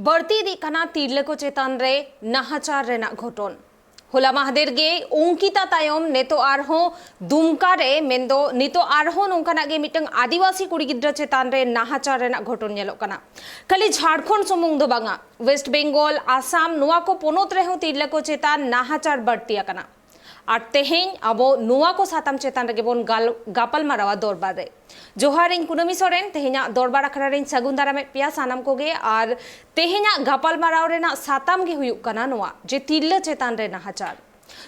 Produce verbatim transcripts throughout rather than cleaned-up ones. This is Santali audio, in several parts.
ᱵᱟᱹᱲᱛᱤ ᱤᱫᱤᱜ ᱠᱟᱱᱟ ᱛᱤᱨᱞᱟᱹ ᱠᱚ ᱪᱮᱛᱟᱱ ᱨᱮ ᱱᱟᱦᱟᱪᱟᱨ ᱨᱮᱱᱟᱜ ᱜᱷᱚᱴᱚᱱ᱾ ᱦᱚᱞᱟ ᱢᱟᱦᱫᱮᱨ ᱜᱮ ᱚᱝᱠᱤᱛᱟ ᱛᱟᱭᱚᱢ ᱱᱤᱛᱚᱜ ᱟᱨᱦᱚᱸ ᱫᱩᱢᱠᱟ ᱨᱮ, ᱢᱮᱱᱫᱚ ᱱᱤᱛᱚᱜ ᱟᱨᱦᱚᱸ ᱱᱚᱝᱠᱟᱱᱟᱜ ᱜᱮ ᱢᱤᱫᱴᱟᱝ ᱟᱹᱫᱤᱵᱟᱹᱥᱤ ᱠᱩᱲᱤ ᱜᱤᱫᱽᱨᱟᱹ ᱪᱮᱛᱟᱱ ᱨᱮ ᱱᱟᱦᱟᱪᱟᱨ ᱨᱮᱱᱟᱜ ᱜᱷᱚᱴᱚᱱ ᱧᱮᱞᱚᱜ ᱠᱟᱱᱟ᱾ ᱠᱷᱟᱹᱞᱤ ᱡᱷᱟᱲᱠᱷᱚᱸᱰ ᱥᱩᱢᱩᱝ ᱫᱚ ᱵᱟᱝᱟ, ᱳᱭᱮᱥᱴ ᱵᱮᱝᱜᱚᱞ, ᱟᱥᱟᱢ, ᱱᱚᱣᱟ ᱠᱚ ᱯᱚᱱᱚᱛ ᱨᱮᱦᱚᱸ ᱛᱤᱨᱞᱟᱹ ᱠᱚ ᱪᱮᱛᱟᱱ ᱱᱟᱦᱟᱪᱟᱨ ᱵᱟᱹᱲᱛᱤ ᱟᱠᱟᱱᱟ᱾ ᱟᱨ ᱛᱮᱦᱮᱧ ᱟᱵᱚ ᱱᱚᱣᱟ ᱠᱚ ᱥᱟᱛᱟᱢ ᱪᱮᱛᱟᱱ ᱨᱮᱜᱮ ᱵᱚᱱ ᱜᱟᱞ-, ᱜᱟᱯᱟᱞ ᱢᱟᱨᱟᱣᱟ ᱫᱚᱨᱵᱟᱨ ᱨᱮ᱾ ᱡᱚᱦᱟᱨ, ᱤᱧ ᱠᱩᱱᱟᱹᱢᱤ ᱥᱚᱨᱮᱱ᱾ ᱛᱮᱦᱮᱧᱟᱜ ᱫᱚᱨᱵᱟᱨ ᱟᱠᱷᱲᱟ ᱨᱮᱧ ᱥᱟᱹᱜᱩᱱ ᱫᱟᱨᱟᱢᱮᱫ ᱯᱮᱭᱟ ᱥᱟᱱᱟᱢ ᱠᱚᱜᱮ᱾ ᱟᱨ ᱛᱮᱦᱮᱧᱟᱜ ᱜᱟᱯᱟᱞ ᱢᱟᱨᱟᱣ ᱨᱮᱱᱟᱜ ᱥᱟᱛᱟᱢ ᱜᱮ ᱦᱩᱭᱩᱜ ᱠᱟᱱᱟ ᱱᱚᱣᱟ, ᱡᱮ ᱛᱤᱨᱞᱟᱹ ᱪᱮᱛᱟᱱ ᱨᱮ ᱱᱟᱦᱟᱪᱟᱨ᱾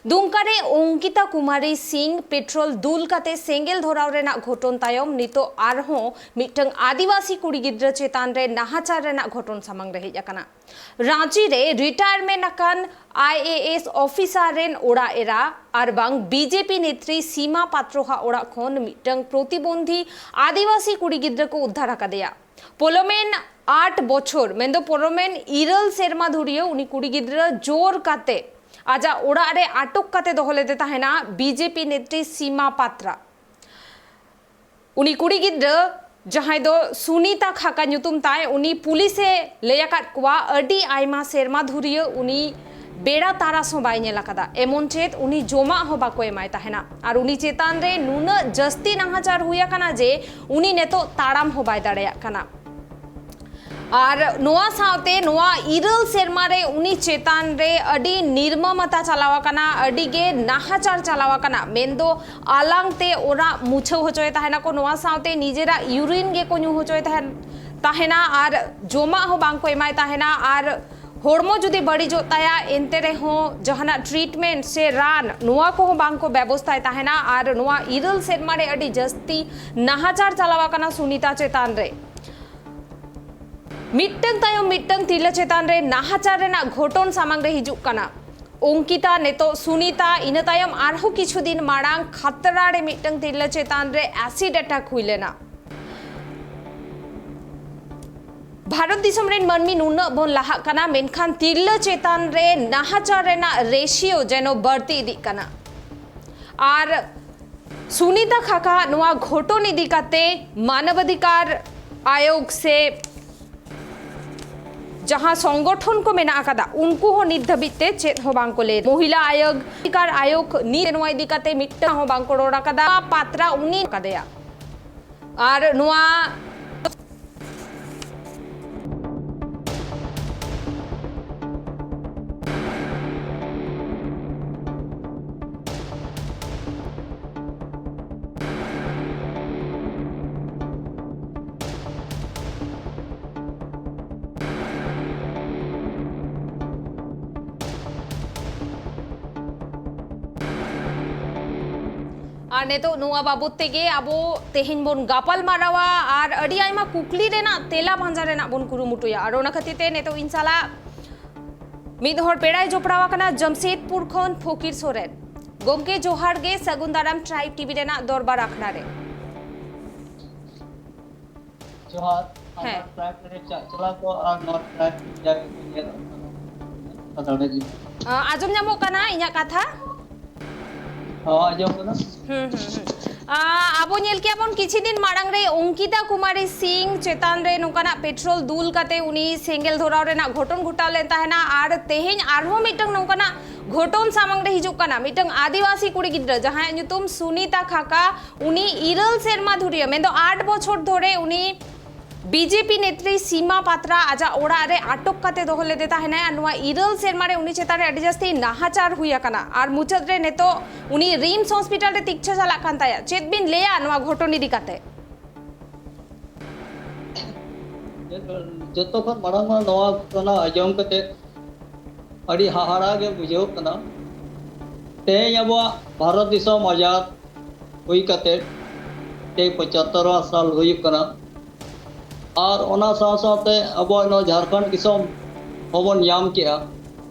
ᱫᱩᱢᱠᱟ ᱨᱮ ᱚᱝᱠᱤᱛᱟ ᱠᱩᱢᱟᱨᱤ ᱥᱤᱝ ᱯᱮᱴᱨᱳᱞ ᱫᱩᱞ ᱠᱟᱛᱮ ᱥᱮᱸᱜᱮᱞ ᱫᱷᱚᱨᱟᱣ ᱨᱮᱱᱟᱜ ᱜᱷᱚᱴᱚᱱ ᱛᱟᱭᱚᱢ ᱱᱤᱛᱚᱜ ᱟᱨᱦᱚᱸ ᱢᱤᱫᱴᱟᱝ ᱟᱹᱫᱤᱵᱟᱹᱥᱤ ᱠᱩᱲᱤ ᱜᱤᱫᱽᱨᱟᱹ ᱪᱮᱛᱟᱱ ᱨᱮ ᱱᱟᱦᱟᱪᱟᱨ ᱨᱮᱱᱟᱜ ᱜᱷᱚᱴᱚᱱ ᱥᱟᱢᱟᱝ ᱨᱮ ᱦᱮᱡ ᱟᱠᱟᱱᱟ᱾ ᱨᱟᱸᱪᱤ ᱨᱮ ᱨᱤᱴᱟᱭᱟᱨᱢᱮᱱᱴ ᱟᱠᱟᱱ ᱟᱭ ᱮ ᱮᱥ ᱚᱯᱷᱤᱥᱟᱨ ᱨᱮᱱ ᱚᱲᱟᱜ ᱮᱨᱟ ᱟᱨ ᱵᱟᱝ ᱵᱤ ᱡᱮ ᱯᱤ ᱱᱮᱛᱨᱤ ᱥᱤᱢᱟ ᱯᱟᱛᱨᱚ ᱦᱟᱜ ᱚᱲᱟᱜ ᱠᱷᱚᱱ ᱢᱤᱫᱴᱟᱝ ᱯᱨᱚᱛᱤᱵᱚᱱᱫᱷᱤ ᱟᱹᱫᱤᱵᱟᱹᱥᱤ ᱠᱩᱲᱤ ᱜᱤᱫᱽᱨᱟᱹ ᱠᱚ ᱩᱫᱽᱫᱷᱟᱨ ᱟᱠᱟᱫᱮᱭᱟ᱾ ᱯᱚᱞᱚᱢᱮᱱ ᱟᱴ ᱵᱚᱪᱷᱚᱨ, ᱢᱮᱱᱫᱚ ᱯᱚᱞᱚᱢᱮᱱ ᱤᱨᱟᱹᱞ ᱥᱮᱨᱢᱟ ᱫᱷᱩᱨᱤᱭᱟᱹ ᱩᱱᱤ ᱠᱩᱲᱤ ᱜᱤᱫᱽᱨᱟᱹ ᱡᱳᱨ ᱠᱟᱛᱮ ᱟᱡᱟᱜ ᱚᱲᱟᱜ ᱨᱮ ᱟᱴᱚᱠ ᱠᱟᱛᱮ ᱫᱚᱦᱚ ᱞᱮᱫᱮ ᱛᱟᱦᱮᱱᱟ ᱵᱤ ᱡᱮ ᱯᱤ ᱱᱮᱛᱨᱤ ᱥᱤᱢᱟ ᱯᱟᱛᱨᱟ᱾ ᱩᱱᱤ ᱠᱩᱲᱤ ᱜᱤᱫᱽᱨᱟᱹ, ᱡᱟᱦᱟᱸᱭ ᱫᱚ ᱥᱩᱱᱤᱛᱟ ᱠᱷᱟᱠᱟ ᱧᱩᱛᱩᱢ ᱛᱟᱭ, ᱩᱱᱤ ᱯᱩᱞᱤᱥᱮ ᱞᱟᱹᱭ ᱟᱠᱟᱫ ᱠᱚᱣᱟ, ᱟᱹᱰᱤ ᱟᱭᱢᱟ ᱥᱮᱨᱢᱟ ᱫᱷᱩᱨᱤᱭᱟᱹ ᱩᱱᱤ ᱵᱮᱲᱟ ᱛᱟᱨᱟᱥ ᱦᱚᱸ ᱵᱟᱭ ᱧᱮᱞ ᱟᱠᱟᱫᱟ᱾ ᱮᱢᱚᱱ ᱪᱮᱫ ᱩᱱᱤ ᱡᱚᱢᱟᱜ ᱦᱚᱸ ᱵᱟᱠᱚ ᱮᱢᱟᱭ ᱛᱟᱦᱮᱱᱟ᱾ ᱟᱨ ᱩᱱᱤ ᱪᱮᱛᱟᱱ ᱨᱮ ᱱᱩᱱᱟᱹᱜ ᱡᱟᱹᱥᱛᱤ ᱱᱟᱦᱟᱪᱟᱨ ᱦᱩᱭ ᱟᱠᱟᱱᱟ ᱡᱮ ᱩᱱᱤ ᱱᱤᱛᱚᱜ ᱛᱟᱲᱟᱢ ᱦᱚᱸ ᱵᱟᱭ ᱫᱟᱲᱮᱭᱟᱜ ᱠᱟᱱᱟ᱾ ᱟᱨ ᱱᱚᱣᱟ ᱥᱟᱶᱛᱮ ᱱᱚᱣᱟ ᱤᱨᱟᱹᱞ ᱥᱮᱨᱢᱟ ᱨᱮ ᱩᱱᱤ ᱪᱮᱛᱟᱱ ᱨᱮ ᱟᱹᱰᱤ ᱱᱤᱨᱢᱚᱢᱟᱛᱟ ᱪᱟᱞᱟᱣ ᱟᱠᱟᱱᱟ, ᱟᱹᱰᱤ ᱜᱮ ᱱᱟᱦᱟᱪᱟᱨ ᱪᱟᱞᱟᱣ ᱟᱠᱟᱱᱟ, ᱢᱮᱱᱫᱚ ᱟᱞᱟᱝ ᱛᱮ ᱚᱲᱟᱜ ᱢᱩᱪᱷᱟᱹᱣ ᱦᱚᱪᱚᱭ ᱛᱟᱦᱮᱱᱟᱠᱚ᱾ ᱱᱚᱣᱟ ᱥᱟᱶᱛᱮ ᱱᱤᱡᱮᱨᱟᱜ ᱤᱭᱩᱨᱤᱱ ᱜᱮᱠᱚ ᱧᱩ ᱦᱚᱪᱚᱭ ᱛᱟᱦᱮᱱ, ᱛᱟᱦᱮᱱᱟ ᱟᱨ ᱡᱚᱢᱟᱜ ᱦᱚᱸ ᱵᱟᱝ ᱠᱚ ᱮᱢᱟᱭ ᱛᱟᱦᱮᱱᱟ᱾ ᱟᱨ ᱦᱚᱲᱢᱚ ᱡᱩᱫᱤ ᱵᱟᱹᱲᱤᱡᱚᱜ ᱛᱟᱭᱟ, ᱮᱱᱛᱮ ᱨᱮᱦᱚᱸ ᱡᱟᱦᱟᱱᱟᱜ ᱴᱨᱤᱴᱢᱮᱱᱴ ᱥᱮ ᱨᱟᱱ, ᱱᱚᱣᱟ ᱠᱚᱦᱚᱸ ᱵᱟᱝ ᱠᱚ ᱵᱮᱵᱚᱥᱛᱷᱟᱭ ᱛᱟᱦᱮᱱᱟ᱾ ᱟᱨ ᱱᱚᱣᱟ ᱤᱨᱟᱹᱞ ᱥᱮᱨᱢᱟ ᱨᱮ ᱟᱹᱰᱤ ᱡᱟᱹᱥᱛᱤ ᱱᱟᱦᱟᱪᱟᱨ ᱪᱟᱞᱟᱣ ᱟᱠᱟᱱᱟ ᱥᱩᱱᱤᱛᱟ ᱪᱮᱛᱟᱱ ᱨᱮ᱾ ᱢᱤᱫᱴᱟᱝ ᱛᱟᱭᱚᱢ ᱢᱤᱫᱴᱟᱝ ᱛᱤᱨᱞᱟᱹ ᱪᱮᱛᱟᱱ ᱨᱮ ᱱᱟᱦᱟᱪᱟᱨ ᱨᱮᱱᱟᱜ ᱜᱷᱚᱴᱚᱱ ᱥᱟᱢᱟᱝ ᱨᱮ ᱦᱤᱡᱩᱜ ᱠᱟᱱᱟ᱾ ᱚᱝᱠᱤᱛᱟ, ᱱᱤᱛᱚᱜ ᱥᱩᱱᱤᱛᱟ, ᱤᱱᱟᱹ ᱛᱟᱭᱚᱢ ᱟᱨᱦᱚᱸ ᱠᱤᱪᱷᱩ ᱫᱤᱱ ᱢᱟᱲᱟᱝ ᱠᱷᱟᱛᱲᱟ ᱨᱮ ᱢᱤᱫᱴᱟᱝ ᱛᱤᱨᱞᱟᱹ ᱪᱮᱛᱟᱱ ᱨᱮ ᱮᱥᱤᱰ ᱮᱴᱟᱠ ᱦᱩᱭ ᱞᱮᱱᱟ᱾ ᱵᱷᱟᱨᱚᱛ ᱫᱤᱥᱚᱢ ᱨᱮᱱ ᱢᱟᱹᱱᱢᱤ ᱱᱩᱱᱟᱹᱜ ᱵᱚᱱ ᱞᱟᱦᱟᱜ ᱠᱟᱱᱟ, ᱢᱮᱱᱠᱷᱟᱱ ᱛᱤᱨᱞᱟᱹ ᱪᱮᱛᱟᱱ ᱨᱮ ᱱᱟᱦᱟᱪᱟᱨ ᱨᱮᱱᱟᱜ ᱨᱮᱥᱤᱭᱳ ᱡᱮᱱᱚ ᱵᱟᱹᱲᱛᱤ ᱤᱫᱤᱜ ᱠᱟᱱᱟ᱾ ᱟᱨ ᱥᱩᱱᱤᱛᱟ ᱠᱷᱟᱠᱟ ᱱᱚᱣᱟ ᱜᱷᱚᱴᱚᱱ ᱤᱫᱤ ᱠᱟᱛᱮ ᱢᱟᱱᱚᱵᱟᱫᱷᱤᱠᱟᱨ ᱟᱭᱳᱜᱽ ᱥᱮ ᱡᱟᱦᱟᱸ ᱥᱚᱝᱜᱚᱴᱷᱚᱱ ᱠᱚ ᱢᱮᱱᱟᱜ ᱟᱠᱟᱫᱟ, ᱩᱱᱠᱩ ᱦᱚᱸ ᱱᱤᱛ ᱫᱷᱟᱹᱵᱤᱡ ᱛᱮ ᱪᱮᱫ ᱦᱚᱸ ᱵᱟᱝ ᱠᱚ ᱞᱟᱹᱭ᱾ ᱢᱚᱦᱤᱞᱟ ᱟᱭᱳᱜᱽ, ᱚᱫᱷᱤᱠᱟᱨ ᱟᱭᱳᱜᱽ ᱱᱤᱛ ᱱᱚᱣᱟ ᱤᱫᱤ ᱠᱟᱛᱮ ᱢᱤᱫᱴᱟᱝ ᱦᱚᱸ ᱵᱟᱝ ᱠᱚ ᱨᱚᱲ ᱟᱠᱟᱫᱟ᱾ ᱯᱟᱛᱨᱟ ᱩᱱᱤ ᱟᱠᱟᱫᱮᱭᱟ᱾ ᱟᱨ ᱱᱚᱣᱟ ᱟᱨ ᱱᱤᱛᱚᱜ ᱱᱚᱣᱟ ᱵᱟᱵᱚᱛ ᱛᱮᱜᱮ ᱟᱵᱚ ᱛᱮᱦᱮᱧ ᱵᱚᱱ ᱜᱟᱯᱟᱞ ᱢᱟᱨᱟᱣᱟ ᱟᱨ ᱟᱹᱰᱤ ᱟᱭᱢᱟ ᱠᱩᱠᱞᱤ ᱨᱮᱱᱟᱜ ᱛᱮᱞᱟ ᱯᱟᱸᱡᱟ ᱨᱮᱱᱟᱜ ᱵᱚᱱ ᱠᱩᱨᱩᱢᱩᱴᱩᱭᱟ᱾ ᱟᱨ ᱚᱱᱟ ᱠᱷᱟᱹᱛᱤᱨ ᱛᱮ ᱱᱤᱛᱚᱜ ᱤᱧ ᱥᱟᱞᱟᱜ ᱢᱤᱫ ᱦᱚᱲ ᱯᱮᱲᱟᱭ ᱡᱚᱯᱲᱟᱣ ᱟᱠᱟᱱᱟ ᱡᱟᱢᱥᱮᱫᱽᱯᱩᱨ ᱠᱷᱚᱱ ᱯᱷᱚᱠᱤᱨ ᱥᱚᱨᱮᱱ᱾ ᱜᱚᱢᱠᱮ ᱡᱚᱦᱟᱨ ᱜᱮ, ᱥᱟᱹᱜᱩᱱ ᱫᱟᱨᱟᱢ ᱴᱨᱟᱭᱤᱵᱽ ᱴᱤᱵᱷᱤ ᱨᱮᱱᱟᱜ ᱫᱚᱨᱵᱟᱨ ᱟᱠᱷᱲᱟ ᱨᱮ᱾ ᱡᱚᱦᱟᱨ᱾ ᱦᱮᱸ᱾ ᱟᱢᱟᱜ ᱴᱨᱟᱭᱤᱵᱽ ᱨᱮ ᱪᱟᱪᱞᱟᱣ ᱠᱚ ᱟᱨ ᱱᱚᱣᱟ ᱴᱨᱟᱭᱤᱵᱽ ᱡᱟᱦᱟᱸ ᱠᱚ ᱧᱮᱞᱚᱜ ᱠᱟᱱᱟ, ᱚᱱᱟ ᱫᱟᱲᱮ ᱜᱮ᱾ ᱟ, ᱟᱸᱡᱚᱢ ᱧᱟᱢᱚᱜ ᱠᱟᱱᱟ ᱤᱧᱟᱹᱜ ᱠᱟᱛᱷᱟ? ᱦᱚᱸ, ᱟᱸᱡᱚᱢ ᱠᱟᱱᱟ᱾ ᱦᱩᱸ, ᱦᱩᱸ, ᱦᱩᱸ᱾ ᱟ, ᱟᱵᱚ ᱧᱮᱞ ᱠᱮᱜᱼᱟ ᱵᱚᱱ ᱠᱤᱪᱷᱩ ᱫᱤᱱ ᱢᱟᱲᱟᱝ ᱨᱮ ᱚᱝᱠᱤᱛᱟ ᱠᱩᱢᱟᱨᱤ ᱥᱤᱝ ᱪᱮᱛᱟᱱ ᱨᱮ ᱱᱚᱝᱠᱟᱱᱟᱜ ᱯᱮᱴᱨᱳᱞ ᱫᱩᱞ ᱠᱟᱛᱮ ᱩᱱᱤ ᱥᱮᱸᱜᱮᱞ ᱫᱷᱚᱨᱟᱣ ᱨᱮᱱᱟᱜ ᱜᱷᱚᱴᱚᱱ ᱜᱷᱚᱴᱟᱣ ᱞᱮᱱ ᱛᱟᱦᱮᱱᱟ, ᱟᱨ ᱛᱮᱦᱮᱧ ᱟᱨᱦᱚᱸ ᱢᱤᱫᱴᱟᱝ ᱱᱚᱝᱠᱟᱱᱟᱜ ᱜᱷᱚᱴᱚᱱ ᱥᱟᱢᱟᱝ ᱨᱮ ᱦᱤᱡᱩᱜ ᱠᱟᱱᱟ᱾ ᱢᱤᱫᱴᱟᱝ ᱟᱹᱫᱤᱵᱟᱹᱥᱤ ᱠᱩᱲᱤ ᱜᱤᱫᱽᱨᱟᱹ ᱡᱟᱦᱟᱸᱭᱟᱜ ᱧᱩᱛᱩᱢ ᱥᱩᱱᱤᱛᱟ ᱠᱷᱟᱠᱟ, ᱩᱱᱤ ᱤᱨᱟᱹᱞ ᱥᱮᱨᱢᱟ ᱫᱷᱩᱨᱤᱭᱟᱹ, ᱢᱮᱱᱫᱚ ᱟᱴ ᱵᱚᱪᱷᱚᱨ ᱫᱷᱚᱨᱮ ᱩᱱᱤ ᱵᱤᱡᱮᱯᱤ ᱱᱮᱛᱨᱤ ᱥᱤᱢᱟ ᱯᱟᱛᱨᱟ ᱟᱡᱟᱜ ᱚᱲᱟᱜ ᱨᱮ ᱟᱴᱚᱠ ᱠᱟᱛᱮ ᱫᱚᱦᱚ ᱞᱮᱫᱮ ᱛᱟᱦᱮᱱᱟᱭ᱾ ᱟᱨ ᱱᱚᱣᱟ ᱤᱨᱟᱹᱞ ᱥᱮᱨᱢᱟ ᱨᱮ ᱩᱱᱤ ᱪᱮᱛᱟᱱ ᱨᱮ ᱟᱹᱰᱤ ᱡᱟᱹᱥᱛᱤ ᱱᱟᱦᱟᱪᱟᱨ ᱦᱩᱭ ᱟᱠᱟᱱᱟ᱾ ᱟᱨ ᱢᱩᱪᱟᱹᱫ ᱨᱮ ᱱᱤᱛᱚᱜ ᱩᱱᱤ ᱨᱤᱢᱥ ᱦᱚᱥᱯᱤᱴᱟᱞ ᱨᱮ ᱛᱤᱠᱪᱷᱟᱹ ᱪᱟᱞᱟᱜ ᱠᱟᱱ ᱛᱟᱭᱟ᱾ ᱪᱮᱫ ᱵᱤᱱ ᱞᱟᱹᱭᱟ ᱱᱚᱣᱟ ᱜᱷᱚᱴᱚᱱ ᱤᱫᱤ ᱠᱟᱛᱮ? ᱡᱚᱛᱚ ᱠᱷᱚᱱ ᱢᱟᱲᱟᱝ ᱢᱟ ᱱᱚᱣᱟ ᱜᱷᱚᱴᱚᱱᱟ ᱟᱸᱡᱚᱢ ᱠᱟᱛᱮ ᱟᱹᱰᱤ ᱦᱟᱦᱟᱲᱟ ᱜᱮ ᱵᱩᱡᱷᱟᱹᱣ ᱠᱟᱱᱟ᱾ ᱛᱮᱦᱮᱧ ᱟᱵᱚᱣᱟᱜ ᱵᱷᱟᱨᱚᱛ ᱫᱤᱥᱚᱢ ᱟᱡᱟᱫ ᱦᱩᱭ ᱠᱟᱛᱮ ᱛᱮᱦᱮᱧ ᱯᱚᱸᱪᱟᱛᱛᱚᱨ ᱥᱟᱞ ᱦᱩᱭᱩᱜ ᱠᱟᱱᱟ᱾ ᱟᱨ ᱚᱱᱟ ᱥᱟᱶ ᱥᱟᱶᱛᱮ ᱟᱵᱚᱣᱟᱜ ᱱᱚᱣᱟ ᱡᱷᱟᱲᱠᱷᱚᱸᱰ ᱫᱤᱥᱚᱢ ᱦᱚᱸᱵᱚᱱ ᱧᱟᱢ ᱠᱮᱜᱼᱟ᱾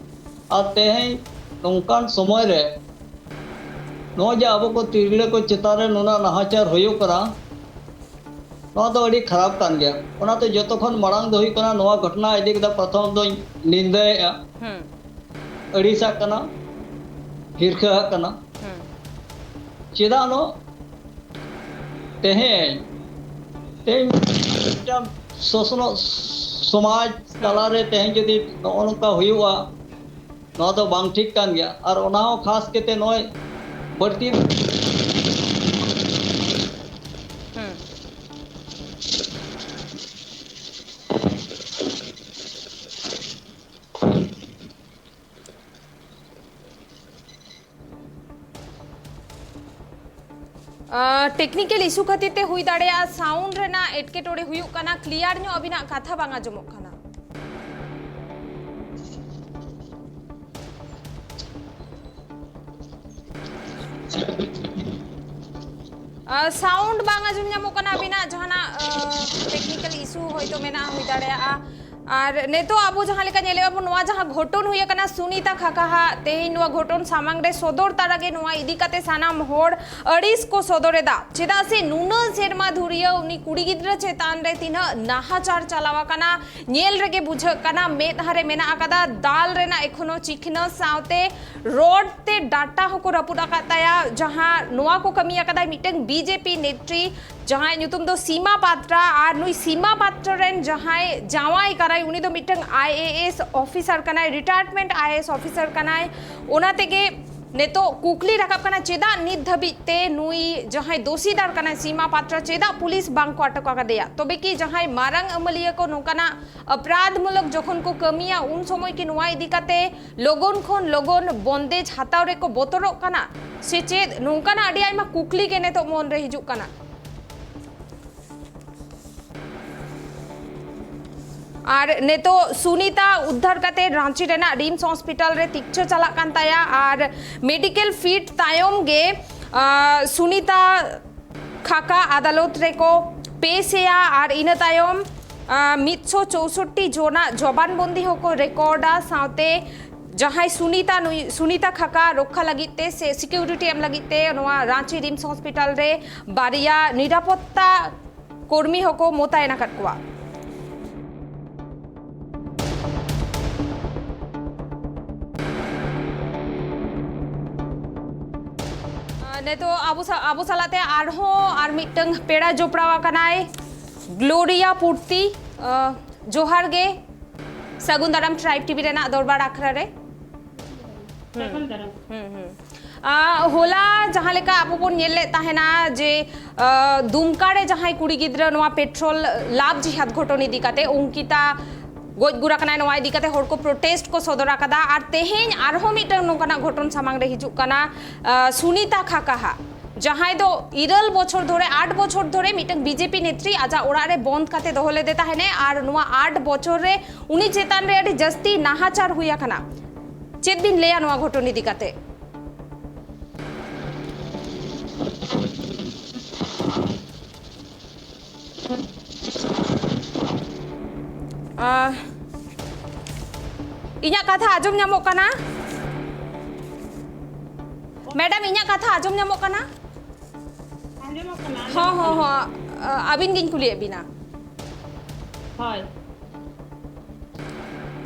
ᱟᱨ ᱛᱮᱦᱮᱧ ᱱᱚᱝᱠᱟᱱ ᱥᱚᱢᱚᱭ ᱨᱮ ᱱᱚᱜᱼᱚᱭ ᱡᱮ ᱟᱵᱚ ᱠᱚ ᱛᱤᱨᱞᱟᱹ ᱠᱚ ᱪᱮᱛᱟᱱ ᱨᱮ ᱱᱩᱱᱟᱹᱜ ᱱᱟᱦᱟᱪᱟᱨ ᱦᱩᱭᱩᱜ ᱠᱟᱱᱟ, ᱱᱚᱣᱟ ᱫᱚ ᱟᱹᱰᱤ ᱠᱷᱟᱨᱟᱯ ᱠᱟᱱ ᱜᱮᱭᱟ᱾ ᱚᱱᱟᱛᱮ ᱡᱚᱛᱚ ᱠᱷᱚᱱ ᱢᱟᱲᱟᱝ ᱫᱚ ᱦᱩᱭᱩᱜ ᱠᱟᱱᱟ, ᱱᱚᱣᱟ ᱜᱷᱚᱴᱚᱱᱟ ᱤᱫᱤ ᱠᱟᱛᱮ ᱯᱨᱚᱛᱷᱚᱢ ᱫᱚᱧ ᱱᱤᱱᱫᱟᱹᱭᱮᱜᱼᱟ, ᱦᱩᱸ᱾ ᱟᱹᱲᱤᱥᱟᱜ ᱠᱟᱱᱟ, ᱦᱤᱨᱠᱷᱟᱹᱣᱟᱜ ᱠᱟᱱᱟ᱾ ᱦᱩᱸ᱾ ᱪᱮᱫᱟᱜ ᱱᱚ ᱛᱮᱦᱮᱧ, ᱛᱮᱦᱮᱧ ᱢᱤᱫᱴᱟᱝ ᱥᱚᱥᱱᱚᱜ ᱥᱚᱢᱟᱡᱽ ᱛᱟᱞᱟᱨᱮ ᱛᱮᱦᱮᱧ ᱡᱩᱫᱤ ᱱᱚᱜᱼᱚ ᱱᱚᱝᱠᱟ ᱦᱩᱭᱩᱜᱼᱟ, ᱱᱚᱣᱟ ᱫᱚ ᱵᱟᱝ ᱴᱷᱤᱠ ᱠᱟᱱ ᱜᱮᱭᱟ᱾ ᱟᱨ ᱚᱱᱟ ᱦᱚᱸ ᱠᱷᱟᱥ ᱠᱟᱛᱮ ᱱᱚᱜᱼᱚᱭ ᱵᱟᱹᱲᱛᱤ ᱦᱩᱸ᱾ ᱟᱸ, technical issue ᱠᱷᱟᱹᱛᱤᱨ ᱛᱮ ᱦᱩᱭ ᱫᱟᱲᱮᱭᱟᱜᱼᱟ sound ᱨᱮᱱᱟᱜ ᱮᱴᱠᱮᱴᱚᱬᱮ ᱦᱩᱭᱩᱜ ᱠᱟᱱᱟ, clear ᱧᱚᱜ ᱟᱹᱵᱤᱱᱟᱜ ᱠᱟᱛᱷᱟ ᱵᱟᱝ ᱟᱸᱡᱚᱢᱚᱜ ᱠᱟᱱᱟ᱾ ᱟᱸ, sound ᱵᱟᱝ ᱟᱸᱡᱚᱢ ᱧᱟᱢᱚᱜ ᱠᱟᱱᱟ ᱟᱹᱵᱤᱱᱟᱜ, ᱡᱟᱦᱟᱱᱟᱜ, ᱟᱸ, technical issue ᱦᱚᱭᱛᱳ ᱢᱮᱱᱟᱜᱼᱟ, ᱦᱩᱭ ᱫᱟᱲᱮᱭᱟᱜᱼᱟ᱾ ᱟᱨ ᱱᱤᱛᱚᱜ ᱟᱵᱚ ᱡᱟᱦᱟᱸ ᱞᱮᱠᱟ ᱧᱮᱞᱮᱫ ᱟᱵᱚᱱ, ᱱᱚᱣᱟ ᱡᱟᱦᱟᱸ ᱜᱷᱚᱴᱚᱱ ᱦᱩᱭ ᱟᱠᱟᱱᱟ ᱥᱩᱱᱤᱛᱟ ᱠᱷᱟᱠᱟ ᱦᱟᱜ, ᱛᱮᱦᱮᱧ ᱱᱚᱣᱟ ᱜᱷᱚᱴᱚᱱ ᱥᱟᱢᱟᱝ ᱨᱮ ᱥᱚᱫᱚᱨ ᱛᱟᱨᱟ ᱜᱮ ᱱᱚᱣᱟ ᱤᱫᱤ ᱠᱟᱛᱮ ᱥᱟᱱᱟᱢ ᱦᱚᱲ ᱟᱹᱲᱤᱥ ᱠᱚ ᱥᱚᱫᱚᱨ ᱮᱫᱟ᱾ ᱪᱮᱫᱟᱜ ᱥᱮ ᱱᱩᱱᱟᱹᱜ ᱥᱮᱨᱢᱟ ᱫᱷᱩᱨᱤᱭᱟᱹ ᱩᱱᱤ ᱠᱩᱲᱤ ᱜᱤᱫᱽᱨᱟᱹ ᱪᱮᱛᱟᱱ ᱨᱮ ᱛᱤᱱᱟᱹᱜ ᱱᱟᱦᱟᱪᱟᱨ ᱪᱟᱞᱟᱣ ᱟᱠᱟᱱᱟ, ᱧᱮᱞ ᱨᱮᱜᱮ ᱵᱩᱡᱷᱟᱹᱜ ᱠᱟᱱᱟ, ᱢᱮᱫᱦᱟ ᱨᱮ ᱢᱮᱱᱟᱜ ᱟᱠᱟᱫᱟ ᱫᱟᱞ ᱨᱮᱱᱟᱜ ᱮᱠᱷᱚᱱᱳ ᱪᱤᱠᱷᱱᱟᱹ, ᱥᱟᱶᱛᱮ ᱨᱚᱰ ᱛᱮ ᱰᱟᱴᱟ ᱦᱚᱸᱠᱚ ᱨᱟᱹᱯᱩᱫ ᱟᱠᱟᱫ ᱛᱟᱭᱟ, ᱡᱟᱦᱟᱸ ᱱᱚᱣᱟ ᱠᱚ ᱠᱟᱹᱢᱤ ᱟᱠᱟᱫᱟᱭ ᱢᱤᱫᱴᱟᱝ ᱵᱤᱡᱮᱯᱤ ᱱᱮᱛᱨᱤ, ᱡᱟᱦᱟᱸᱭ ᱧᱩᱛᱩᱢ ᱫᱚ ᱥᱤᱢᱟ ᱯᱟᱛᱨᱟ᱾ ᱟᱨ ᱱᱩᱭ ᱥᱤᱢᱟ ᱯᱟᱛᱨᱟ ᱨᱮᱱ ᱡᱟᱦᱟᱸᱭ ᱡᱟᱶᱟᱭ ᱠᱟᱱᱟᱭ, ᱩᱱᱤ ᱫᱚ ᱢᱤᱫᱴᱟᱝ ᱟᱭ ᱮ ᱮᱥ officer ᱠᱟᱱᱟᱭ, retirement ᱟᱭ ᱮ ᱮᱥ officer ᱠᱟᱱᱟᱭ᱾ ᱚᱱᱟ ᱛᱮᱜᱮ ᱱᱤᱛᱚᱜ ᱠᱩᱠᱞᱤ ᱨᱟᱠᱟᱵ ᱠᱟᱱᱟ, ᱪᱮᱫᱟᱜ ᱱᱤᱛ ᱫᱷᱟᱹᱵᱤᱡ ᱛᱮ ᱱᱩᱭ ᱡᱟᱦᱟᱸᱭ ᱫᱚᱥᱤᱫᱟᱨ ᱠᱟᱱᱟᱭ ᱥᱤᱢᱟ ᱯᱟᱛᱨᱟ, ᱪᱮᱫᱟᱜ ᱯᱩᱞᱤᱥ ᱵᱟᱝ ᱠᱚ ᱟᱴᱚᱠ ᱟᱠᱟᱫᱮᱭᱟ? ᱛᱚᱵᱮ ᱠᱤ ᱡᱟᱦᱟᱸᱭ ᱢᱟᱨᱟᱝ ᱟᱹᱢᱟᱹᱞᱤᱭᱟᱹ ᱠᱚ ᱱᱚᱝᱠᱟᱱᱟᱜ ᱚᱯᱨᱟᱫᱷ ᱢᱩᱞᱚᱠ ᱡᱚᱠᱷᱚᱱ ᱠᱚ ᱠᱟᱹᱢᱤᱭᱟ, ᱩᱱ ᱥᱚᱢᱚᱭ ᱠᱤ ᱱᱚᱣᱟ ᱤᱫᱤ ᱠᱟᱛᱮ ᱞᱚᱜᱚᱱ ᱠᱷᱚᱱ ᱞᱚᱜᱚᱱ ᱵᱚᱱᱫᱮᱡᱽ ᱦᱟᱛᱟᱣ ᱨᱮᱠᱚ ᱵᱚᱛᱚᱨᱚᱜ ᱠᱟᱱᱟ ᱥᱮ ᱪᱮᱫ? ᱱᱚᱝᱠᱟᱱᱟᱜ ᱟᱹᱰᱤ ᱟᱭᱢᱟ ᱠᱩᱠᱞᱤ ᱜᱮ ᱱᱤᱛᱚᱜ ᱢᱚᱱ ᱨᱮ ᱦᱤᱡᱩᱜ ᱠᱟᱱᱟ᱾ ᱟᱨ ᱱᱤᱛᱚᱜ ᱥᱩᱱᱤᱛᱟ ᱩᱫᱽᱫᱷᱟᱨ ᱠᱟᱛᱮ ᱨᱟᱸᱪᱤ ᱨᱮᱱᱟᱜ ᱨᱤᱢᱥ ᱦᱚᱥᱯᱤᱴᱟᱞ ᱨᱮ ᱛᱤᱠᱪᱷᱟᱹ ᱪᱟᱞᱟᱜ ᱠᱟᱱ ᱛᱟᱭᱟ᱾ ᱟᱨ ᱢᱮᱰᱤᱠᱮᱞ ᱯᱷᱤᱴ ᱛᱟᱭᱚᱢ ᱜᱮ, ᱟᱸ, ᱥᱩᱱᱤᱛᱟ ᱠᱷᱟᱠᱟ ᱟᱫᱟᱞᱚᱛ ᱨᱮᱠᱚ ᱯᱮᱥ ᱮᱭᱟ᱾ ᱟᱨ ᱤᱱᱟᱹ ᱛᱟᱭᱚᱢ, ᱟᱸ, ᱢᱤᱫᱥᱚ ᱪᱳᱥᱳᱴᱴᱤ ᱡᱚᱱᱟᱜ ᱡᱚᱵᱟᱱᱵᱚᱱᱫᱤ ᱦᱚᱸᱠᱚ ᱨᱮᱠᱚᱨᱰᱟ᱾ ᱥᱟᱶᱛᱮ ᱡᱟᱦᱟᱸᱭ ᱥᱩᱱᱤᱛᱟ, ᱱᱩᱭ ᱥᱩᱱᱤᱛᱟ ᱠᱷᱟᱠᱟ ᱨᱚᱠᱠᱷᱟ ᱞᱟᱹᱜᱤᱫ ᱛᱮ ᱥᱮ ᱥᱤᱠᱤᱭᱩᱨᱤᱴᱤ ᱮᱢ ᱞᱟᱹᱜᱤᱫ ᱛᱮ ᱱᱚᱣᱟ ᱨᱟᱸᱪᱤ ᱨᱤᱢᱥ ᱦᱚᱥᱯᱤᱴᱟᱞ ᱨᱮ ᱵᱟᱨᱭᱟ ᱱᱤᱨᱟᱯᱚᱛᱛᱟ ᱠᱚᱨᱢᱤ ᱦᱚᱸᱠᱚ ᱢᱳᱛᱟᱭᱮᱱ ᱟᱠᱟᱫ ᱠᱚᱣᱟ᱾ ᱟᱨ ᱱᱤᱛᱚᱜ ᱟᱵᱚ ᱥᱟ-, ᱟᱵᱚ ᱥᱟᱞᱟᱜ ᱛᱮ ᱟᱨᱦᱚᱸ ᱟᱨ ᱢᱤᱫᱴᱟᱝ ᱯᱮᱲᱟ ᱡᱚᱯᱲᱟᱣ ᱟᱠᱟᱱᱟᱭ, ᱜᱞᱳᱨᱤᱭᱟ ᱯᱩᱨᱛᱤ᱾ ᱟᱸ, ᱡᱚᱦᱟᱨ ᱜᱮ, ᱥᱟᱹᱜᱩᱱ ᱫᱟᱨᱟᱢ ᱴᱨᱟᱭᱤᱵᱽ ᱴᱤᱵᱷᱤ ᱨᱮᱱᱟᱜ ᱫᱚᱨᱵᱟᱨ ᱟᱠᱷᱲᱟ ᱨᱮ᱾ ᱥᱟᱹᱜᱩᱱ ᱫᱟᱨᱟᱢ᱾ ᱦᱩᱸ, ᱦᱩᱸ᱾ ᱟ, ᱦᱚᱞᱟ ᱡᱟᱦᱟᱸ ᱞᱮᱠᱟ ᱟᱵᱚ ᱵᱚᱱ ᱧᱮᱞ ᱞᱮᱫ ᱛᱟᱦᱮᱱᱟ ᱡᱮ, ᱟ, ᱫᱩᱢᱠᱟ ᱨᱮ ᱡᱟᱦᱟᱸᱭ ᱠᱩᱲᱤ ᱜᱤᱫᱽᱨᱟᱹ ᱱᱚᱣᱟ ᱯᱮᱴᱨᱳᱞ ᱞᱟᱵᱷ ᱡᱤᱦᱟᱫ ᱜᱷᱚᱴᱚᱱ ᱤᱫᱤ ᱠᱟᱛᱮ, ᱚᱝᱠᱤᱛᱟ ᱜᱚᱡ ᱜᱩᱨ ᱟᱠᱟᱱᱟᱭ, ᱱᱚᱣᱟ ᱤᱫᱤ ᱠᱟᱛᱮ ᱦᱚᱲ ᱠᱚ ᱯᱨᱚᱴᱮᱥᱴ ᱠᱚ ᱥᱚᱫᱚᱨ ᱟᱠᱟᱫᱟ᱾ ᱟᱨ ᱛᱮᱦᱮᱧ ᱟᱨᱦᱚᱸ ᱢᱤᱫᱴᱟᱝ ᱱᱚᱝᱠᱟᱱᱟᱜ ᱜᱷᱚᱴᱚᱱ ᱥᱟᱢᱟᱝ ᱨᱮ ᱦᱤᱡᱩᱜ ᱠᱟᱱᱟ, ᱟ, ᱥᱩᱱᱤᱛᱟ ᱠᱷᱟᱠᱟᱦᱟᱜ, ᱡᱟᱦᱟᱸᱭ ᱫᱚ ᱤᱨᱟᱹᱞ ᱵᱚᱪᱷᱚᱨ ᱫᱷᱚᱨᱮ, ᱟᱴ ᱵᱚᱪᱷᱚᱨ ᱫᱷᱚᱨᱮ ᱢᱤᱫᱴᱟᱝ ᱵᱤᱡᱮᱯᱤ ᱱᱮᱛᱨᱤ ᱟᱡᱟᱜ ᱚᱲᱟᱜ ᱨᱮ ᱵᱚᱱᱫ ᱠᱟᱛᱮ ᱫᱚᱦᱚ ᱞᱮᱫᱮ ᱛᱟᱦᱮᱱᱮ, ᱟᱨ ᱱᱚᱣᱟ ᱟᱴ ᱵᱚᱪᱷᱚᱨ ᱨᱮ ᱩᱱᱤ ᱪᱮᱛᱟᱱ ᱨᱮ ᱟᱹᱰᱤ ᱡᱟᱹᱥᱛᱤ ᱱᱟᱦᱟᱪᱟᱨ ᱦᱩᱭ ᱟᱠᱟᱱᱟ᱾ ᱪᱮᱫ ᱵᱤᱱ ᱞᱟᱹᱭᱟ ᱱᱚᱣᱟ ᱜᱷᱚᱴᱚᱱ ᱤᱫᱤ ᱠᱟᱛᱮ? ᱟᱦ, ᱤᱧᱟᱹᱜ ᱠᱟᱛᱷᱟ ᱟᱸᱡᱚᱢ ᱧᱟᱢᱚᱜ ᱠᱟᱱᱟ? ᱢᱮᱰᱟᱢ, ᱤᱧᱟᱹᱜ ᱠᱟᱛᱷᱟ ᱟᱸᱡᱚᱢ ᱧᱟᱢᱚᱜ ᱠᱟᱱᱟ? ᱟᱸᱡᱚᱢᱚᱜ ᱠᱟᱱᱟ, ᱦᱚᱸ, ᱟᱸᱡᱚᱢᱚᱜ ᱦᱚᱸ, ᱠᱟᱱᱟ᱾ ᱦᱚᱸ, ᱟ-, ᱟᱹᱵᱤᱱ ᱜᱤᱧ ᱠᱩᱞᱤᱭᱮᱫ ᱵᱤᱱᱟ᱾ ᱦᱳᱭ᱾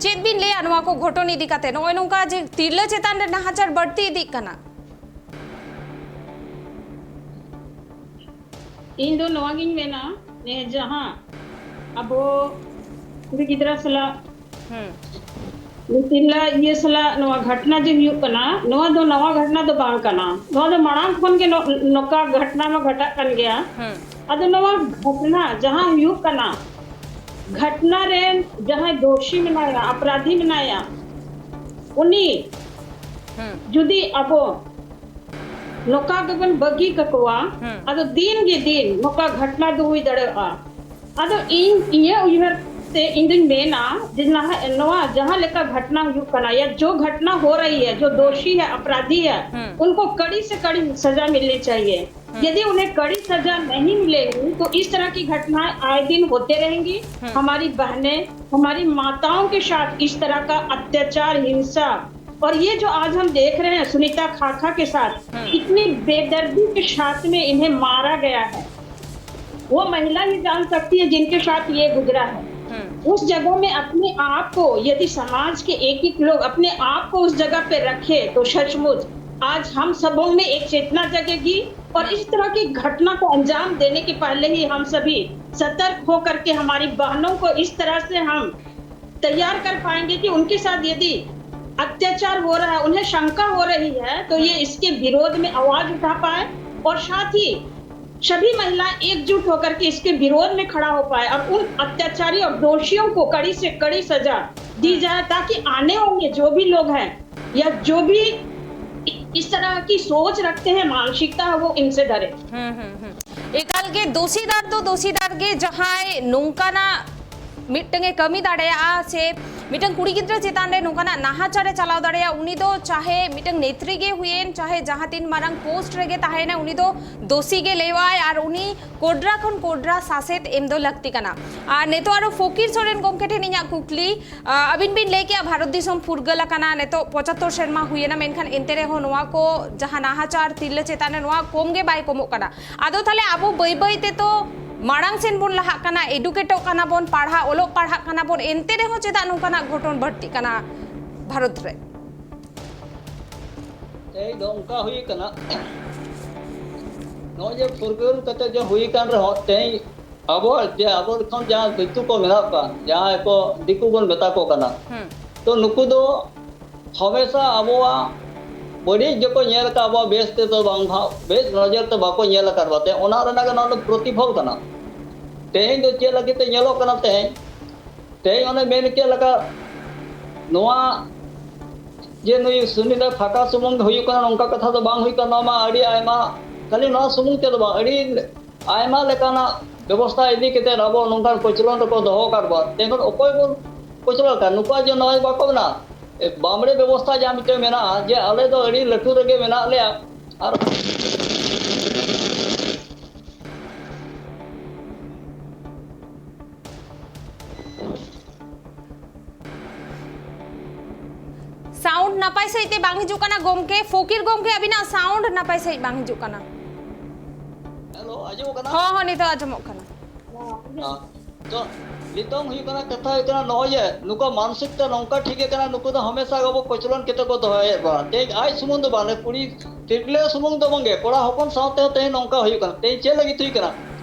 ᱪᱮᱫ ᱵᱤᱱ ᱞᱟᱹᱭᱟ ᱱᱚᱣᱟ ᱠᱚ ᱜᱷᱚᱴᱚᱱ ᱤᱫᱤ ᱠᱟᱛᱮ? ᱱᱚᱜᱼᱚᱭ ᱱᱚᱝᱠᱟ ᱡᱮ ᱛᱤᱨᱞᱟᱹ ᱪᱮᱛᱟᱱ ᱨᱮ ᱱᱟᱦᱟᱪᱟᱨ ᱵᱟᱹᱲᱛᱤ ᱤᱫᱤᱜ ᱠᱟᱱᱟ᱾ ᱤᱧ ᱫᱚ ᱱᱚᱣᱟ ᱜᱤᱧ ᱢᱮᱱᱟ, ᱱᱤᱭᱟᱹ ᱡᱟᱦᱟᱸ ᱟᱵᱚ ᱠᱩᱲᱤ ᱜᱤᱫᱽᱨᱟᱹ ᱥᱟᱞᱟᱜ, ᱦᱩᱸ᱾ ᱛᱤᱨᱞᱟᱹ ᱤᱭᱟᱹ ᱥᱟᱞᱟᱜ ᱱᱚᱣᱟ ᱜᱷᱚᱴᱱᱟ ᱡᱮ ᱦᱩᱭᱩᱜ ᱠᱟᱱᱟ, ᱱᱚᱣᱟ ᱫᱚ ᱱᱟᱣᱟ ᱜᱷᱚᱴᱱᱟ ᱫᱚ ᱵᱟᱝ ᱠᱟᱱᱟ᱾ ᱱᱚᱣᱟ ᱫᱚ ᱢᱟᱲᱟᱝ ᱠᱷᱚᱱ ᱜᱮ ᱱᱚ-, ᱱᱚᱝᱠᱟ ᱜᱷᱚᱴᱱᱟ ᱢᱟ ᱜᱷᱚᱴᱟᱜ ᱠᱟᱱ ᱜᱮᱭᱟ᱾ ᱦᱩᱸ᱾ ᱟᱫᱚ ᱱᱚᱣᱟ ᱜᱷᱚᱴᱱᱟ ᱡᱟᱦᱟᱸ ᱦᱩᱭᱩᱜ ᱠᱟᱱᱟ, ᱜᱷᱚᱴᱱᱟ ᱨᱮᱱ ᱡᱟᱦᱟᱸᱭ ᱫᱳᱥᱤ ᱢᱮᱱᱟᱭᱟ, ᱟᱯᱨᱟᱫᱷᱤ ᱢᱮᱱᱟᱭᱟ, ᱩᱱᱤ ᱦᱩᱸ᱾ ᱡᱩᱫᱤ ᱟᱵᱚ ᱱᱚᱝᱠᱟ ᱜᱮᱵᱚᱱ ᱵᱟᱹᱜᱤ ᱠᱟᱠᱚᱣᱟ, ᱦᱩᱸ᱾ ᱟᱫᱚ ᱫᱤᱱ ᱜᱮ ᱫᱤᱱ ᱱᱚᱝᱠᱟ ᱜᱷᱚᱴᱱᱟ ᱫᱚ ᱦᱩᱭ ᱫᱟᱲᱮᱭᱟᱜᱼᱟ᱾ ᱟᱫᱚ ᱤᱧ, ᱤᱧᱟᱹᱜ ᱩᱭᱦᱟᱹᱨ ᱛᱮ ᱤᱧ ᱫᱩᱧ ᱢᱮᱱᱟ ᱡᱮ ᱱᱟᱦᱟᱜ ᱱᱚᱣᱟ ᱡᱟᱦᱟᱸ ᱞᱮᱠᱟ ᱜᱷᱚᱴᱱᱟ ᱦᱩᱭᱩᱜ ᱠᱟᱱᱟ, ᱭᱟ ᱡᱚ ᱜᱷᱚᱴᱱᱟ ᱦᱳ ᱨᱟᱦᱤ ᱦᱮ, ᱡᱚ ᱦᱩᱸ᱾ ᱫᱳᱥᱤ ᱦᱮ, ᱟᱯᱨᱟᱫᱷᱤ ᱦᱮ, ᱦᱩᱸ। उनको कड़ी से कड़ी सजा मिलनी चाहिए। हम्म। यदि उन्हें कड़ी सजा नहीं मिलेगी, तो इस तरह की घटनाएं आए दिन होते रहेंगी। हम्म। हमारी बहनें, हमारी माताओं के साथ इस तरह का अत्याचार, हिंसा, और ये जो आज हम देख रहे हैं सुनीता खाखा के साथ, हम्म। इतनी बेदर्दी के साथ में इन्हें मारा गया है, वो महिला ही जान सकती है जिनके साथ ये गुजरा है। हम्म। उस जगह में अपने आप को, यदि समाज के एक एक लोग अपने आप को उस जगह पे रखे, तो सचमुच आज हम सबों में एक चेतना जगेगी। और इस तरह की घटना को अंजाम देने के पहले ही हम सभी सतर्क होकर के हमारी बहनों को इस तरह से हम तैयार कर पाएंगे कि उनके साथ यदि अत्याचार हो रहा है, उन्हें शंका हो रही है, तो ये इसके विरोध में आवाज उठा पाए और साथ ही सभी महिलाएं एकजुट होकर के इसके विरोध में खड़ा हो पाए और उन अत्याचारी और दोषियों को कड़ी से कड़ी सजा दी जाए, ताकि आने वाले जो भी लोग हैं या जो भी इस तरह की सोच रखते हैं, मानसिकता है, वो इनसे डरे। ᱮᱠᱟᱞ ᱜᱮ ᱫᱳᱥᱤᱫᱟᱨ ᱫᱚ ᱫᱳᱥᱤᱫᱟᱨ ᱜᱮ᱾ ᱡᱟᱦᱟᱸᱭ ᱱᱚᱝᱠᱟᱱᱟᱜ ᱢᱤᱫᱴᱟᱝ ᱮ ᱠᱟᱹᱢᱤ ᱫᱟᱲᱮᱭᱟᱜᱼᱟ ᱥᱮ ᱢᱤᱫᱴᱟᱝ ᱠᱩᱲᱤ ᱜᱤᱫᱽᱨᱟᱹ ᱪᱮᱛᱟᱱ ᱨᱮ ᱱᱚᱝᱠᱟᱱᱟᱜ ᱱᱟᱦᱟᱪᱟᱨ ᱮ ᱪᱟᱞᱟᱣ ᱫᱟᱲᱮᱭᱟᱜᱼᱟ, ᱩᱱᱤ ᱫᱚ ᱪᱟᱦᱮ ᱢᱤᱫᱴᱟᱝ ᱱᱮᱛᱨᱤ ᱜᱮ ᱦᱩᱭᱮᱱ, ᱪᱟᱦᱮ ᱡᱟᱦᱟᱸ ᱛᱤᱱ ᱢᱟᱨᱟᱝ ᱯᱳᱥᱴ ᱨᱮᱜᱮ ᱛᱟᱦᱮᱱᱟ, ᱩᱱᱤ ᱫᱚ ᱫᱳᱥᱤ ᱜᱮ ᱞᱟᱹᱭᱚᱜᱼᱟᱭ ᱟᱨ ᱩᱱᱤ ᱠᱚᱰᱨᱟ ᱠᱷᱚᱱ ᱠᱚᱰᱨᱟ ᱥᱟᱥᱮᱛ ᱮᱢ ᱫᱚ ᱞᱟᱹᱠᱛᱤ ᱠᱟᱱᱟ᱾ ᱟᱨ ᱱᱤᱛᱚᱜ ᱟᱨᱚ ᱯᱷᱚᱠᱤᱨ ᱥᱚᱨᱮᱱ ᱜᱚᱢᱠᱮ ᱴᱷᱮᱱ ᱤᱧᱟᱹᱜ ᱠᱩᱠᱞᱤ, ᱟᱹᱵᱤᱱ ᱵᱤᱱ ᱞᱟᱹᱭ ᱠᱮᱜᱼᱟ ᱵᱷᱟᱨᱚᱛ ᱫᱤᱥᱚᱢ ᱯᱷᱩᱨᱜᱟᱹᱞ ᱟᱠᱟᱱᱟ, ᱱᱤᱛᱚᱜ ᱯᱚᱸᱪᱟᱛᱛᱳᱨ ᱥᱮᱨᱢᱟ ᱦᱩᱭᱮᱱᱟ, ᱢᱮᱱᱠᱷᱟᱱ ᱮᱱᱛᱮ ᱨᱮᱦᱚᱸ ᱱᱚᱣᱟ ᱠᱚ ᱡᱟᱦᱟᱸ ᱱᱟᱦᱟᱪᱟᱨ ᱛᱤᱨᱞᱟᱹ ᱪᱮᱛᱟᱱ ᱨᱮ, ᱱᱚᱣᱟ ᱠᱚᱢ ᱜᱮ ᱵᱟᱭ ᱠᱚᱢᱚᱜ ᱠᱟᱱᱟ᱾ ᱟᱫᱚ ᱛᱟᱦᱞᱮ ᱟᱵᱚ ᱵᱟᱹᱭ ᱵᱟᱹᱭ ᱛᱮ ᱛᱚ ᱢᱟᱲᱟᱝ ᱥᱮᱱ ᱵᱚᱱ ᱞᱟᱦᱟᱜ ᱠᱟᱱᱟ, ᱮᱰᱩᱠᱮᱴᱚᱜ ᱠᱟᱱᱟ ᱵᱚᱱ, ᱯᱟᱲᱦᱟᱜ ᱚᱞᱚᱜ ᱯᱟᱲᱦᱟᱜ ᱠᱟᱱᱟ ᱵᱚᱱ, ᱮᱱᱛᱮ ᱨᱮᱦᱚᱸ ᱪᱮᱫᱟᱜ ᱱᱚᱝᱠᱟᱱᱟᱜ ᱜᱷᱚᱴᱚᱱ ᱵᱟᱹᱲᱛᱤᱜ ᱠᱟᱱᱟ ᱵᱷᱟᱨᱚᱛ ᱨᱮ? ᱛᱮᱦᱮᱧ ᱫᱚ ᱚᱱᱠᱟ ᱦᱩᱭ ᱠᱟᱱᱟ, ᱱᱚᱜᱼᱚᱭ ᱡᱮ ᱯᱷᱩᱨᱜᱟᱹᱞ ᱠᱟᱛᱮ ᱡᱮ ᱦᱩᱭ ᱠᱟᱱ ᱨᱮᱦᱚᱸ, ᱛᱮᱦᱮᱧ ᱟᱵᱚ ᱡᱮ ᱟᱵᱚ ᱠᱷᱚᱱ ᱡᱟᱦᱟᱸ ᱫᱤᱠᱩ ᱠᱚ ᱢᱮᱱᱟᱜ ᱠᱚᱣᱟ, ᱡᱟᱦᱟᱸᱭ ᱠᱚ ᱫᱤᱠᱩ ᱵᱚᱱ ᱢᱮᱛᱟ ᱠᱚ ᱠᱟᱱᱟ, ᱛᱚ ᱱᱩᱠᱩ ᱫᱚ ᱦᱚᱢᱮᱥᱟ ᱟᱵᱚᱣᱟᱜ ᱵᱟᱹᱲᱤᱡ ᱜᱮᱠᱚ ᱧᱮᱞ ᱟᱠᱟᱫ, ᱟᱵᱚᱣᱟᱜ ᱵᱮᱥ ᱛᱮᱫᱚ ᱵᱟᱝ, ᱵᱮᱥ ᱱᱚᱡᱚᱨ ᱛᱮ ᱵᱟᱠᱚ ᱧᱮᱞ ᱟᱠᱟᱫ ᱵᱚᱱᱟ᱾ ᱚᱱᱟ ᱨᱮᱱᱟᱜ ᱜᱮ ᱱᱚᱣᱟ ᱫᱚ ᱯᱨᱚᱛᱤᱯᱷᱚᱞ ᱠᱟᱱᱟ᱾ ᱛᱮᱦᱮᱧ ᱫᱚ ᱪᱮᱫ ᱞᱟᱹᱜᱤᱫ ᱛᱮ ᱧᱮᱞᱚᱜ ᱠᱟᱱᱟ? ᱛᱮᱦᱮᱧ, ᱛᱮᱦᱮᱧ ᱚᱱᱮ ᱢᱮᱱ ᱠᱮᱫ ᱞᱮᱠᱟ, ᱱᱚᱣᱟ ᱡᱮ ᱱᱩᱭ ᱥᱩᱱᱤ ᱫᱚ ᱯᱷᱟᱸᱠᱟ ᱥᱩᱢᱩᱝ ᱜᱮ ᱦᱩᱭᱩᱜ ᱠᱟᱱᱟ, ᱱᱚᱝᱠᱟ ᱠᱟᱛᱷᱟ ᱫᱚ ᱵᱟᱝ ᱦᱩᱭᱩᱜ ᱠᱟᱱᱟ᱾ ᱱᱚᱣᱟ ᱢᱟ ᱟᱹᱰᱤ ᱟᱭᱢᱟ, ᱠᱷᱟᱹᱞᱤ ᱱᱚᱣᱟ ᱥᱩᱢᱩᱝ ᱛᱮᱫᱚ ᱵᱟᱝ, ᱟᱹᱰᱤ ᱟᱭᱢᱟ ᱞᱮᱠᱟᱱᱟᱜ ᱵᱮᱵᱚᱥᱛᱷᱟ ᱤᱫᱤ ᱠᱟᱛᱮ ᱟᱵᱚ ᱱᱚᱝᱠᱟᱱ ᱠᱚᱪᱞᱚᱱ ᱨᱮᱠᱚ ᱫᱚᱦᱚ ᱟᱠᱟᱫ ᱵᱚᱱᱟ᱾ ᱛᱮᱦᱮᱧ ᱚᱠᱚᱭ ᱵᱚᱱ ᱠᱚᱪᱞᱚᱱ ᱠᱟᱱᱟ? ᱱᱩᱠᱩᱣᱟᱜ ᱡᱮ ᱱᱚᱜᱼᱚᱭ ᱵᱟᱠᱚ ᱢᱮᱱᱟ, ᱵᱟᱢᱲᱮ ᱵᱮᱵᱚᱥᱛᱷᱟ ᱡᱟᱦᱟᱸ ᱢᱤᱫᱴᱮᱱ ᱢᱮᱱᱟᱜᱼᱟ, ᱡᱮ ᱟᱞᱮ ᱫᱚ ᱟᱹᱰᱤ ᱞᱟᱹᱴᱩ ᱨᱮᱜᱮ ᱢᱮᱱᱟᱜ ᱞᱮᱭᱟ, ᱟᱨ ᱥᱟᱣᱩᱱᱰ ᱱᱟᱯᱟᱭ ᱥᱟᱺᱦᱤᱡ ᱛᱮ ᱵᱟᱝ ᱦᱤᱡᱩᱜ ᱠᱟᱱᱟ ᱜᱚᱢᱠᱮ᱾ ᱯᱷᱚᱠᱤᱨ ᱜᱚᱢᱠᱮ, ᱟᱹᱵᱤᱱᱟᱜ ᱥᱟᱣᱩᱱᱰ ᱱᱟᱯᱟᱭ ᱥᱟᱺᱦᱤᱡ ᱵᱟᱝ ᱦᱤᱡᱩᱜ ᱠᱟᱱᱟ᱾ ᱦᱮᱞᱳ, ᱟᱸᱡᱚᱢᱚᱜ ᱠᱟᱱᱟ? ᱦᱚᱸ ᱦᱚᱸ, ᱱᱤᱛᱚᱜ ᱟᱸᱡᱚᱢᱚᱜ ᱠᱟᱱᱟ᱾ ᱦᱮᱸ᱾ ᱛᱚ, ᱱᱤᱛᱚᱝ ᱦᱩᱭᱩᱜ ᱠᱟᱱᱟ, ᱠᱟᱛᱷᱟ ᱦᱩᱭᱩᱜ ᱠᱟᱱᱟ, ᱱᱚᱜᱼᱚᱭ ᱡᱮ ᱱᱩᱠᱩ ᱢᱟᱱᱥᱤᱠ ᱛᱮ ᱱᱚᱝᱠᱟ ᱴᱷᱤᱠ ᱜᱮ ᱠᱟᱱᱟ, ᱱᱩᱠᱩ ᱫᱚ ᱦᱟᱢᱮᱥᱟ ᱜᱮ ᱟᱵᱚ ᱠᱚᱪᱞᱚᱱ ᱠᱟᱛᱮ ᱠᱚ ᱫᱚᱦᱚᱭᱮᱫ ᱠᱚᱣᱟ᱾ ᱛᱮᱦᱮᱧ ᱟᱡ ᱥᱩᱢᱩᱝ ᱫᱚ ᱵᱟᱝ, ᱠᱩᱲᱤ ᱛᱤᱨᱞᱟᱹ ᱥᱩᱢᱩᱝ ᱫᱚ ᱵᱟᱝᱜᱮ, ᱠᱚᱲᱟ ᱦᱚᱯᱚᱱ ᱥᱟᱶᱛᱮ ᱦᱚᱸ ᱛᱮᱦᱮᱧ ᱱᱚᱝᱠᱟ ᱦᱩᱭᱩᱜ ᱠᱟᱱᱟ᱾ ᱛᱮᱦᱮᱧ ᱪᱮᱫ ᱞᱟᱹᱜᱤᱫ ᱦᱩᱭᱩᱜ ᱠᱟᱱᱟ?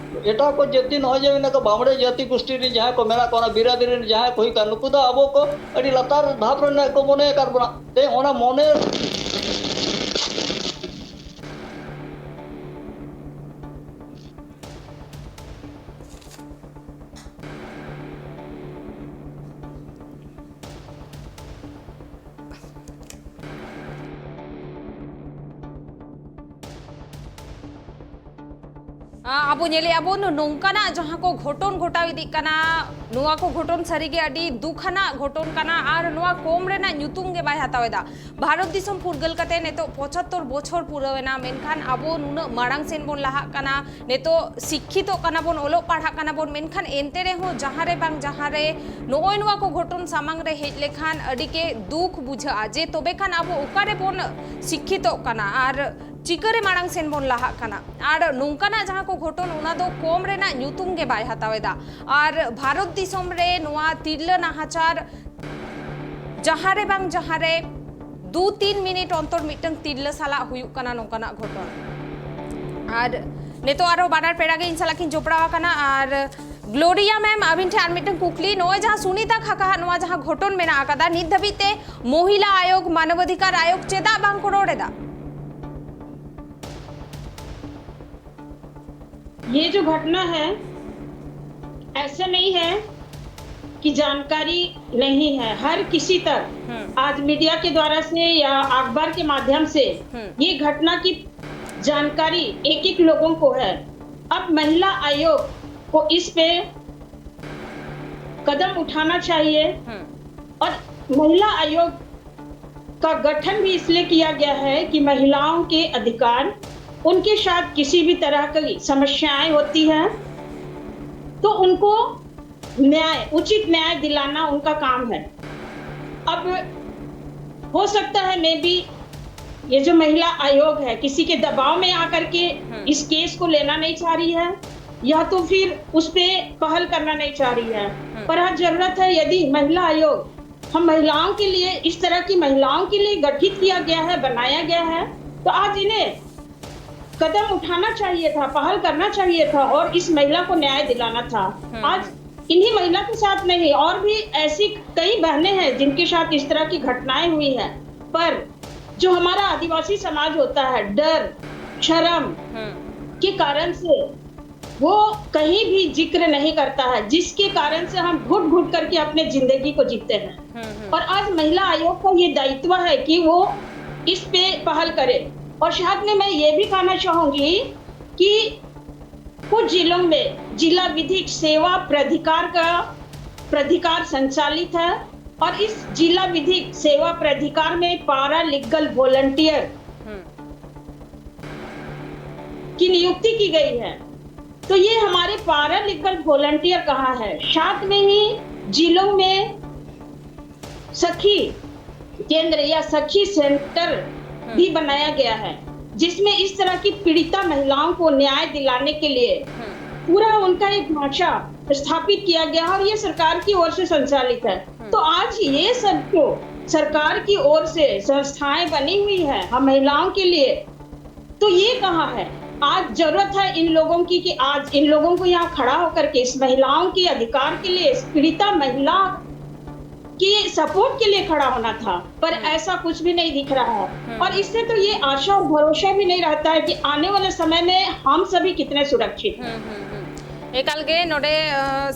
ᱮᱴᱟᱜ ᱠᱚ ᱡᱟᱹᱛᱤ, ᱱᱚᱜᱼᱚᱭ ᱡᱮ ᱢᱮᱱᱟᱜ ᱠᱚ ᱵᱟᱢᱲᱮ ᱡᱟᱹᱛᱤ ᱜᱳᱥᱴᱤ ᱨᱮᱱ ᱡᱟᱦᱟᱸᱭ ᱠᱚ ᱢᱮᱱᱟᱜ ᱠᱚᱣᱟ, ᱚᱱᱟ ᱵᱤᱨᱟᱫᱟᱨᱤ ᱨᱮᱱ ᱡᱟᱦᱟᱸᱭ ᱠᱚ ᱦᱩᱭᱩᱜ ᱠᱟᱱᱟ, ᱱᱩᱠᱩ ᱫᱚ ᱟᱵᱚ ᱠᱚ ᱟᱹᱰᱤ ᱞᱟᱛᱟᱨ ᱫᱷᱟᱯ ᱨᱮᱱᱟᱜ ᱠᱚ ᱢᱚᱱᱮ ᱟᱠᱟᱫ ᱵᱚᱱᱟ᱾ ᱛᱮᱦᱮᱧ ᱚᱱᱟ ᱢᱚᱱᱮ ᱟᱵᱚ ᱧᱮᱞᱮᱜᱼᱟ ᱵᱚᱱ, ᱱᱚᱝᱠᱟᱱᱟᱜ ᱡᱟᱦᱟᱸ ᱠᱚ ᱜᱷᱚᱴᱚᱱ ᱜᱷᱚᱴᱟᱣ ᱤᱫᱤᱜ ᱠᱟᱱᱟ, ᱱᱚᱣᱟ ᱠᱚ ᱜᱷᱚᱴᱚᱱ ᱥᱟᱹᱨᱤᱜᱮ ᱟᱹᱰᱤ ᱫᱩᱠ ᱟᱱᱟᱜ ᱜᱷᱚᱴᱚᱱ ᱠᱟᱱᱟ᱾ ᱟᱨ ᱱᱚᱣᱟ ᱠᱚᱢ ᱨᱮᱱᱟᱜ ᱧᱩᱛᱩᱢ ᱜᱮ ᱵᱟᱭ ᱦᱟᱛᱟᱣ ᱮᱫᱟ᱾ ᱵᱷᱟᱨᱚᱛ ᱫᱤᱥᱚᱢ ᱯᱷᱩᱨᱜᱟᱹᱞ ᱠᱟᱛᱮ ᱱᱤᱛᱚᱜ ᱯᱚᱸᱪᱟᱛᱛᱳᱨ ᱵᱚᱪᱷᱚᱨ ᱯᱩᱨᱟᱹᱣ ᱮᱱᱟ, ᱢᱮᱱᱠᱷᱟᱱ ᱟᱵᱚ ᱱᱩᱱᱟᱹᱜ ᱢᱟᱲᱟᱝ ᱥᱮᱱ ᱵᱚᱱ ᱞᱟᱦᱟᱜ ᱠᱟᱱᱟ, ᱱᱤᱛᱚᱜ ᱥᱤᱠᱠᱷᱤᱛᱚᱜ ᱠᱟᱱᱟ ᱵᱚᱱ, ᱚᱞᱚᱜ ᱯᱟᱲᱦᱟᱜ ᱠᱟᱱᱟ ᱵᱚᱱ, ᱢᱮᱱᱠᱷᱟᱱ ᱮᱱᱛᱮ ᱨᱮᱦᱚᱸ ᱡᱟᱦᱟᱸ ᱨᱮ ᱵᱟᱝ ᱡᱟᱦᱟᱸ ᱨᱮ ᱱᱚᱜᱼᱚᱭ ᱱᱚᱣᱟ ᱠᱚ ᱜᱷᱚᱴᱚᱱ ᱥᱟᱢᱟᱝ ᱨᱮ ᱦᱮᱡ ᱞᱮᱠᱷᱟᱱ ᱟᱹᱰᱤ ᱜᱮ ᱫᱩᱠ ᱵᱩᱡᱷᱟᱹᱜᱼᱟ, ᱡᱮ ᱛᱚᱵᱮ ᱠᱷᱟᱱ ᱟᱵᱚ ᱚᱠᱟ ᱨᱮᱵᱚᱱ ᱥᱤᱠᱠᱷᱤᱛᱚᱜ ᱠᱟᱱᱟ ᱟᱨ ᱪᱤᱠᱟᱹᱨᱮ ᱢᱟᱲᱟᱝ ᱥᱮᱱ ᱵᱚᱱ ᱞᱟᱦᱟᱜ ᱠᱟᱱᱟ᱾ ᱟᱨ ᱱᱚᱝᱠᱟᱱᱟᱜ ᱡᱟᱦᱟᱸ ᱠᱚ ᱜᱷᱚᱴᱚᱱ, ᱚᱱᱟ ᱫᱚ ᱠᱚᱢ ᱨᱮᱱᱟᱜ ᱧᱩᱛᱩᱢ ᱜᱮ ᱵᱟᱭ ᱦᱟᱛᱟᱣ ᱮᱫᱟ᱾ ᱟᱨ ᱵᱷᱟᱨᱚᱛ ᱫᱤᱥᱚᱢ ᱨᱮ ᱱᱚᱣᱟ ᱛᱤᱨᱞᱟᱹ ᱱᱟᱦᱟᱪᱟᱨ ᱡᱟᱦᱟᱸ ᱨᱮ ᱵᱟᱝ ᱡᱟᱦᱟᱸ ᱨᱮ ᱫᱩ ᱛᱤᱱ ᱢᱤᱱᱤᱴ ᱚᱱᱛᱚᱨ ᱢᱤᱫᱴᱟᱝ ᱛᱤᱨᱞᱟᱹ ᱥᱟᱞᱟᱜ ᱦᱩᱭᱩᱜ ᱠᱟᱱᱟ ᱱᱚᱝᱠᱟᱱᱟᱜ ᱜᱷᱚᱴᱚᱱ᱾ ᱟᱨ ᱱᱤᱛᱚᱜ ᱟᱨᱚ ᱵᱟᱱᱟᱨ ᱯᱮᱲᱟ ᱜᱮ ᱤᱧ ᱥᱟᱞᱟᱜ ᱠᱤᱱ ᱡᱚᱯᱲᱟᱣ ᱟᱠᱟᱱᱟ᱾ ᱟᱨ ᱜᱞᱳᱨᱤᱭᱟ ᱢᱮᱢ, ᱟᱹᱵᱤᱱ ᱴᱷᱮᱱ ᱟᱨ ᱢᱤᱫᱴᱟᱝ ᱠᱩᱠᱞᱤ, ᱱᱚᱜᱼᱚᱭ ᱡᱟᱦᱟᱸ ᱥᱩᱱᱤᱛᱟ ᱠᱷᱟᱠᱟ ᱦᱟᱜ ᱱᱚᱣᱟ ᱡᱟᱦᱟᱸ ᱜᱷᱚᱴᱚᱱ ᱢᱮᱱᱟᱜ ᱟᱠᱟᱫᱟ, ᱱᱤᱛ ᱫᱷᱟᱹᱵᱤᱡ ᱛᱮ ᱢᱚᱦᱤᱞᱟ ᱟᱭᱳᱜᱽ, ᱢᱟᱱᱚᱵᱟᱫᱷᱤᱠᱟᱨ ᱟᱭᱳᱜᱽ ᱪᱮᱫᱟᱜ ᱵᱟᱝ ᱠᱚ ᱨᱚᱲ ᱮᱫᱟ? ये जो घटना है, ऐसा नहीं है कि जानकारी नहीं है, हर किसी तक आज मीडिया के द्वारा से या अखबार के माध्यम से ये घटना की जानकारी एक एक लोगों को है। अब महिला आयोग को इस पे कदम उठाना चाहिए और महिला आयोग का गठन भी इसलिए किया गया है कि महिलाओं के अधिकार, उनके साथ किसी भी तरह की समस्याएं होती हैं तो उनको न्याय, उचित न्याय दिलाना उनका काम है। अब हो सकता है मे बी ये जो महिला आयोग है किसी के दबाव में आकर के इस केस को लेना नहीं चाह रही है, या तो फिर उस पे पहल करना नहीं चाह रही है। पर हाँ, जरूरत है, यदि महिला आयोग हम महिलाओं के लिए, इस तरह की महिलाओं के लिए गठित किया गया है, बनाया गया है, तो आज इन्हें कदम उठाना चाहिए था, पहल करना चाहिए था और इस महिला को न्याय दिलाना था। आज इन्हीं महिला के साथ नहीं, और भी ऐसी कई बहनें हैं जिनके साथ इस तरह की घटनाएं हुई हैं, पर जो हमारा आदिवासी समाज होता है, डर, शर्म के कारण से वो कहीं भी जिक्र नहीं करता है, जिसके कारण से हम घुट घुट करके अपने जिंदगी को जीते हैं। और आज महिला आयोग का ये दायित्व है कि वो इस पे पहल करे। और साथ में मैं ये भी कहना चाहूंगी कि कुछ जिलों में जिला विधिक सेवा प्राधिकार का प्राधिकार संचालित है और इस जिला विधिक सेवा प्राधिकार में पारा लीगल वॉलंटियर की नियुक्ति की गई है। तो ये हमारे पारा लीगल वॉलंटियर कहाँ है? साथ में ही जिलों में सखी केंद्र या सखी सेंटर भी बनाया गया है, जिसमें इस तरह की पीड़िता महिलाओं को न्याय दिलाने के लिए पूरा उनका एक ढांचा स्थापित किया गया है और ये सरकार की ओर से संचालित है। तो आज ये सब जो सरकार की ओर से संस्थाएं बनी हुई है हम महिलाओं के लिए, तो ये कहाँ है? आज जरूरत है इन लोगों की कि आज इन लोगों को यहाँ खड़ा होकर के इस महिलाओं के अधिकार के लिए, इस पीड़िता महिला के सपोर्ट के लिए खड़ा होना था, पर ऐसा कुछ भी नहीं दिख रहा है। और इससे तो ये आशा और भरोसा भी नहीं रहता है कि आने वाले समय में हम सभी कितने सुरक्षित हैं। ᱮᱠᱟᱞ ᱜᱮ ᱱᱚᱰᱮ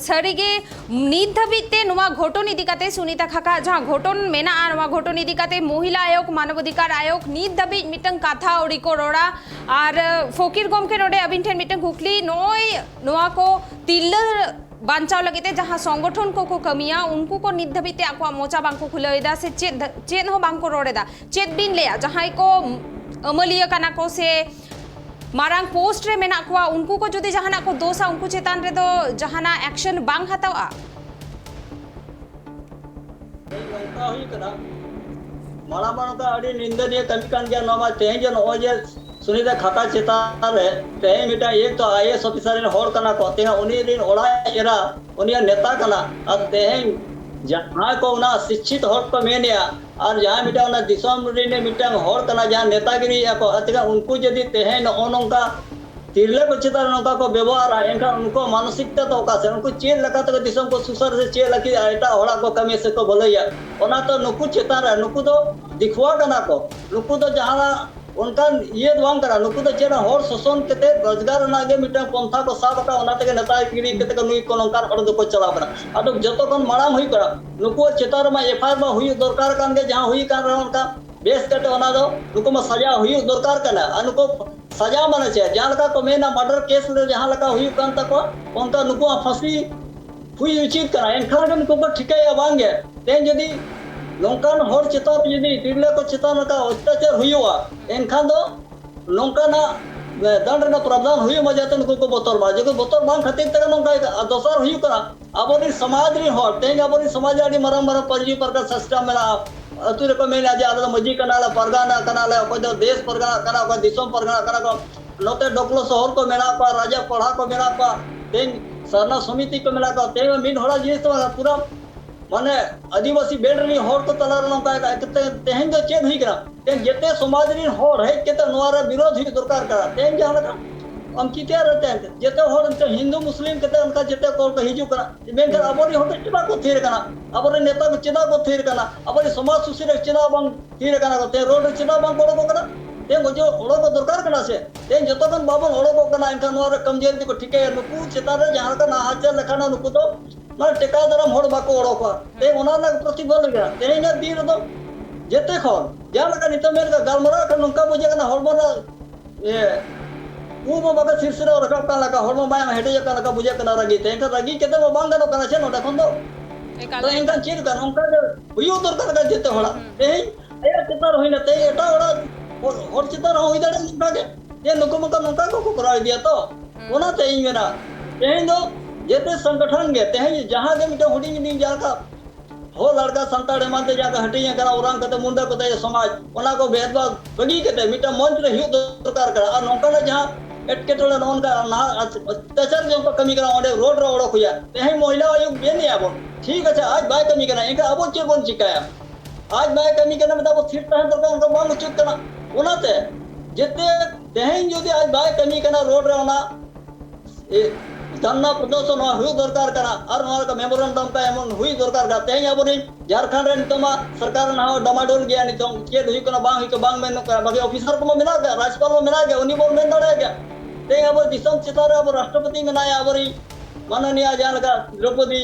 ᱥᱟᱹᱨᱤ ᱜᱮ ᱱᱤᱛ ᱫᱷᱟᱹᱵᱤᱡ ᱛᱮ ᱱᱚᱣᱟ ᱜᱷᱚᱴᱚᱱ ᱤᱫᱤ ᱠᱟᱛᱮ ᱥᱩᱱᱤᱛᱟ ᱠᱷᱟᱠᱟ ᱡᱟᱦᱟᱸ ᱜᱷᱚᱴᱚᱱ ᱢᱮᱱᱟᱜᱼᱟ, ᱱᱚᱣᱟ ᱜᱷᱚᱴᱚᱱ ᱤᱫᱤ ᱠᱟᱛᱮ ᱢᱚᱦᱤᱞᱟ ᱟᱭᱳᱜᱽ, ᱢᱟᱱᱚᱵ ᱚᱫᱷᱤᱠᱟᱨ ᱟᱭᱳᱜᱽ ᱱᱤᱛ ᱫᱷᱟᱹᱵᱤᱡ ᱢᱤᱫᱴᱟᱝ ᱠᱟᱛᱷᱟ ᱟᱹᱣᱨᱤ ᱠᱚ ᱨᱚᱲᱟ᱾ ᱟᱨ ᱯᱷᱚᱠᱤᱨ ᱜᱚᱢᱠᱮ, ᱱᱚᱰᱮ ᱟᱹᱵᱤᱱ ᱴᱷᱮᱱ ᱢᱤᱫᱴᱟᱝ ᱠᱩᱠᱞᱤ, ᱱᱚᱜᱼᱚᱭ ᱱᱚᱣᱟ ᱠᱚ ᱛᱤᱨᱞᱟᱹ ᱵᱟᱧᱪᱟᱣ ᱞᱟᱹᱜᱤᱫ ᱛᱮ ᱡᱟᱦᱟᱸ ᱥᱚᱝᱜᱚᱴᱷᱚᱱ ᱠᱚᱠᱚ ᱠᱟᱹᱢᱤᱭᱟ, ᱩᱱᱠᱩ ᱠᱚ ᱱᱤᱛ ᱫᱷᱟᱹᱵᱤᱡ ᱛᱮ ᱟᱠᱚᱣᱟᱜ ᱢᱚᱪᱟ ᱵᱟᱝᱠᱚ ᱠᱷᱩᱞᱟᱹᱣ ᱮᱫᱟ ᱥᱮ ᱪᱮᱫ ᱪᱮᱫ ᱦᱚᱸ ᱵᱟᱝᱠᱚ ᱨᱚᱲ ᱮᱫᱟ᱾ ᱪᱮᱫ ᱵᱤᱱ ᱞᱟᱹᱭᱟ, ᱡᱟᱦᱟᱸᱭ ᱠᱚ ᱟᱹᱢᱟᱹᱞᱤᱭᱟᱹ ᱠᱟᱱᱟ ᱠᱚ ᱥᱮ ᱢᱟᱨᱟᱝ ᱯᱳᱥᱴ ᱨᱮ ᱢᱮᱱᱟᱜ ᱠᱚᱣᱟ, ᱩᱱᱠᱩ ᱠᱚ ᱡᱩᱫᱤ ᱡᱟᱦᱟᱱᱟᱜ ᱠᱚ ᱫᱳᱥᱟ, ᱩᱱᱠᱩ ᱪᱮᱛᱟᱱ ᱨᱮᱫᱚ ᱡᱟᱦᱟᱱᱟᱜ ᱮᱠᱥᱚᱱ ᱵᱟᱝ ᱦᱟᱛᱟᱣᱼᱟ? ᱱᱚᱝᱠᱟ ᱦᱩᱭ ᱠᱟᱱᱟ, ᱢᱟᱲᱟᱝ ᱢᱟᱲᱟᱝ ᱫᱚ ᱟᱹᱰᱤ ᱱᱤᱱᱫᱟᱹᱱᱤᱭᱟᱹ ᱠᱟᱹᱢᱤ ᱠᱟᱱ ᱜᱮᱭᱟ᱾ ᱱᱚᱣᱟ ᱢᱟ ᱛᱮᱦᱮᱧ ᱡᱮ ᱱᱚᱜᱼᱚᱭ ᱡᱮ ᱥᱩᱱᱤᱛᱟ ᱠᱷᱟᱠᱟ ᱪᱮᱛᱟᱱ ᱨᱮ ᱛᱮᱦᱮᱧ ᱢᱤᱫᱴᱟᱝ ᱮᱠ ᱛᱚ ᱟᱭ ᱮ ᱮᱥ ᱚᱯᱷᱤᱥᱟᱨ ᱨᱮᱱ ᱦᱚᱲ ᱠᱟᱱᱟ ᱠᱚ, ᱛᱮᱦᱮᱧ ᱩᱱᱤ ᱨᱮᱱ ᱚᱲᱟᱜ ᱮᱨᱟ ᱩᱱᱤᱭᱟᱜ ᱱᱮᱛᱟ ᱠᱟᱱᱟ, ᱟᱨ ᱛᱮᱦᱮᱧ ᱡᱟᱦᱟᱸᱭ ᱠᱚ ᱚᱱᱟ ᱥᱤᱪᱪᱷᱤᱛ ᱦᱚᱲ ᱠᱚ ᱢᱮᱱᱮᱜᱼᱟ, ᱟᱨ ᱡᱟᱦᱟᱸᱭ ᱢᱤᱫᱴᱟᱝ ᱚᱱᱟ ᱫᱤᱥᱚᱢ ᱨᱤᱱᱤᱡ ᱢᱤᱫᱴᱟᱝ ᱦᱚᱲ ᱠᱟᱱᱟ, ᱡᱟᱦᱟᱸ ᱱᱮᱛᱟᱜᱤᱨᱤᱭᱮᱫᱼᱟ ᱠᱚ, ᱟᱨ ᱛᱤᱱᱟᱹᱜ ᱩᱱᱠᱩ ᱡᱩᱫᱤ ᱛᱮᱦᱮᱧ ᱱᱚᱜᱼᱚ ᱱᱚᱝᱠᱟ ᱛᱤᱨᱞᱟᱹ ᱠᱚ ᱪᱮᱛᱟᱱ ᱨᱮ ᱱᱚᱝᱠᱟ ᱠᱚ ᱵᱮᱵᱚᱦᱟᱨᱟ, ᱮᱱᱠᱷᱟᱱ ᱩᱱᱠᱩᱣᱟᱜ ᱢᱟᱱᱚᱥᱤᱠᱛᱟ ᱫᱚ ᱚᱠᱟ ᱥᱮᱫ? ᱩᱱᱠᱩ ᱪᱮᱫ ᱞᱮᱠᱟ ᱛᱮᱠᱚ ᱫᱤᱥᱚᱢ ᱠᱚ ᱥᱩᱥᱟᱹᱨ ᱥᱮ ᱪᱮᱫ ᱞᱟᱹᱜᱤᱫ ᱮᱴᱟᱜ ᱦᱚᱲᱟᱜ ᱠᱚ ᱠᱟᱹᱢᱤ ᱥᱮ ᱠᱚ ᱵᱷᱟᱹᱞᱟᱹᱭᱟ? ᱚᱱᱟ ᱛᱚ ᱱᱩᱠᱩ ᱪᱮᱛᱟᱱ ᱨᱮ, ᱱᱩᱠᱩ ᱫᱚ ᱫᱤᱠᱷᱩᱣᱟ ᱠᱟᱱᱟ ᱠᱚ, ᱱᱩᱠᱩ ᱫᱚ ᱡᱟᱦᱟᱱᱟᱜ ᱚᱱᱠᱟᱱ ᱤᱭᱟᱹ ᱫᱚ ᱵᱟᱝ ᱠᱟᱱᱟ, ᱱᱩᱠᱩ ᱫᱚ ᱪᱮᱫ ᱦᱚᱲ ᱥᱳᱥᱚᱱ ᱠᱟᱛᱮ ᱨᱳᱡᱽᱜᱟᱨ ᱨᱮᱱᱟᱜ ᱜᱮ ᱢᱤᱫᱴᱟᱝ ᱯᱚᱱᱛᱷᱟ ᱠᱚ ᱥᱟᱵ ᱟᱠᱟᱫ, ᱚᱱᱟ ᱛᱮᱜᱮ ᱱᱮᱛᱟ ᱜᱤᱨᱤ ᱠᱟᱛᱮ ᱠᱚ ᱱᱩᱭ ᱠᱚ ᱱᱚᱝᱠᱟᱱ ᱦᱚᱲ ᱫᱚᱠᱚ ᱪᱟᱞᱟᱣ ᱠᱟᱱᱟ᱾ ᱟᱫᱚ ᱡᱚᱛᱚ ᱠᱷᱚᱱ ᱢᱟᱲᱟᱝ ᱦᱩᱭᱩᱜ ᱠᱟᱱᱟ, ᱱᱩᱠᱩᱣᱟᱜ ᱪᱮᱛᱟᱱ ᱨᱮᱢᱟ ᱮᱯᱷ ᱟᱭ ᱟᱨ ᱢᱟ ᱦᱩᱭᱩᱜ ᱫᱚᱨᱠᱟᱨ ᱠᱟᱱ ᱜᱮ, ᱡᱟᱦᱟᱸ ᱦᱩᱭ ᱠᱟᱱ ᱨᱮᱦᱚᱸ ᱚᱱᱠᱟ ᱵᱮᱥ ᱠᱟᱛᱮ ᱚᱱᱟ ᱫᱚ ᱱᱩᱠᱩ ᱢᱟ ᱥᱟᱡᱟ ᱦᱩᱭᱩᱜ ᱫᱚᱨᱠᱟᱨ ᱠᱟᱱᱟ᱾ ᱟᱨ ᱱᱩᱠᱩ ᱥᱟᱡᱟ ᱢᱟᱱᱮ ᱪᱮᱫ? ᱡᱟᱦᱟᱸ ᱞᱮᱠᱟ ᱠᱚ ᱢᱮᱱᱟ ᱢᱟᱨᱰᱟᱨ ᱠᱮᱥ ᱨᱮ ᱡᱟᱦᱟᱸ ᱞᱮᱠᱟ ᱦᱩᱭᱩᱜ ᱠᱟᱱ ᱛᱟᱠᱚᱣᱟ, ᱚᱱᱠᱟ ᱱᱩᱠᱩᱣᱟᱜ ᱯᱷᱟᱹᱥᱤ ᱦᱩᱭ ᱩᱪᱤᱛ ᱠᱟᱱᱟ᱾ ᱮᱱᱠᱷᱟᱱ ᱜᱮ ᱱᱩᱠᱩ ᱠᱚ ᱴᱷᱤᱠᱟᱹᱭᱟ ᱵᱟᱝ ᱜᱮ, ᱛᱮᱦᱮᱧ ᱡᱩᱫᱤ ᱱᱚᱝᱠᱟᱱ ᱦᱚᱲ ᱪᱮᱛᱟᱱ ᱨᱮ ᱡᱩᱫᱤ ᱛᱤᱨᱞᱟᱹ ᱠᱚ ᱪᱮᱛᱟᱱ ᱨᱮ ᱚᱛᱛᱟᱪᱟᱨ ᱦᱩᱭᱩᱜᱼᱟ, ᱮᱱᱠᱷᱟᱱ ᱫᱚ ᱱᱚᱝᱠᱟᱱᱟᱜ, ᱮ, ᱫᱟᱱᱰ ᱨᱮᱱᱟᱜ ᱯᱨᱟᱵᱫᱷᱟᱱ ᱦᱩᱭᱩᱜ ᱢᱟ, ᱡᱟᱛᱮ ᱱᱩᱠᱩ ᱠᱚ ᱵᱚᱛᱚᱨ ᱢᱟ᱾ ᱡᱩᱫᱤ ᱵᱚᱛᱚᱨ ᱵᱟᱝ ᱠᱷᱟᱹᱛᱤᱨ ᱛᱮᱜᱮ ᱱᱚᱝᱠᱟ ᱦᱩᱭᱩᱜ ᱠᱟᱱᱟ᱾ ᱟᱨ ᱫᱚᱥᱟᱨ ᱦᱩᱭᱩᱜ ᱠᱟᱱᱟ, ᱟᱵᱚᱨᱮᱱ ᱥᱚᱢᱟᱡᱽ ᱨᱮᱱ ᱦᱚᱲ, ᱛᱮᱦᱮᱧ ᱟᱵᱚᱨᱮᱱ ᱥᱚᱢᱟᱡᱽ ᱨᱮ ᱟᱹᱰᱤ ᱢᱟᱨᱟᱝ ᱢᱟᱨᱟᱝ ᱯᱟᱹᱧᱡᱤ ᱯᱟᱨᱜᱟᱱᱟ ᱥᱤᱥᱴᱮᱢ ᱢᱮᱱᱟᱜᱼᱟ, ᱟᱹᱛᱩ ᱨᱮᱠᱚ ᱢᱮᱱᱟ ᱡᱮ ᱟᱞᱮ ᱫᱚ ᱢᱟᱹᱡᱷᱤ ᱠᱟᱱᱟᱞᱮ, ᱯᱟᱨᱜᱟᱱᱟ ᱠᱟᱱᱟᱞᱮ, ᱚᱠᱚᱭ ᱫᱚ ᱫᱮᱥ ᱯᱟᱨᱜᱟᱱᱟ ᱠᱟᱱᱟ, ᱚᱠᱚᱭ ᱫᱤᱥᱚᱢ ᱯᱟᱨᱜᱟᱱᱟ ᱠᱟᱱᱟ ᱠᱚ, ᱱᱚᱛᱮ ᱰᱚᱠᱞᱚ ᱥᱚᱦᱚᱨ ᱠᱚ ᱢᱮᱱᱟᱜ ᱠᱚᱣᱟ, ᱨᱟᱡᱟ ᱯᱟᱲᱟ ᱠᱚ ᱢᱮᱱᱟᱜ ᱠᱚᱣᱟ, ᱛᱮᱦᱮᱧ ᱥᱟᱨᱱᱟ ᱥᱚᱢᱤᱛᱤ ᱠᱚ ᱢᱮᱱᱟᱜ ᱠᱚᱣᱟ᱾ ᱛᱮᱦᱮᱧ ᱢᱤᱫ ᱦᱚᱲᱟᱜ ᱡᱤᱱᱤᱥ ᱫᱚ ᱵᱟᱝ, ᱯᱩᱨᱟᱹ ᱢᱟᱱᱮ ᱟᱹᱫᱤᱵᱟᱹᱥᱤ ᱵᱮᱞᱴ ᱨᱤᱱᱤᱡ ᱦᱚᱲ ᱠᱚ ᱛᱟᱞᱟ ᱨᱮ ᱱᱚᱝᱠᱟ ᱠᱟᱛᱮ ᱛᱮᱦᱮᱧ ᱫᱚ ᱪᱮᱫ ᱦᱩᱭ ᱠᱟᱱᱟ? ᱛᱮᱦᱮᱧ ᱡᱮᱛᱮ ᱥᱚᱢᱟᱡᱽ ᱨᱤᱱ ᱦᱚᱲ ᱦᱮᱡ ᱠᱟᱛᱮ ᱱᱚᱣᱟ ᱨᱮ ᱵᱤᱨᱳᱫᱷ ᱦᱩᱭᱩᱜ ᱫᱚᱨᱠᱟᱨ ᱠᱟᱱᱟ᱾ ᱛᱮᱦᱮᱧ ᱡᱟᱦᱟᱸ ᱞᱮᱠᱟ ᱟᱢ ᱪᱤᱛᱟᱹᱨ ᱨᱮ ᱛᱮᱦᱮᱧ ᱡᱮᱛᱮ ᱦᱚᱲ ᱮᱱᱛᱮ ᱦᱤᱱᱫᱩ ᱢᱩᱥᱞᱤᱢ ᱠᱟᱛᱮ ᱚᱱᱠᱟ ᱡᱮᱛᱮ ᱠᱚ ᱦᱤᱡᱩᱜ ᱠᱟᱱᱟ, ᱢᱮᱱᱠᱷᱟᱱ ᱟᱵᱚᱨᱮᱱ ᱦᱚᱲ ᱫᱚ ᱪᱮᱫᱟᱜ ᱠᱚ ᱛᱷᱤᱨ ᱠᱟᱱᱟ? ᱟᱵᱚᱨᱮᱱ ᱱᱮᱛᱟ ᱠᱚ ᱪᱮᱫᱟᱜ ᱠᱚ ᱛᱷᱤᱨ ᱠᱟᱱᱟ? ᱟᱵᱚᱨᱮᱱ ᱥᱚᱢᱟᱡᱽ ᱥᱩᱥᱟᱹᱨᱤᱭᱟᱹ ᱪᱮᱫᱟᱜ ᱵᱟᱝ ᱛᱷᱤᱨ ᱠᱟᱱᱟ ᱠᱚ? ᱛᱮᱦᱮᱧ ᱨᱳᱰ ᱨᱮ ᱪᱮᱫᱟᱜ ᱵᱟᱝ ᱠᱚ ᱚᱰᱚᱠᱚᱜ ᱠᱟᱱᱟ? ᱛᱮᱦᱮᱧ ᱚᱡᱚᱜ ᱚᱰᱚᱠᱚᱜ ᱫᱚᱨᱠᱟᱨ ᱠᱟᱱᱟ ᱥᱮ? ᱛᱮᱦᱮᱧ ᱡᱚᱛᱚ ᱠᱷᱚᱱ ᱵᱟᱵᱚᱱ ᱚᱰᱚᱠᱚᱜ ᱠᱟᱱᱟ, ᱮᱱᱠᱷᱟᱱ ᱱᱚᱣᱟ ᱨᱮ ᱠᱟᱢᱡᱳᱨᱤ ᱫᱚᱠᱚ ᱴᱷᱤᱠᱟᱹᱭᱟ᱾ ᱱᱩᱠᱩ ᱪᱮᱛᱟᱱ ᱨᱮ ᱡᱟᱦᱟᱸ ᱞᱮᱠᱟ ᱱᱟᱦᱟᱪᱟᱨ ᱞᱮᱠᱷᱟᱱ ᱱᱩᱠᱩ ᱫᱚ ᱢᱟᱱᱮ ᱴᱮᱠᱟᱣ ᱫᱟᱨᱟᱢ ᱦᱚᱲ ᱵᱟᱠᱚ ᱚᱰᱚᱠᱚᱜᱼᱟ᱾ ᱛᱮᱦᱮᱧ ᱚᱱᱟ ᱨᱮᱱᱟᱜ ᱯᱨᱚᱛᱤᱵᱟᱫ ᱞᱟᱹᱜᱤᱫ ᱛᱮᱦᱮᱧᱟᱜ ᱫᱤᱱ ᱨᱮᱫᱚ ᱡᱮᱛᱮ ᱠᱷᱚᱱ ᱡᱟᱦᱟᱸ ᱞᱮᱠᱟ ᱱᱤᱛᱚᱜ ᱢᱮᱱ ᱞᱮᱠᱟ ᱜᱟᱞᱢᱟᱨᱟᱣ ᱠᱷᱟᱱ ᱱᱚᱝᱠᱟ ᱵᱩᱡᱷᱟᱹᱜ ᱠᱟᱱᱟ, ᱦᱚᱲᱢᱚ ᱨᱮᱱᱟᱜ ᱤᱭᱟᱹ ᱩᱵ ᱦᱚᱸ ᱵᱟᱠᱚ ᱥᱤᱨᱥᱤᱨᱟᱹᱣ ᱨᱟᱠᱟᱵ ᱠᱟᱱ ᱞᱮᱠᱟ, ᱦᱚᱲᱢᱚ ᱢᱟᱭᱟᱢ ᱦᱮᱰᱮᱡᱚᱜ ᱠᱟᱱ ᱞᱮᱠᱟ ᱵᱩᱡᱷᱟᱹᱜ ᱠᱟᱱᱟ ᱨᱟᱹᱜᱤ ᱛᱮ᱾ ᱮᱱᱠᱷᱟᱱ ᱨᱟᱹᱜᱤ ᱠᱟᱛᱮ ᱢᱟ ᱵᱟᱝ ᱜᱟᱱᱚᱜ ᱠᱟᱱᱟ ᱥᱮ ᱱᱚᱸᱰᱮ ᱠᱷᱚᱱ ᱫᱚ᱾ ᱮᱠᱟᱞ, ᱛᱚ ᱮᱱᱠᱷᱟᱱ ᱮᱠᱟᱞ᱾ ᱪᱮᱫ ᱞᱮᱠᱟ ᱱᱚᱝᱠᱟ ᱜᱮ ᱦᱩᱭᱩᱜ ᱫᱚᱨᱠᱟᱨ ᱠᱟᱱᱟ ᱡᱮᱛᱮ ᱦᱚᱲᱟᱜ᱾ ᱦᱩᱸ᱾ ᱛᱮᱦᱮᱧ ᱟᱭᱟᱜ ᱪᱮᱛᱟᱱ ᱨᱮ ᱦᱩᱭᱱᱟ, ᱛᱮᱦᱮᱧ ᱮᱴᱟᱜ ᱦᱚᱲᱟᱜ ᱦᱚᱲ, ᱦᱚᱲ ᱪᱮᱛᱟᱱ ᱨᱮᱦᱚᱸ ᱦᱩᱭ ᱫᱟᱲᱮᱭᱟᱜᱼᱟ ᱱᱚᱝᱠᱟ ᱜᱮ, ᱡᱮ ᱱᱩᱠᱩ ᱢᱟᱠᱚ ᱱᱚᱝᱠᱟ ᱜᱮᱠᱚ ᱠᱚᱨᱟᱣ ᱤᱫᱤᱭᱟ ᱛᱚ᱾ ᱦᱩᱸ᱾ ᱚᱱᱟᱛᱮ ᱤᱧ ᱢᱮᱱᱟ, ᱛᱮᱦᱮᱧ ᱫᱚ ᱡᱮᱛᱮ ᱥᱚᱝᱜᱚᱴᱷᱚᱱ ᱜᱮ, ᱛᱮᱦᱮᱧ ᱡᱟᱦᱟᱸ ᱜᱮ ᱢᱤᱫᱴᱟᱝ ᱦᱩᱰᱤᱧ ᱦᱩᱰᱤᱧ ᱡᱟᱦᱟᱸ ᱞᱮᱠᱟ ᱦᱚᱲ ᱞᱟᱲᱠᱟ ᱥᱟᱱᱛᱟᱲ ᱮᱢᱟᱱ ᱛᱮ ᱡᱟᱦᱟᱸ ᱠᱚ ᱦᱟᱹᱴᱤᱧ ᱟᱠᱟᱱᱟ, ᱚᱨᱟᱝ ᱠᱟᱛᱮ ᱢᱩᱱᱰᱟ ᱠᱚᱛᱮ ᱥᱚᱢᱟᱡᱽ, ᱚᱱᱟ ᱠᱚ ᱵᱷᱮᱫᱽᱵᱷᱟᱵᱽ ᱵᱟᱹᱜᱤ ᱠᱟᱛᱮ ᱢᱤᱫᱴᱟᱝ ᱢᱚᱧᱪ ᱨᱮ ᱦᱩᱭᱩᱜ ᱫᱚᱨᱠᱟᱨ ᱠᱟᱱᱟ᱾ ᱟᱨ ᱱᱚᱝᱠᱟᱱᱟᱜ ᱡᱟᱦᱟᱸ ᱮᱴᱠᱮᱴᱚᱬᱮ, ᱱᱚᱜᱼᱚ ᱱᱚᱝᱠᱟ ᱱᱟᱦᱟᱜ ᱚᱛᱛᱟᱪᱟᱨ ᱡᱟᱦᱟᱸ ᱠᱚ ᱠᱟᱹᱢᱤ ᱠᱟᱱᱟ, ᱚᱸᱰᱮ ᱨᱳᱰ ᱨᱮ ᱚᱰᱚᱠ ᱦᱩᱭᱩᱜᱼᱟ᱾ ᱛᱮᱦᱮᱧ ᱢᱚᱦᱤᱞᱟ ᱟᱭᱳᱜᱽ ᱢᱮᱱᱮᱜᱼᱟ ᱵᱚᱱ, ᱴᱷᱤᱠ ᱟᱪᱷᱮ, ᱟᱡ ᱵᱟᱭ ᱠᱟᱹᱢᱤ ᱠᱟᱱᱟ, ᱮᱱᱠᱷᱟᱱ ᱟᱵᱚ ᱪᱮᱫ ᱵᱚᱱ ᱪᱤᱠᱟᱹᱭᱟ? ᱟᱡ ᱵᱟᱭ ᱠᱟᱹᱢᱤ ᱠᱟᱱᱟ ᱢᱮᱱᱛᱮ ᱟᱵᱚ ᱛᱷᱤᱨ ᱛᱟᱦᱮᱸ ᱫᱚᱨᱠᱟᱨ, ᱚᱱᱠᱟ ᱵᱟᱝ ᱩᱪᱤᱛ ᱠᱟᱱᱟ᱾ ᱚᱱᱟᱛᱮ ᱡᱮᱛᱮ ᱛᱮᱦᱮᱧ ᱡᱩᱫᱤ ᱟᱡ ᱵᱟᱭ ᱠᱟᱹᱢᱤ ᱠᱟᱱᱟ ᱨᱳᱰ ᱨᱮ, ᱚᱱᱟ ᱮ, ᱫᱷᱟᱨᱱᱟ ᱯᱨᱚᱫᱚᱨᱥᱚᱱ ᱱᱚᱣᱟ ᱦᱩᱭᱩᱜ ᱫᱚᱨᱠᱟᱨ ᱠᱟᱱᱟ, ᱟᱨ ᱱᱚᱣᱟ ᱞᱮᱠᱟ ᱢᱮᱢᱳᱨᱮᱱᱰᱟᱢ ᱠᱚ ᱮᱢᱚᱱ ᱦᱩᱭ ᱫᱚᱨᱠᱟᱨ ᱠᱟᱱᱟ᱾ ᱛᱮᱦᱮᱧ ᱟᱵᱚᱨᱮᱱ ᱡᱷᱟᱲᱠᱷᱚᱸᱰ ᱨᱮ ᱱᱤᱛᱚᱜ ᱢᱟ ᱥᱚᱨᱠᱟᱨ ᱨᱮᱱᱟᱜ ᱦᱚᱸ ᱰᱟᱢᱟᱰᱳᱞ ᱜᱮᱭᱟ, ᱱᱤᱛᱚᱝ ᱪᱮᱫ ᱦᱩᱭᱩᱜ ᱠᱟᱱᱟ ᱵᱟᱝ ᱦᱩᱭᱩᱜ ᱠᱟᱱᱟ ᱵᱟᱝ ᱢᱮᱱᱚᱜ ᱠᱟᱱᱟ, ᱵᱟᱠᱤ ᱚᱯᱷᱤᱥᱟᱨ ᱠᱚᱢᱟ ᱢᱮᱱᱟᱜ ᱜᱮᱭᱟ, ᱨᱟᱡᱽᱯᱟᱞ ᱢᱟ ᱢᱮᱱᱟᱭ ᱜᱮᱭᱟ, ᱩᱱᱤ ᱵᱚᱱ ᱢᱮᱱ ᱫᱟᱲᱮᱭᱟᱭ ᱜᱮᱭᱟ᱾ ᱛᱮᱦᱮᱧ ᱟᱵᱚ ᱫᱤᱥᱚᱢ ᱪᱮᱛᱟᱱ ᱨᱮ ᱟᱵᱚ ᱨᱟᱥᱴᱨᱚᱯᱚᱛᱤ ᱢᱮᱱᱟᱭᱟ, ᱟᱵᱚᱨᱤᱡ ᱢᱟᱱᱚᱱᱤᱭᱟ ᱡᱟᱦᱟᱸ ᱞᱮᱠᱟ ᱫᱨᱚᱯᱚᱫᱤ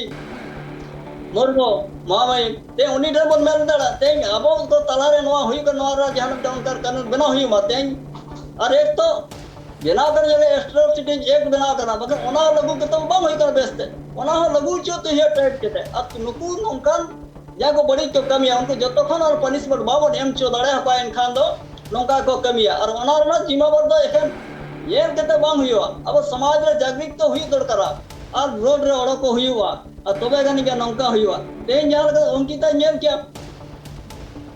ᱢᱩᱨᱢᱩ ᱢᱚᱦᱟᱢᱟᱭᱤᱱ, ᱛᱮ ᱩᱱᱤ ᱴᱷᱮᱱ ᱵᱚᱱ ᱢᱮᱱ ᱫᱟᱲᱮᱭᱟᱜᱼᱟ᱾ ᱛᱮᱦᱮᱧ ᱟᱵᱚ ᱠᱚ ᱛᱟᱞᱟᱨᱮ ᱱᱚᱣᱟ ᱦᱩᱭᱩᱜ ᱠᱟᱱᱟ, ᱱᱚᱣᱟ ᱨᱮ ᱡᱟᱦᱟᱸ ᱢᱤᱫᱴᱟᱝ ᱚᱱᱠᱟᱱ ᱠᱟᱹᱱᱩᱱ ᱵᱮᱱᱟᱣ ᱦᱩᱭᱩᱜ ᱢᱟ᱾ ᱛᱮᱦᱮᱧ ᱟᱨ ᱮᱠ ᱛᱚ ᱵᱮᱱᱟᱣ ᱠᱟᱱᱟ, ᱡᱮ ᱮᱴᱨᱚᱥᱤᱴᱤ ᱮᱠᱴ ᱵᱮᱱᱟᱣ ᱠᱟᱱᱟ, ᱵᱟᱠᱷᱟᱱ ᱚᱱᱟ ᱞᱟᱹᱜᱩ ᱠᱟᱛᱮ ᱵᱟᱝ ᱦᱩᱭᱩᱜ ᱠᱟᱱᱟ ᱵᱮᱥᱛᱮ, ᱚᱱᱟ ᱦᱚᱸ ᱞᱟᱹᱜᱩ ᱦᱚᱪᱚ ᱛᱮ ᱦᱩᱭᱩᱜᱼᱟ ᱴᱟᱭᱤᱴ ᱠᱟᱛᱮ᱾ ᱟᱨ ᱱᱩᱠᱩ ᱱᱚᱝᱠᱟᱱ ᱡᱟᱦᱟᱸ ᱠᱚ ᱵᱟᱹᱲᱤᱡ ᱠᱚ ᱠᱟᱹᱢᱤᱭᱟ, ᱩᱱᱠᱩ ᱡᱚᱛᱚ ᱠᱷᱚᱱ ᱟᱨ ᱯᱟᱱᱤᱥᱢᱮᱱᱴ ᱵᱟᱵᱚᱱ ᱮᱢ ᱦᱚᱪᱚ ᱫᱟᱲᱮ ᱟᱠᱚᱣᱟ, ᱮᱱᱠᱷᱟᱱ ᱫᱚ ᱱᱚᱝᱠᱟ ᱠᱚ ᱠᱟᱹᱢᱤᱭᱟ᱾ ᱟᱨ ᱚᱱᱟ ᱨᱮᱱᱟᱜ ᱡᱤᱢᱟᱵᱟᱨ ᱫᱚ ᱮᱠᱷᱮᱱ ᱧᱮᱞ ᱠᱟᱛᱮ ᱵᱟᱝ ᱦᱩᱭᱩᱜᱼᱟ, ᱟᱵᱚ ᱥᱚᱢᱟᱡᱽ ᱨᱮ ᱡᱟᱜᱽᱨᱤᱛ ᱠᱚ ᱦᱩᱭᱩᱜ ᱫᱚᱨᱠᱟᱨᱟ᱾ ᱟᱨ ᱨᱳᱰ ᱨᱮ ᱚᱰᱚᱠ ᱠᱚ ᱦᱩᱭᱩᱜᱼᱟ, ᱟᱨ ᱛᱚᱵᱮ ᱜᱟᱱ ᱜᱮ ᱱᱚᱝᱠᱟ ᱦᱩᱭᱩᱜᱼᱟ᱾ ᱛᱮᱦᱮᱧ ᱡᱟᱦᱟᱸ ᱞᱮᱠᱟ ᱚᱝᱠᱤᱛᱟᱭ ᱧᱮᱞ ᱠᱮᱜᱼᱟ,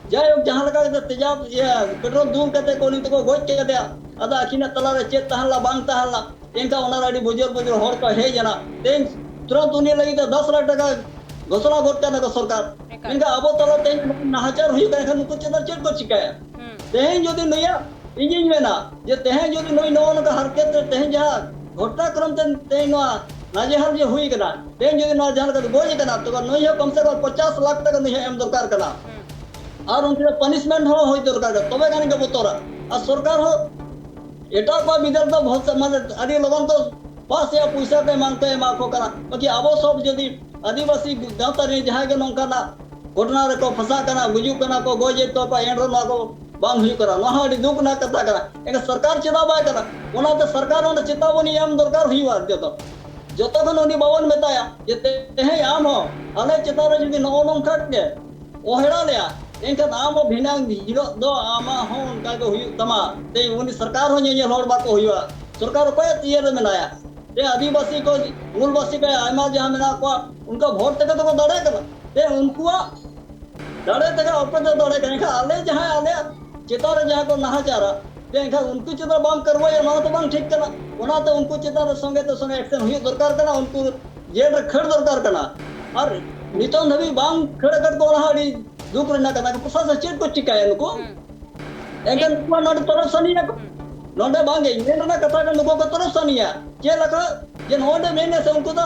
ᱡᱟᱭᱦᱳᱠ, ᱡᱟᱦᱟᱸ ᱞᱮᱠᱟ ᱠᱟᱛᱮ ᱛᱮᱡᱟᱵ, ᱤᱭᱟᱹ, ᱯᱮᱴᱨᱳᱞ ᱫᱩᱞ ᱠᱟᱛᱮ ᱠᱚ ᱩᱱᱤ ᱫᱚᱠᱚ ᱜᱚᱡ ᱠᱮᱫᱮᱭᱟ᱾ ᱟᱫᱚ ᱟᱹᱠᱤᱱᱟᱜ ᱛᱟᱞᱟᱨᱮ ᱪᱮᱫ ᱛᱟᱦᱮᱸ ᱞᱮᱱᱟ ᱵᱟᱝ ᱛᱟᱦᱮᱸ ᱞᱮᱱᱟ, ᱮᱱᱠᱷᱟᱱ ᱚᱱᱟ ᱨᱮ ᱟᱹᱰᱤ ᱵᱩᱡᱩᱨ ᱵᱩᱡᱩᱨ ᱦᱚᱲ ᱠᱚ ᱦᱮᱡ ᱮᱱᱟ᱾ ᱛᱮᱦᱮᱧ ᱛᱩᱨᱟᱹᱱᱛ ᱩᱱᱤ ᱞᱟᱹᱜᱤᱫ ᱛᱮ ᱫᱚᱥ ᱞᱟᱠᱷ ᱴᱟᱠᱟ ᱜᱷᱳᱥᱚᱱᱟ ᱜᱚᱫ ᱠᱟᱱᱟ ᱠᱚ ᱥᱚᱨᱠᱟᱨ᱾ ᱮᱠᱟᱞ᱾ ᱢᱮᱱᱠᱷᱟᱱ ᱟᱵᱚ ᱛᱟᱞᱟ ᱛᱮᱦᱮᱧ ᱱᱟᱦᱟᱪᱟᱨ ᱦᱩᱭᱩᱜ ᱠᱟᱱᱟ, ᱮᱱᱠᱷᱟᱱ ᱱᱩᱠᱩ ᱪᱮᱛᱟᱱ ᱪᱮᱫ ᱠᱚ ᱪᱤᱠᱟᱹᱭᱟ? ᱦᱩᱸ᱾ ᱛᱮᱦᱮᱧ ᱡᱩᱫᱤ ᱱᱩᱭᱟᱜ, ᱤᱧᱤᱧ ᱢᱮᱱᱟ ᱡᱮ ᱛᱮᱦᱮᱧ ᱡᱩᱫᱤ ᱱᱩᱭ ᱱᱚᱜᱼᱚ ᱱᱚᱝᱠᱟ ᱦᱟᱨᱠᱮᱛ ᱛᱮ ᱛᱮᱦᱮᱧ ᱡᱟᱦᱟᱸ ᱜᱷᱚᱴᱱᱟᱠᱨᱚᱢ ᱛᱮ ᱛᱮᱦᱮᱧ ᱱᱚᱣᱟ ᱱᱟᱡᱮᱦᱟᱞ ᱡᱮ ᱦᱩᱭ ᱠᱟᱱᱟ, ᱛᱮᱦᱮᱧ ᱡᱩᱫᱤ ᱱᱚᱣᱟ ᱡᱟᱦᱟᱸ ᱞᱮᱠᱟᱛᱮ ᱜᱚᱡ ᱟᱠᱟᱱᱟ, ᱛᱚᱵᱮ ᱱᱩᱭ ᱦᱚᱸ ᱠᱚᱢ ᱥᱮ ᱠᱚᱢ ᱯᱚᱪᱟᱥ ᱞᱟᱠᱷ ᱴᱟᱠᱟ ᱱᱩᱭ ᱦᱚᱸ ᱮᱢ ᱫᱚᱨᱠᱟᱨ ᱠᱟᱱᱟ᱾ ᱦᱩᱸ᱾ ᱟᱨ ᱩᱱᱠᱩ ᱫᱚ ᱯᱟᱱᱤᱥᱢᱮᱱᱴ ᱦᱚᱸ ᱦᱩᱭ ᱫᱚᱨᱠᱟᱨ ᱠᱟᱱᱟ, ᱛᱚᱵᱮ ᱜᱟᱱ ᱜᱮ ᱵᱚᱛᱚᱨᱟ᱾ ᱟᱨ ᱥᱚᱨᱠᱟᱨ ᱦᱚᱸ ᱮᱴᱟᱜ ᱠᱚᱣᱟᱜ ᱵᱤᱫᱟᱹᱞ ᱫᱚ ᱵᱚᱦᱩᱛ ᱢᱟᱱᱮ ᱟᱹᱰᱤ ᱞᱚᱜᱚᱱ ᱠᱚ ᱯᱟᱥ ᱮᱜᱼᱟ, ᱯᱩᱭᱥᱟᱹ ᱠᱚ ᱮᱢᱟᱱ ᱠᱚ ᱮᱢᱟ ᱠᱚ ᱠᱟᱱᱟ᱾ ᱵᱟᱠᱤ ᱟᱵᱚ ᱥᱚᱵ ᱡᱩᱫᱤ ᱟᱹᱫᱤᱵᱟᱹᱥᱤ ᱜᱟᱶᱛᱟ ᱨᱮ ᱡᱟᱦᱟᱸᱭ ᱜᱮ ᱱᱚᱝᱠᱟᱱᱟᱜ ᱜᱷᱚᱴᱚᱱᱟ ᱨᱮᱠᱚ ᱯᱷᱟᱸᱥᱟᱜ ᱠᱟᱱᱟ, ᱜᱩᱡᱩᱜ ᱠᱟᱱᱟ ᱠᱚ, ᱜᱚᱡᱮᱫ ᱠᱚᱣᱟ ᱠᱚ, ᱮᱱ ᱨᱮᱦᱚᱸ ᱱᱚᱣᱟ ᱠᱚ ᱵᱟᱝ ᱦᱩᱭᱩᱜ ᱠᱟᱱᱟ᱾ ᱱᱚᱣᱟ ᱦᱚᱸ ᱟᱹᱰᱤ ᱫᱩᱠ ᱨᱮᱱᱟᱜ ᱠᱟᱛᱷᱟ ᱠᱟᱱᱟ᱾ ᱮᱱᱠᱷᱟᱱ ᱥᱚᱨᱠᱟᱨ ᱪᱮᱫᱟᱜ ᱵᱟᱭ ᱠᱟᱱᱟ? ᱚᱱᱟᱛᱮ ᱥᱚᱨᱠᱟᱨ ᱚᱸᱰᱮ ᱪᱮᱛᱟᱵᱚᱱᱤ ᱮᱢ ᱫᱚᱨᱠᱟᱨ ᱦᱩᱭᱩᱜᱼᱟ᱾ ᱡᱚᱛᱚ, ᱡᱚᱛᱚ ᱠᱷᱚᱱ ᱩᱱᱤ ᱵᱟᱵᱚᱱ ᱢᱮᱛᱟᱭᱟ ᱡᱮ ᱛᱮᱦᱮᱧ ᱟᱢ ᱦᱚᱸ ᱟᱞᱮ ᱪᱮᱛᱟᱱ ᱨᱮ ᱡᱩᱫᱤ ᱱᱚᱜᱼᱚ ᱱᱚᱝᱠᱟ ᱜᱮ ᱚᱦᱮᱲᱟ ᱞᱮᱭᱟ, ᱮᱱᱠᱷᱟᱱ ᱟᱢ ᱦᱚᱸ ᱵᱷᱤᱱᱟᱹᱝ ᱦᱤᱞᱳᱜ ᱫᱚ ᱟᱢᱟᱜ ᱦᱚᱸ ᱚᱱᱠᱟ ᱜᱮ ᱦᱩᱭᱩᱜ ᱛᱟᱢᱟ᱾ ᱛᱮᱦᱮᱧ ᱩᱱᱤ ᱥᱚᱨᱠᱟᱨ ᱦᱚᱸ ᱧᱮᱧᱮᱞ ᱦᱚᱲ ᱵᱟᱠᱚ ᱦᱩᱭᱩᱜᱼᱟ᱾ ᱥᱚᱨᱠᱟᱨ ᱚᱠᱚᱭᱟᱜ ᱤᱭᱟᱹ ᱨᱮ ᱢᱮᱱᱟᱭᱟ? ᱛᱮ ᱟᱹᱫᱤᱵᱟᱹᱥᱤ ᱠᱚ, ᱢᱩᱞᱵᱟᱹᱥᱤ ᱠᱚ ᱟᱭᱢᱟ ᱡᱟᱦᱟᱸ ᱢᱮᱱᱟᱜ ᱠᱚᱣᱟ, ᱚᱱᱠᱟ ᱵᱷᱳᱴ ᱛᱮᱜᱮ ᱛᱚᱠᱚ ᱫᱟᱲᱮ ᱠᱟᱱᱟ᱾ ᱛᱮ ᱩᱱᱠᱩᱣᱟᱜ ᱫᱟᱲᱮ ᱛᱮᱜᱮ ᱟᱯᱮ ᱫᱚ ᱫᱟᱲᱮ ᱠᱟᱱᱟ᱾ ᱮᱱᱠᱷᱟᱱ ᱟᱞᱮ ᱡᱟᱦᱟᱸᱭ ᱟᱞᱮᱭᱟᱜ ᱪᱮᱛᱟᱱ ᱨᱮ ᱡᱟᱦᱟᱸ ᱠᱚ ᱱᱟᱦᱟᱪᱟᱨᱟ, ᱡᱮ ᱮᱱᱠᱷᱟᱱ ᱩᱱᱠᱩ ᱪᱮᱛᱟᱱ ᱵᱟᱢ ᱠᱟᱨᱣᱟᱭᱟ, ᱱᱚᱣᱟ ᱫᱚ ᱵᱟᱝ ᱴᱷᱤᱠ ᱠᱟᱱᱟ᱾ ᱚᱱᱟᱛᱮ ᱩᱱᱠᱩ ᱪᱮᱛᱟᱱ ᱨᱮ ᱥᱚᱸᱜᱮ ᱛᱮ ᱥᱚᱸᱜᱮ ᱮᱠᱥᱮᱱ ᱦᱩᱭᱩᱜ ᱫᱚᱨᱠᱟᱨ ᱠᱟᱱᱟ, ᱩᱱᱠᱩ ᱡᱮᱞ ᱨᱮ ᱠᱷᱟᱹᱲ ᱫᱚᱨᱠᱟᱨ ᱠᱟᱱᱟ᱾ ᱟᱨ ᱱᱤᱛᱚᱝ ᱫᱷᱟᱹᱵᱤᱡ ᱵᱟᱝ ᱠᱷᱟᱹᱲ ᱟᱠᱟᱫ ᱠᱚ, ᱚᱱᱟ ᱦᱚᱸ ᱟᱹᱰᱤ ᱫᱩᱠ ᱨᱮᱱᱟᱜ ᱠᱟᱛᱷᱟ ᱠᱚ, ᱯᱨᱚᱥᱟᱥᱚᱱ ᱪᱮᱫ ᱠᱚ ᱪᱤᱠᱟᱹᱭᱟ ᱱᱩᱠᱩ? ᱮᱱᱠᱷᱟᱱ ᱱᱩᱠᱩ ᱱᱚᱰᱮ ᱛᱚᱨᱚᱯ ᱥᱟᱱᱤᱭᱟ ᱠᱚ᱾ ᱱᱚᱰᱮ ᱵᱟᱝᱜᱮ, ᱤᱧ ᱢᱮᱱ ᱨᱮᱱᱟᱜ ᱠᱟᱛᱷᱟ ᱫᱚ ᱱᱩᱠᱩ ᱠᱚ ᱛᱚᱨᱚᱯ ᱥᱟᱱᱤᱭᱟ᱾ ᱪᱮᱫ ᱞᱮᱠᱟ ᱡᱮ ᱱᱚᱰᱮ ᱢᱮᱱᱟ ᱥᱮ ᱩᱱᱠᱩ ᱫᱚ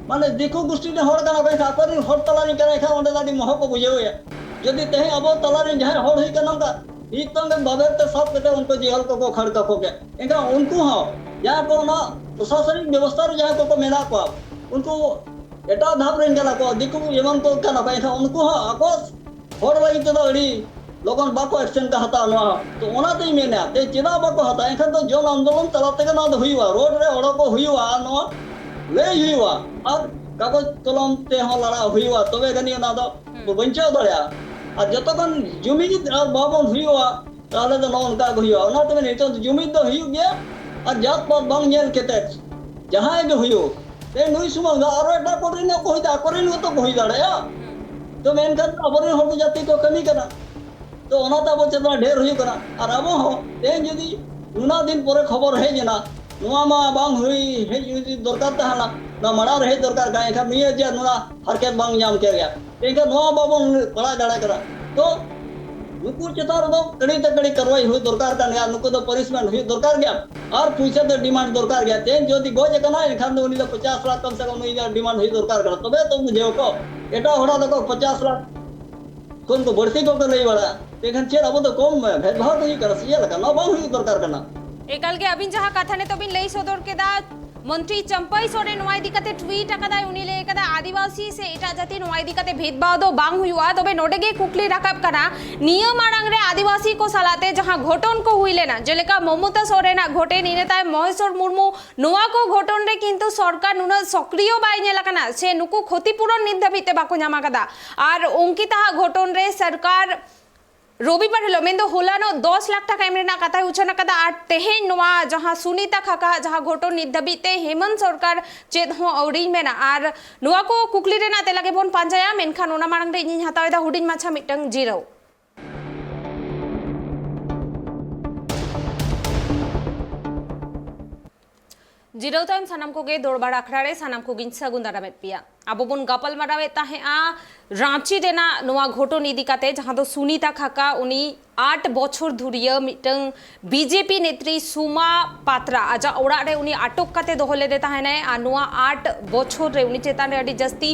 ᱢᱟᱱᱮ ᱫᱤᱠᱩ ᱜᱩᱥᱴᱤ ᱨᱮᱱ ᱦᱚᱲ ᱠᱟᱱᱟ ᱠᱚ, ᱮᱱᱠᱷᱟᱱ ᱟᱠᱚ ᱨᱮᱱ ᱦᱚᱲ ᱛᱟᱞᱟ ᱨᱮᱱ ᱠᱟᱱᱟ, ᱮᱱᱠᱷᱟᱱ ᱚᱸᱰᱮ ᱫᱚ ᱟᱹᱰᱤ ᱢᱚᱦᱚ ᱠᱚ ᱵᱩᱡᱷᱟᱹᱣᱮᱭᱟ᱾ ᱡᱩᱫᱤ ᱛᱮᱦᱮᱧ ᱟᱵᱚ ᱛᱟᱞᱟ ᱨᱮᱱ ᱡᱟᱦᱟᱸᱭ ᱦᱚᱲ ᱦᱩᱭ ᱠᱟᱱᱟ ᱱᱚᱝᱠᱟ, ᱢᱤᱫᱴᱟᱝ ᱜᱮ ᱵᱟᱵᱮᱨ ᱛᱮ ᱥᱟᱵ ᱠᱟᱛᱮ ᱩᱱᱠᱩ ᱡᱮᱦᱚᱞ ᱠᱚᱠᱚ ᱠᱷᱟᱹᱲ ᱠᱟᱠᱚ ᱜᱮ᱾ ᱮᱱᱠᱷᱟᱱ ᱩᱱᱠᱩ ᱦᱚᱸ ᱡᱟᱦᱟᱸ ᱠᱚ ᱚᱱᱟ ᱯᱨᱚᱥᱟᱥᱚᱱᱤᱠ ᱵᱮᱵᱚᱥᱛᱷᱟ ᱨᱮ ᱡᱟᱦᱟᱸᱭ ᱠᱚᱠᱚ ᱢᱮᱱᱟᱜ ᱠᱚᱣᱟ, ᱩᱱᱠᱩ ᱮᱴᱟᱜ ᱫᱷᱟᱯ ᱨᱮᱱ ᱠᱟᱱᱟ ᱠᱚ, ᱫᱤᱠᱩ ᱮᱢᱟᱱ ᱠᱚ ᱠᱟᱱᱟ ᱠᱚ, ᱮᱱᱠᱷᱟᱱ ᱩᱱᱠᱩ ᱦᱚᱸ ᱟᱠᱚ ᱦᱚᱲ ᱞᱟᱹᱜᱤᱫ ᱛᱮᱫᱚ ᱟᱹᱰᱤ ᱞᱚᱜᱚᱱ ᱵᱟᱠᱚ ᱮᱠᱥᱮᱱ ᱠᱚ ᱦᱟᱛᱟᱣᱟ ᱱᱚᱣᱟ᱾ ᱛᱚ ᱚᱱᱟᱛᱤᱧ ᱢᱮᱱᱟ, ᱛᱮ ᱪᱮᱫᱟᱜ ᱵᱟᱠᱚ ᱦᱟᱛᱟᱣᱟ? ᱮᱱᱠᱷᱟᱱ ᱫᱚ ᱡᱚᱱ ᱟᱱᱫᱳᱞᱚᱱ ᱛᱟᱞᱟ ᱛᱮᱜᱮ ᱱᱚᱣᱟ ᱫᱚ ᱦᱩᱭᱩᱜᱼᱟ, ᱨᱳᱰ ᱨᱮ ᱚᱰᱚᱠᱚᱜ ᱦᱩᱭᱩᱜᱼᱟ, ᱟᱨ ᱱᱚᱣᱟ ᱞᱟᱹᱭ ᱦᱩᱭᱩᱜᱼᱟ, ᱟᱨ ᱠᱟᱜᱚᱡᱽ ᱠᱚᱞᱚᱢ ᱛᱮᱦᱚᱸ ᱞᱟᱲᱟᱣ ᱦᱩᱭᱩᱜᱼᱟ, ᱛᱚᱵᱮ ᱜᱟᱱᱤᱡ ᱚᱱᱟ ᱫᱚ ᱵᱚ ᱵᱟᱧᱪᱟᱣ ᱫᱟᱲᱮᱭᱟᱜᱼᱟ᱾ ᱟᱨ ᱡᱚᱛᱚ ᱠᱷᱚᱱ ᱡᱩᱢᱤᱫ ᱟᱨ ᱵᱟᱵᱚᱱ ᱦᱩᱭᱩᱜᱼᱟ, ᱛᱟᱦᱚᱞᱮ ᱫᱚ ᱱᱚᱜᱼᱚ ᱱᱚᱝᱠᱟ ᱜᱮ ᱦᱩᱭᱩᱜᱼᱟ᱾ ᱚᱱᱟ ᱛᱮᱜᱮ ᱱᱤᱛᱚᱜ ᱫᱚ ᱡᱩᱢᱤᱫ ᱫᱚ ᱦᱩᱭᱩᱜ ᱜᱮᱭᱟ, ᱟᱨ ᱡᱟᱛ ᱯᱟᱛ ᱵᱟᱝ ᱧᱮᱞ ᱠᱟᱛᱮ ᱡᱟᱦᱟᱸᱭ ᱜᱮ ᱦᱩᱭᱩᱜ, ᱛᱮ ᱱᱩᱭ ᱥᱩᱢᱩᱝ ᱫᱚ ᱟᱨᱚ ᱮᱴᱟᱜ ᱠᱚᱨᱮᱱ ᱦᱚᱸᱠᱚ ᱦᱩᱭ ᱫᱟ-, ᱟᱠᱚᱨᱮᱱ ᱦᱚᱸᱛᱚ ᱠᱚ ᱦᱩᱭ ᱫᱟᱲᱮᱭᱟᱜᱼᱟ᱾ ᱛᱚ ᱢᱮᱱᱠᱷᱟᱱ ᱟᱵᱚᱨᱮᱱ ᱦᱚᱲ ᱫᱚ ᱡᱟᱹᱛᱤ ᱠᱚ ᱠᱟᱹᱢᱤ ᱠᱟᱱᱟ, ᱛᱚ ᱚᱱᱟᱛᱮ ᱟᱵᱚ ᱪᱮᱛᱟᱱ ᱨᱮ ᱰᱷᱮᱨ ᱦᱩᱭᱩᱜ ᱠᱟᱱᱟ᱾ ᱟᱨ ᱟᱵᱚ ᱦᱚᱸ ᱛᱮᱦᱮᱧ ᱡᱩᱫᱤ ᱱᱩᱱᱟᱹᱜ ᱫᱤᱱ ᱯᱚᱨᱮ ᱠᱷᱚᱵᱚᱨ ᱦᱮᱡ ᱮᱱᱟ, ᱱᱚᱣᱟ ᱢᱟ ᱵᱟᱝ ᱦᱩᱭ, ᱦᱮᱡ ᱦᱩᱭ ᱫᱚᱨᱠᱟᱨ ᱛᱟᱦᱮᱱᱟ, ᱱᱚᱣᱟ ᱢᱟᱲᱟᱝ ᱨᱮ ᱦᱮᱡ ᱫᱚᱨᱠᱟᱨ ᱠᱟᱱᱟ, ᱮᱱᱠᱷᱟᱱ ᱱᱤᱭᱟᱹ ᱡᱮ ᱱᱚᱣᱟ ᱦᱟᱨᱠᱮᱛ ᱵᱟᱝ ᱧᱟᱢ ᱠᱮᱫ ᱜᱮᱭᱟ, ᱮᱱᱠᱷᱟᱱ ᱱᱚᱣᱟ ᱵᱟᱵᱚᱱ ᱵᱟᱲᱟᱭ ᱫᱟᱲᱮ ᱠᱟᱫᱟ᱾ ᱛᱚ ᱱᱩᱠᱩ ᱪᱮᱛᱟᱱ ᱨᱮᱫᱚ ᱠᱟᱹᱲᱤ ᱛᱮ ᱠᱟᱹᱲᱤ ᱠᱟᱨᱣᱟᱭ ᱦᱩᱭ ᱫᱚᱨᱠᱟᱨ ᱠᱟᱱ ᱜᱮᱭᱟ, ᱱᱩᱠᱩ ᱫᱚ ᱯᱟᱱᱤᱥᱢᱮᱱᱴ ᱦᱩᱭᱩᱜ ᱫᱚᱨᱠᱟᱨ ᱜᱮᱭᱟ, ᱟᱨ ᱯᱩᱭᱥᱟᱹ ᱫᱚ ᱰᱤᱢᱟᱱᱰ ᱫᱚᱨᱠᱟᱨ ᱜᱮᱭᱟ᱾ ᱛᱮᱦᱮᱧ ᱡᱩᱫᱤ ᱜᱚᱡ ᱟᱠᱟᱱᱟ, ᱮᱱᱠᱷᱟᱱ ᱫᱚ ᱩᱱᱤ ᱫᱚ ᱯᱚᱪᱟᱥ ᱞᱟᱠᱷ ᱠᱚᱢ ᱥᱮ ᱠᱚᱢ ᱩᱱᱤ ᱫᱚ ᱰᱤᱢᱟᱱᱰ ᱦᱩᱭᱩᱜ ᱫᱚᱨᱠᱟᱨ ᱠᱟᱱᱟ, ᱛᱚᱵᱮ ᱛᱚ ᱵᱩᱡᱷᱟᱹᱣ ᱠᱚ᱾ ᱮᱴᱟᱜ ᱦᱚᱲᱟᱜ ᱫᱚᱠᱚ ᱯᱚᱪᱟᱥ ᱞᱟᱠᱷ ᱠᱷᱚᱱ ᱠᱚ ᱵᱟᱹᱲᱛᱤ ᱠᱚᱠᱚ ᱞᱟᱹᱭ ᱵᱟᱲᱟᱜᱼᱟ᱾ ᱮᱱᱠᱷᱟᱱ ᱪᱮᱫ ᱟᱵᱚ ᱫᱚ ᱠᱚᱢ ᱵᱷᱮᱫᱽᱵᱷᱟᱣ ᱫᱚ ᱦᱩᱭᱩᱜ ᱠᱟᱱᱟ ᱥᱮ ᱪᱮᱫ ᱞᱮᱠᱟ? ᱱᱚᱣᱟ ᱵᱟᱝ ᱦᱩᱭᱩᱜ ᱫᱚᱨᱠᱟᱨ ᱠᱟᱱᱟ᱾ ᱮᱠᱟᱞ ᱜᱮ ᱟᱹᱵᱤᱱ ᱡᱟᱦᱟᱸ ᱠᱟᱛᱷᱟ ᱱᱤᱛᱚᱜ ᱵᱤᱱ ᱞᱟᱹᱭ ᱥᱚᱫᱚᱨ ᱠᱮᱫᱟ, ᱢᱚᱱᱛᱨᱤ ᱪᱟᱢᱯᱟᱭ ᱥᱚᱨᱮᱱ ᱱᱚᱣᱟ ᱤᱫᱤ ᱠᱟᱛᱮ ᱴᱩᱭᱤᱴ ᱟᱠᱟᱫᱟᱭ, ᱩᱱᱤ ᱞᱟᱹᱭ ᱟᱠᱟᱫᱟ, ᱟᱹᱫᱤᱵᱟᱹᱥᱤ ᱥᱮ ᱮᱴᱟᱜ ᱡᱟᱹᱛᱤ ᱱᱚᱣᱟ ᱤᱫᱤ ᱠᱟᱛᱮ ᱵᱷᱮᱫᱽᱵᱷᱟᱣ ᱫᱚ ᱵᱟᱝ ᱦᱩᱭᱩᱜᱼᱟ᱾ ᱛᱚᱵᱮ ᱱᱚᱰᱮ ᱜᱮ ᱠᱩᱠᱞᱤ ᱨᱟᱠᱟᱵ ᱠᱟᱱᱟ, ᱱᱤᱭᱟᱹ ᱢᱟᱲᱟᱝ ᱨᱮ ᱟᱹᱫᱤᱵᱟᱹᱥᱤ ᱠᱚ ᱥᱟᱞᱟᱜ ᱛᱮ ᱡᱟᱦᱟᱸ ᱜᱷᱚᱴᱚᱱ ᱠᱚ ᱦᱩᱭ ᱞᱮᱱᱟ, ᱡᱮᱞᱮᱠᱟ ᱢᱚᱢᱚᱛᱟ ᱥᱚᱨᱮᱱᱟᱜ ᱜᱷᱚᱴᱚᱱ, ᱤᱱᱟᱹ ᱛᱟᱭᱚᱢ ᱢᱚᱦᱮᱥᱚᱨ ᱢᱩᱨᱢᱩ, ᱱᱚᱣᱟ ᱠᱚ ᱜᱷᱚᱴᱚᱱ ᱨᱮ ᱠᱤᱱᱛᱩ ᱥᱚᱨᱠᱟᱨ ᱱᱩᱱᱟᱹᱜ ᱥᱚᱠᱨᱤᱭᱚ ᱵᱟᱭ ᱧᱮᱞ ᱟᱠᱟᱱᱟ, ᱥᱮ ᱱᱩᱠᱩ ᱠᱷᱚᱛᱤᱯᱩᱨᱚᱱ ᱱᱤᱛ ᱫᱷᱟᱹᱵᱤᱡ ᱛᱮ ᱵᱟᱠᱚ ᱧᱟᱢ ᱟᱠᱟᱫᱟ᱾ ᱟᱨ ᱚᱝᱠᱤᱛᱟᱦᱟᱜ ᱜᱷᱚᱴᱚᱱ ᱨᱮ ᱥᱚᱨᱠᱟᱨ ᱨᱚᱵᱤᱵᱟᱨ ᱦᱤᱞᱳᱜ, ᱢᱮᱱᱫᱚ ᱦᱚᱞᱟᱱᱚᱜ ᱫᱚᱥ ᱞᱟᱠᱷ ᱴᱟᱠᱟ ᱮᱢ ᱨᱮᱱᱟᱜ ᱠᱟᱛᱷᱟᱭ ᱩᱪᱷᱟᱹᱱ ᱟᱠᱟᱫᱟ᱾ ᱟᱨ ᱛᱮᱦᱮᱧ ᱱᱚᱣᱟ ᱡᱟᱦᱟᱸ ᱥᱩᱱᱤᱛᱟ ᱠᱷᱟᱠᱟ ᱡᱟᱦᱟᱸ ᱜᱷᱚᱴᱚᱱ, ᱱᱤᱛ ᱫᱷᱟᱹᱵᱤᱡ ᱛᱮ ᱦᱮᱢᱚᱱᱛ ᱥᱚᱨᱠᱟᱨ ᱪᱮᱫ ᱦᱚᱸ ᱟᱹᱣᱨᱤᱭ ᱢᱮᱱᱟ᱾ ᱟᱨ ᱱᱚᱣᱟ ᱠᱚ ᱠᱩᱠᱞᱤ ᱨᱮᱱᱟᱜ ᱛᱮᱞᱟ ᱜᱮᱵᱚᱱ ᱯᱟᱸᱡᱟᱭᱟ, ᱢᱮᱱᱠᱷᱟᱱ ᱚᱱᱟ ᱢᱟᱲᱟᱝ ᱨᱮ ᱤᱧᱤᱧ ᱦᱟᱛᱟᱣ ᱮᱫᱟ ᱦᱩᱰᱤᱧ ᱢᱟᱪᱷᱟ ᱢᱤᱫᱴᱟᱝ ᱡᱤᱨᱟᱹᱣ᱾ ᱡᱤᱨᱟᱹᱣ ᱛᱟᱭᱚᱢ ᱥᱟᱱᱟᱢ ᱠᱚᱜᱮ ᱫᱚᱨᱵᱟᱨ ᱟᱠᱷᱲᱟ ᱨᱮ ᱥᱟᱱᱟᱢ ᱠᱚᱜᱮᱧ ᱥᱟᱹᱜᱩᱱ ᱫᱟᱨᱟᱢᱮᱫ ᱯᱮᱭᱟ᱾ ᱟᱵᱚ ᱵᱚᱱ ᱜᱟᱯᱟᱞ ᱢᱟᱨᱟᱣᱮᱫ ᱛᱟᱦᱮᱸᱜᱼᱟ ᱨᱟᱸᱪᱤ ᱨᱮᱱᱟᱜ ᱱᱚᱣᱟ ᱜᱷᱚᱴᱚᱱ ᱤᱫᱤ ᱠᱟᱛᱮ, ᱡᱟᱦᱟᱸ ᱫᱚ ᱥᱩᱱᱤᱛᱟ ᱠᱷᱟᱠᱟ, ᱩᱱᱤ ᱟᱴ ᱵᱚᱪᱷᱚᱨ ᱫᱷᱩᱨᱤᱭᱟᱹ ᱢᱤᱫᱴᱟᱝ ᱵᱤᱡᱮᱯᱤ ᱱᱮᱛᱨᱤ ᱥᱩᱢᱟ ᱯᱟᱛᱨᱟ ᱟᱡᱟᱜ ᱚᱲᱟᱜ ᱨᱮ ᱩᱱᱤ ᱟᱴᱚᱠ ᱠᱟᱛᱮ ᱫᱚᱦᱚ ᱞᱮᱫᱮ ᱛᱟᱦᱮᱱᱟᱭ᱾ ᱟᱨ ᱱᱚᱣᱟ ᱟᱴ ᱵᱚᱪᱷᱚᱨ ᱨᱮ ᱩᱱᱤ ᱪᱮᱛᱟᱱ ᱨᱮ ᱟᱹᱰᱤ ᱡᱟᱹᱥᱛᱤ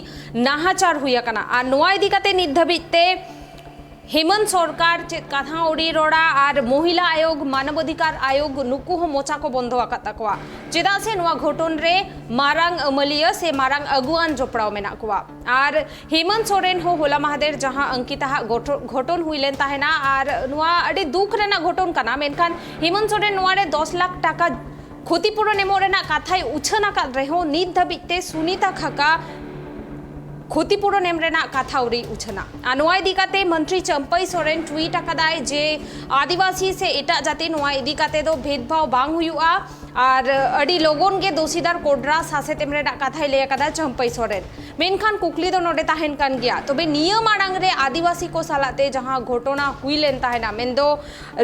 ᱱᱟᱦᱟᱪᱟᱨ ᱦᱩᱭ ᱟᱠᱟᱱᱟ᱾ ᱟᱨ ᱱᱚᱣᱟ ᱤᱫᱤ ᱠᱟᱛᱮ ᱱᱤᱛ ᱫᱷᱟᱹᱵᱤᱡ ᱛᱮ ᱦᱮᱢᱚᱱᱛ ᱥᱚᱨᱠᱟᱨ ᱪᱮᱫ ᱠᱟᱛᱷᱟ ᱟᱹᱣᱲᱤ ᱨᱚᱲᱟ, ᱟᱨ ᱢᱚᱦᱤᱞᱟ ᱟᱭᱳᱜᱽ, ᱢᱟᱱᱚᱵ ᱚᱫᱷᱤᱠᱟᱨ ᱟᱭᱳᱜᱽ, ᱱᱩᱠᱩ ᱦᱚᱸ ᱢᱚᱪᱟ ᱠᱚ ᱵᱚᱱᱫᱚ ᱟᱠᱟᱫ ᱛᱟᱠᱚᱣᱟ᱾ ᱪᱮᱫᱟᱜ ᱥᱮ ᱱᱚᱣᱟ ᱜᱷᱚᱴᱚᱱ ᱨᱮ ᱢᱟᱨᱟᱝ ᱟᱹᱢᱟᱹᱞᱤᱭᱟᱹ ᱥᱮ ᱢᱟᱨᱟᱝ ᱟᱹᱜᱩᱣᱟᱱ ᱡᱚᱯᱲᱟᱣ ᱢᱮᱱᱟᱜ ᱠᱚᱣᱟ᱾ ᱟᱨ ᱦᱮᱢᱚᱱᱛ ᱥᱚᱨᱮᱱ ᱦᱚᱸ ᱦᱚᱞᱟ ᱢᱟᱦᱫᱮᱨ ᱡᱟᱦᱟᱸ ᱟᱝᱠᱤᱛᱟᱦᱟᱜ ᱜᱷᱚᱴᱚ-, ᱜᱷᱚᱴᱚᱱ ᱦᱩᱭ ᱞᱮᱱ ᱛᱟᱦᱮᱱᱟ, ᱟᱨ ᱱᱚᱣᱟ ᱟᱹᱰᱤ ᱫᱩᱠ ᱨᱮᱱᱟᱜ ᱜᱷᱚᱴᱚᱱ ᱠᱟᱱᱟ, ᱢᱮᱱᱠᱷᱟᱱ ᱦᱮᱢᱚᱱᱛ ᱥᱚᱨᱮᱱ ᱱᱚᱣᱟ ᱨᱮ ᱫᱚᱥ ᱞᱟᱠᱷ ᱴᱟᱠᱟ ᱠᱷᱚᱛᱤᱯᱩᱨᱚᱱ ᱮᱢᱚᱜ ᱨᱮᱱᱟᱜ ᱠᱟᱛᱷᱟᱭ ᱩᱪᱷᱟᱹᱱ ᱟᱠᱟᱫ ᱨᱮᱦᱚᱸ, ᱱᱤᱛ ᱫᱷᱟᱹᱵᱤᱡ ᱛᱮ ᱥᱩᱱᱤᱛᱟ ᱠᱷᱟᱠᱟ ᱠᱷᱚᱛᱤᱯᱩᱨᱚᱱ ᱮᱢ ᱨᱮᱱᱟᱜ ᱠᱟᱛᱷᱟ ᱟᱹᱣᱨᱤ ᱩᱪᱷᱟᱹᱱᱟ᱾ ᱟᱨ ᱱᱚᱣᱟ ᱤᱫᱤ ᱠᱟᱛᱮ ᱢᱚᱱᱛᱨᱤ ᱪᱟᱢᱯᱟᱭ ᱥᱚᱨᱮᱱ ᱴᱩᱭᱤᱴ ᱟᱠᱟᱫᱟᱭ ᱡᱮ ᱟᱹᱫᱤᱵᱟᱹᱥᱤ ᱥᱮ ᱮᱴᱟᱜ ᱡᱟᱹᱛᱤ ᱱᱚᱣᱟ ᱤᱫᱤ ᱠᱟᱛᱮ ᱫᱚ ᱵᱷᱮᱫᱽᱵᱷᱟᱣ ᱵᱟᱝ ᱦᱩᱭᱩᱜᱼᱟ, ᱟᱨ ᱟᱹᱰᱤ ᱞᱚᱜᱚᱱ ᱜᱮ ᱫᱳᱥᱤᱫᱟᱨ ᱠᱚᱰᱨᱟ ᱥᱟᱥᱮᱛ ᱮᱢ ᱨᱮᱱᱟᱜ ᱠᱟᱛᱷᱟᱭ ᱞᱟᱹᱭ ᱟᱠᱟᱫᱟ ᱪᱟᱢᱯᱟᱭ ᱥᱚᱨᱮᱱ᱾ ᱢᱮᱱᱠᱷᱟᱱ ᱠᱩᱠᱞᱤ ᱫᱚ ᱱᱚᱰᱮ ᱛᱟᱦᱮᱱ ᱠᱟᱱ ᱜᱮᱭᱟ, ᱛᱚᱵᱮ ᱱᱤᱭᱟᱹ ᱢᱟᱲᱟᱝ ᱨᱮ ᱟᱹᱫᱤᱵᱟᱹᱥᱤ ᱠᱚ ᱥᱟᱞᱟᱜ ᱛᱮ ᱡᱟᱦᱟᱸ ᱜᱷᱚᱴᱚᱱᱟ ᱦᱩᱭ ᱞᱮᱱ ᱛᱟᱦᱮᱱᱟ, ᱢᱮᱱᱫᱚ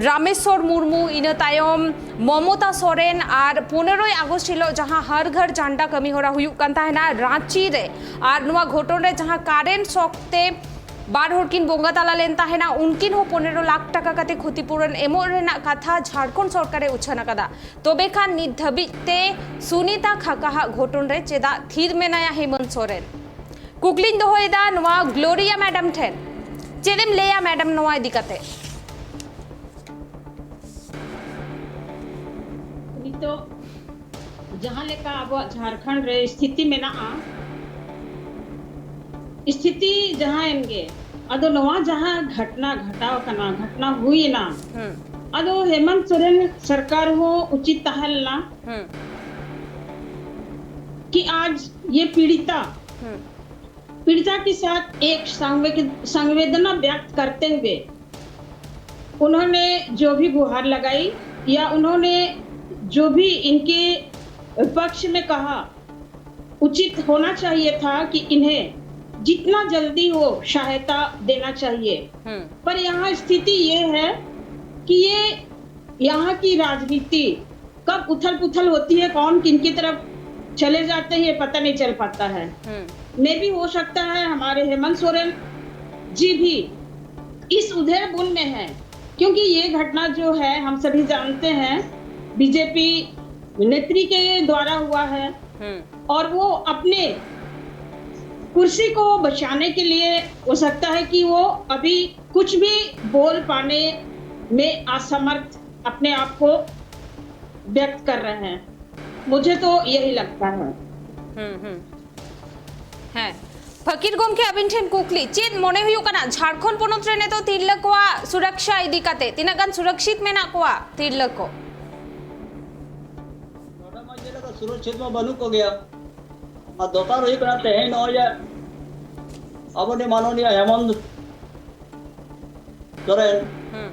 ᱨᱟᱢᱮᱥᱣᱚᱨ ᱢᱩᱨᱢᱩ, ᱤᱱᱟᱹ ᱛᱟᱭᱚᱢ ᱢᱚᱢᱚᱛᱟ ᱥᱚᱨᱮᱱ, ᱟᱨ ᱯᱚᱱᱮᱨᱚᱭ ᱟᱜᱚᱥᱴ ᱦᱤᱞᱳᱜ ᱡᱟᱦᱟᱸ ᱦᱟᱨ ᱜᱷᱟᱨ ᱡᱷᱟᱱᱰᱟ ᱠᱟᱹᱢᱤ ᱦᱚᱨᱟ ᱦᱩᱭᱩᱜ ᱠᱟᱱ ᱛᱟᱦᱮᱱᱟ ᱨᱟᱸᱪᱤ ᱨᱮ, ᱟᱨ ᱱᱚᱣᱟ ᱜᱷᱚᱴᱚᱱ ᱨᱮ ᱡᱟᱦᱟᱸ ᱠᱟᱨᱮᱱᱴ ᱥᱚᱠ ᱛᱮ ᱵᱟᱨ ᱦᱚᱲ ᱠᱤᱱ ᱵᱚᱸᱜᱟ ᱛᱟᱞᱟ ᱞᱮᱱ ᱛᱟᱦᱮᱱᱟ, ᱩᱱᱠᱤᱱ ᱦᱚᱸ ᱯᱚᱱᱮᱨᱚ ᱞᱟᱠᱷ ᱴᱟᱠᱟ ᱠᱟᱛᱮ ᱠᱷᱚᱛᱤᱯᱩᱨᱚᱱ ᱮᱢᱚᱜ ᱨᱮᱱᱟᱜ ᱠᱟᱛᱷᱟ ᱡᱷᱟᱲᱠᱷᱚᱸᱰ ᱥᱚᱨᱠᱟᱨᱮ ᱩᱪᱷᱟᱹᱱ ᱟᱠᱟᱫᱟ᱾ ᱛᱚᱵᱮ ᱠᱷᱟᱱ ᱱᱤᱛ ᱫᱷᱟᱹᱵᱤᱡ ᱛᱮ ᱥᱩᱱᱤᱛᱟ ᱠᱷᱟᱠᱟᱦᱟᱜ ᱜᱷᱚᱴᱚᱱ ᱨᱮ ᱪᱮᱫᱟᱜ ᱛᱷᱤᱨ ᱢᱮᱱᱟᱭᱟ ᱦᱮᱢᱚᱱᱛ ᱥᱚᱨᱮᱱ? ᱠᱩᱠᱞᱤᱧ ᱫᱚᱦᱚᱭᱮᱫᱟ ᱱᱚᱣᱟ ᱜᱞᱳᱨᱤᱭᱟ ᱢᱮᱰᱟᱢ ᱴᱷᱮᱱ, ᱪᱮᱫ ᱮᱢ ᱞᱟᱹᱭᱟ ᱢᱮᱰᱟᱢ ᱱᱚᱣᱟ ᱤᱫᱤ ᱠᱟᱛᱮ? ᱱᱤᱛᱚᱜ ᱡᱟᱦᱟᱸ ᱞᱮᱠᱟ ᱟᱵᱚᱣᱟᱜ ᱡᱷᱟᱲᱠᱷᱚᱸᱰ ᱨᱮ ᱥᱛᱷᱤᱛᱤ ᱢᱮᱱᱟᱜᱼᱟ, ᱥᱛᱷᱤᱛᱤ ᱡᱟᱦᱟᱸᱭᱮᱱ ᱜᱮ, ᱟᱫᱚ ᱱᱚᱣᱟ ᱡᱟᱦᱟᱸ ᱜᱷᱚᱴᱱᱟ ᱜᱷᱚᱴᱟᱣ ᱟᱠᱟᱱᱟ, ᱜᱷᱚᱴᱱᱟ ᱦᱩᱭ ᱮᱱᱟ, ᱦᱩᱸ᱾ ᱟᱫᱚ ᱦᱮᱢᱚᱱᱛ ᱥᱚᱨᱮᱱ ᱥᱚᱨᱠᱟᱨ ᱦᱚᱸ ᱩᱪᱤᱛ ᱛᱟᱦᱮᱸ ᱞᱮᱱᱟ ᱦᱩᱸ᱾ कि आज ये पीड़िता, हम्म। पीड़िता के साथ एक संवेद-, संवेदना व्यक्त करते हुए उन्होंने जो भी गुहार लगाई या उन्होंने जो भी इनके पक्ष में कहा, उचित होना चाहिए था कि इन्हें जितना जल्दी हो सहायता देना चाहिए। हम्म। पर यहाँ स्थिति ये है कि ये यहाँ की राजनीति कब उथल पुथल होती है, कौन किन की तरफ चले जाते हैं, ये पता नहीं चल पाता है। हम्म मे भी हो सकता है हमारे हेमंत सोरेन जी भी इस उधेड़बुन में है, क्योंकि ये घटना जो है हम सभी जानते हैं बीजेपी नेत्री के द्वारा हुआ है हम्म और वो अपने कुर्सी को बचाने के लिए हो सकता है कि वो अभी कुछ भी बोल पाने में असमर्थ अपने आप को व्यक्त कर रहे हैं। मुझे तो यही लगता है। ᱦᱩᱸ ᱦᱩᱸ ᱦᱮᱸ ᱯᱷᱟᱹᱠᱤᱨ ᱜᱚᱢᱠᱮ ᱟᱵᱤᱱ ᱴᱷᱮᱱ ᱠᱩᱠᱞᱤ ᱪᱮᱫ ᱢᱚᱱᱮ ᱦᱩᱭᱩᱜ ᱠᱟᱱᱟ ᱡᱷᱟᱲᱠᱷᱚᱸᱰ ᱯᱚᱱᱚᱛ ᱨᱮ ᱱᱤᱛᱚᱜ ᱛᱤᱨᱞᱟᱹ ᱠᱚᱣᱟᱜ ᱥᱩᱨᱚᱠᱷᱟ ᱤᱫᱤ ᱠᱟᱛᱮ ᱛᱤᱱᱟᱹᱜ ᱜᱟᱱ ᱥᱩᱨᱚᱠᱷᱤᱛ ᱢᱮᱱᱟᱜ ᱠᱚᱣᱟ ᱛᱤᱨᱞᱟᱹ ᱠᱚ? ᱱᱚᱰᱮ ᱢᱟ ᱡᱮᱞᱮᱠᱟ ᱥᱩᱨᱚᱠᱷᱤᱛ ᱢᱟ ᱵᱟᱹᱱᱩᱜ ᱠᱚᱜᱮᱭᱟ᱾ ᱟᱨ ᱫᱚᱨᱠᱟᱨ ᱦᱩᱭᱩᱜ ᱠᱟᱱᱟ ᱛᱮᱦᱮᱧ ᱱᱚᱜᱼᱚᱭ ᱡᱮ ᱟᱵᱚ ᱱᱤ ᱢᱟᱱᱚᱱᱤᱭᱟ ᱦᱮᱢᱚᱱᱛ ᱥᱚᱨᱮᱱ ᱦᱩᱸ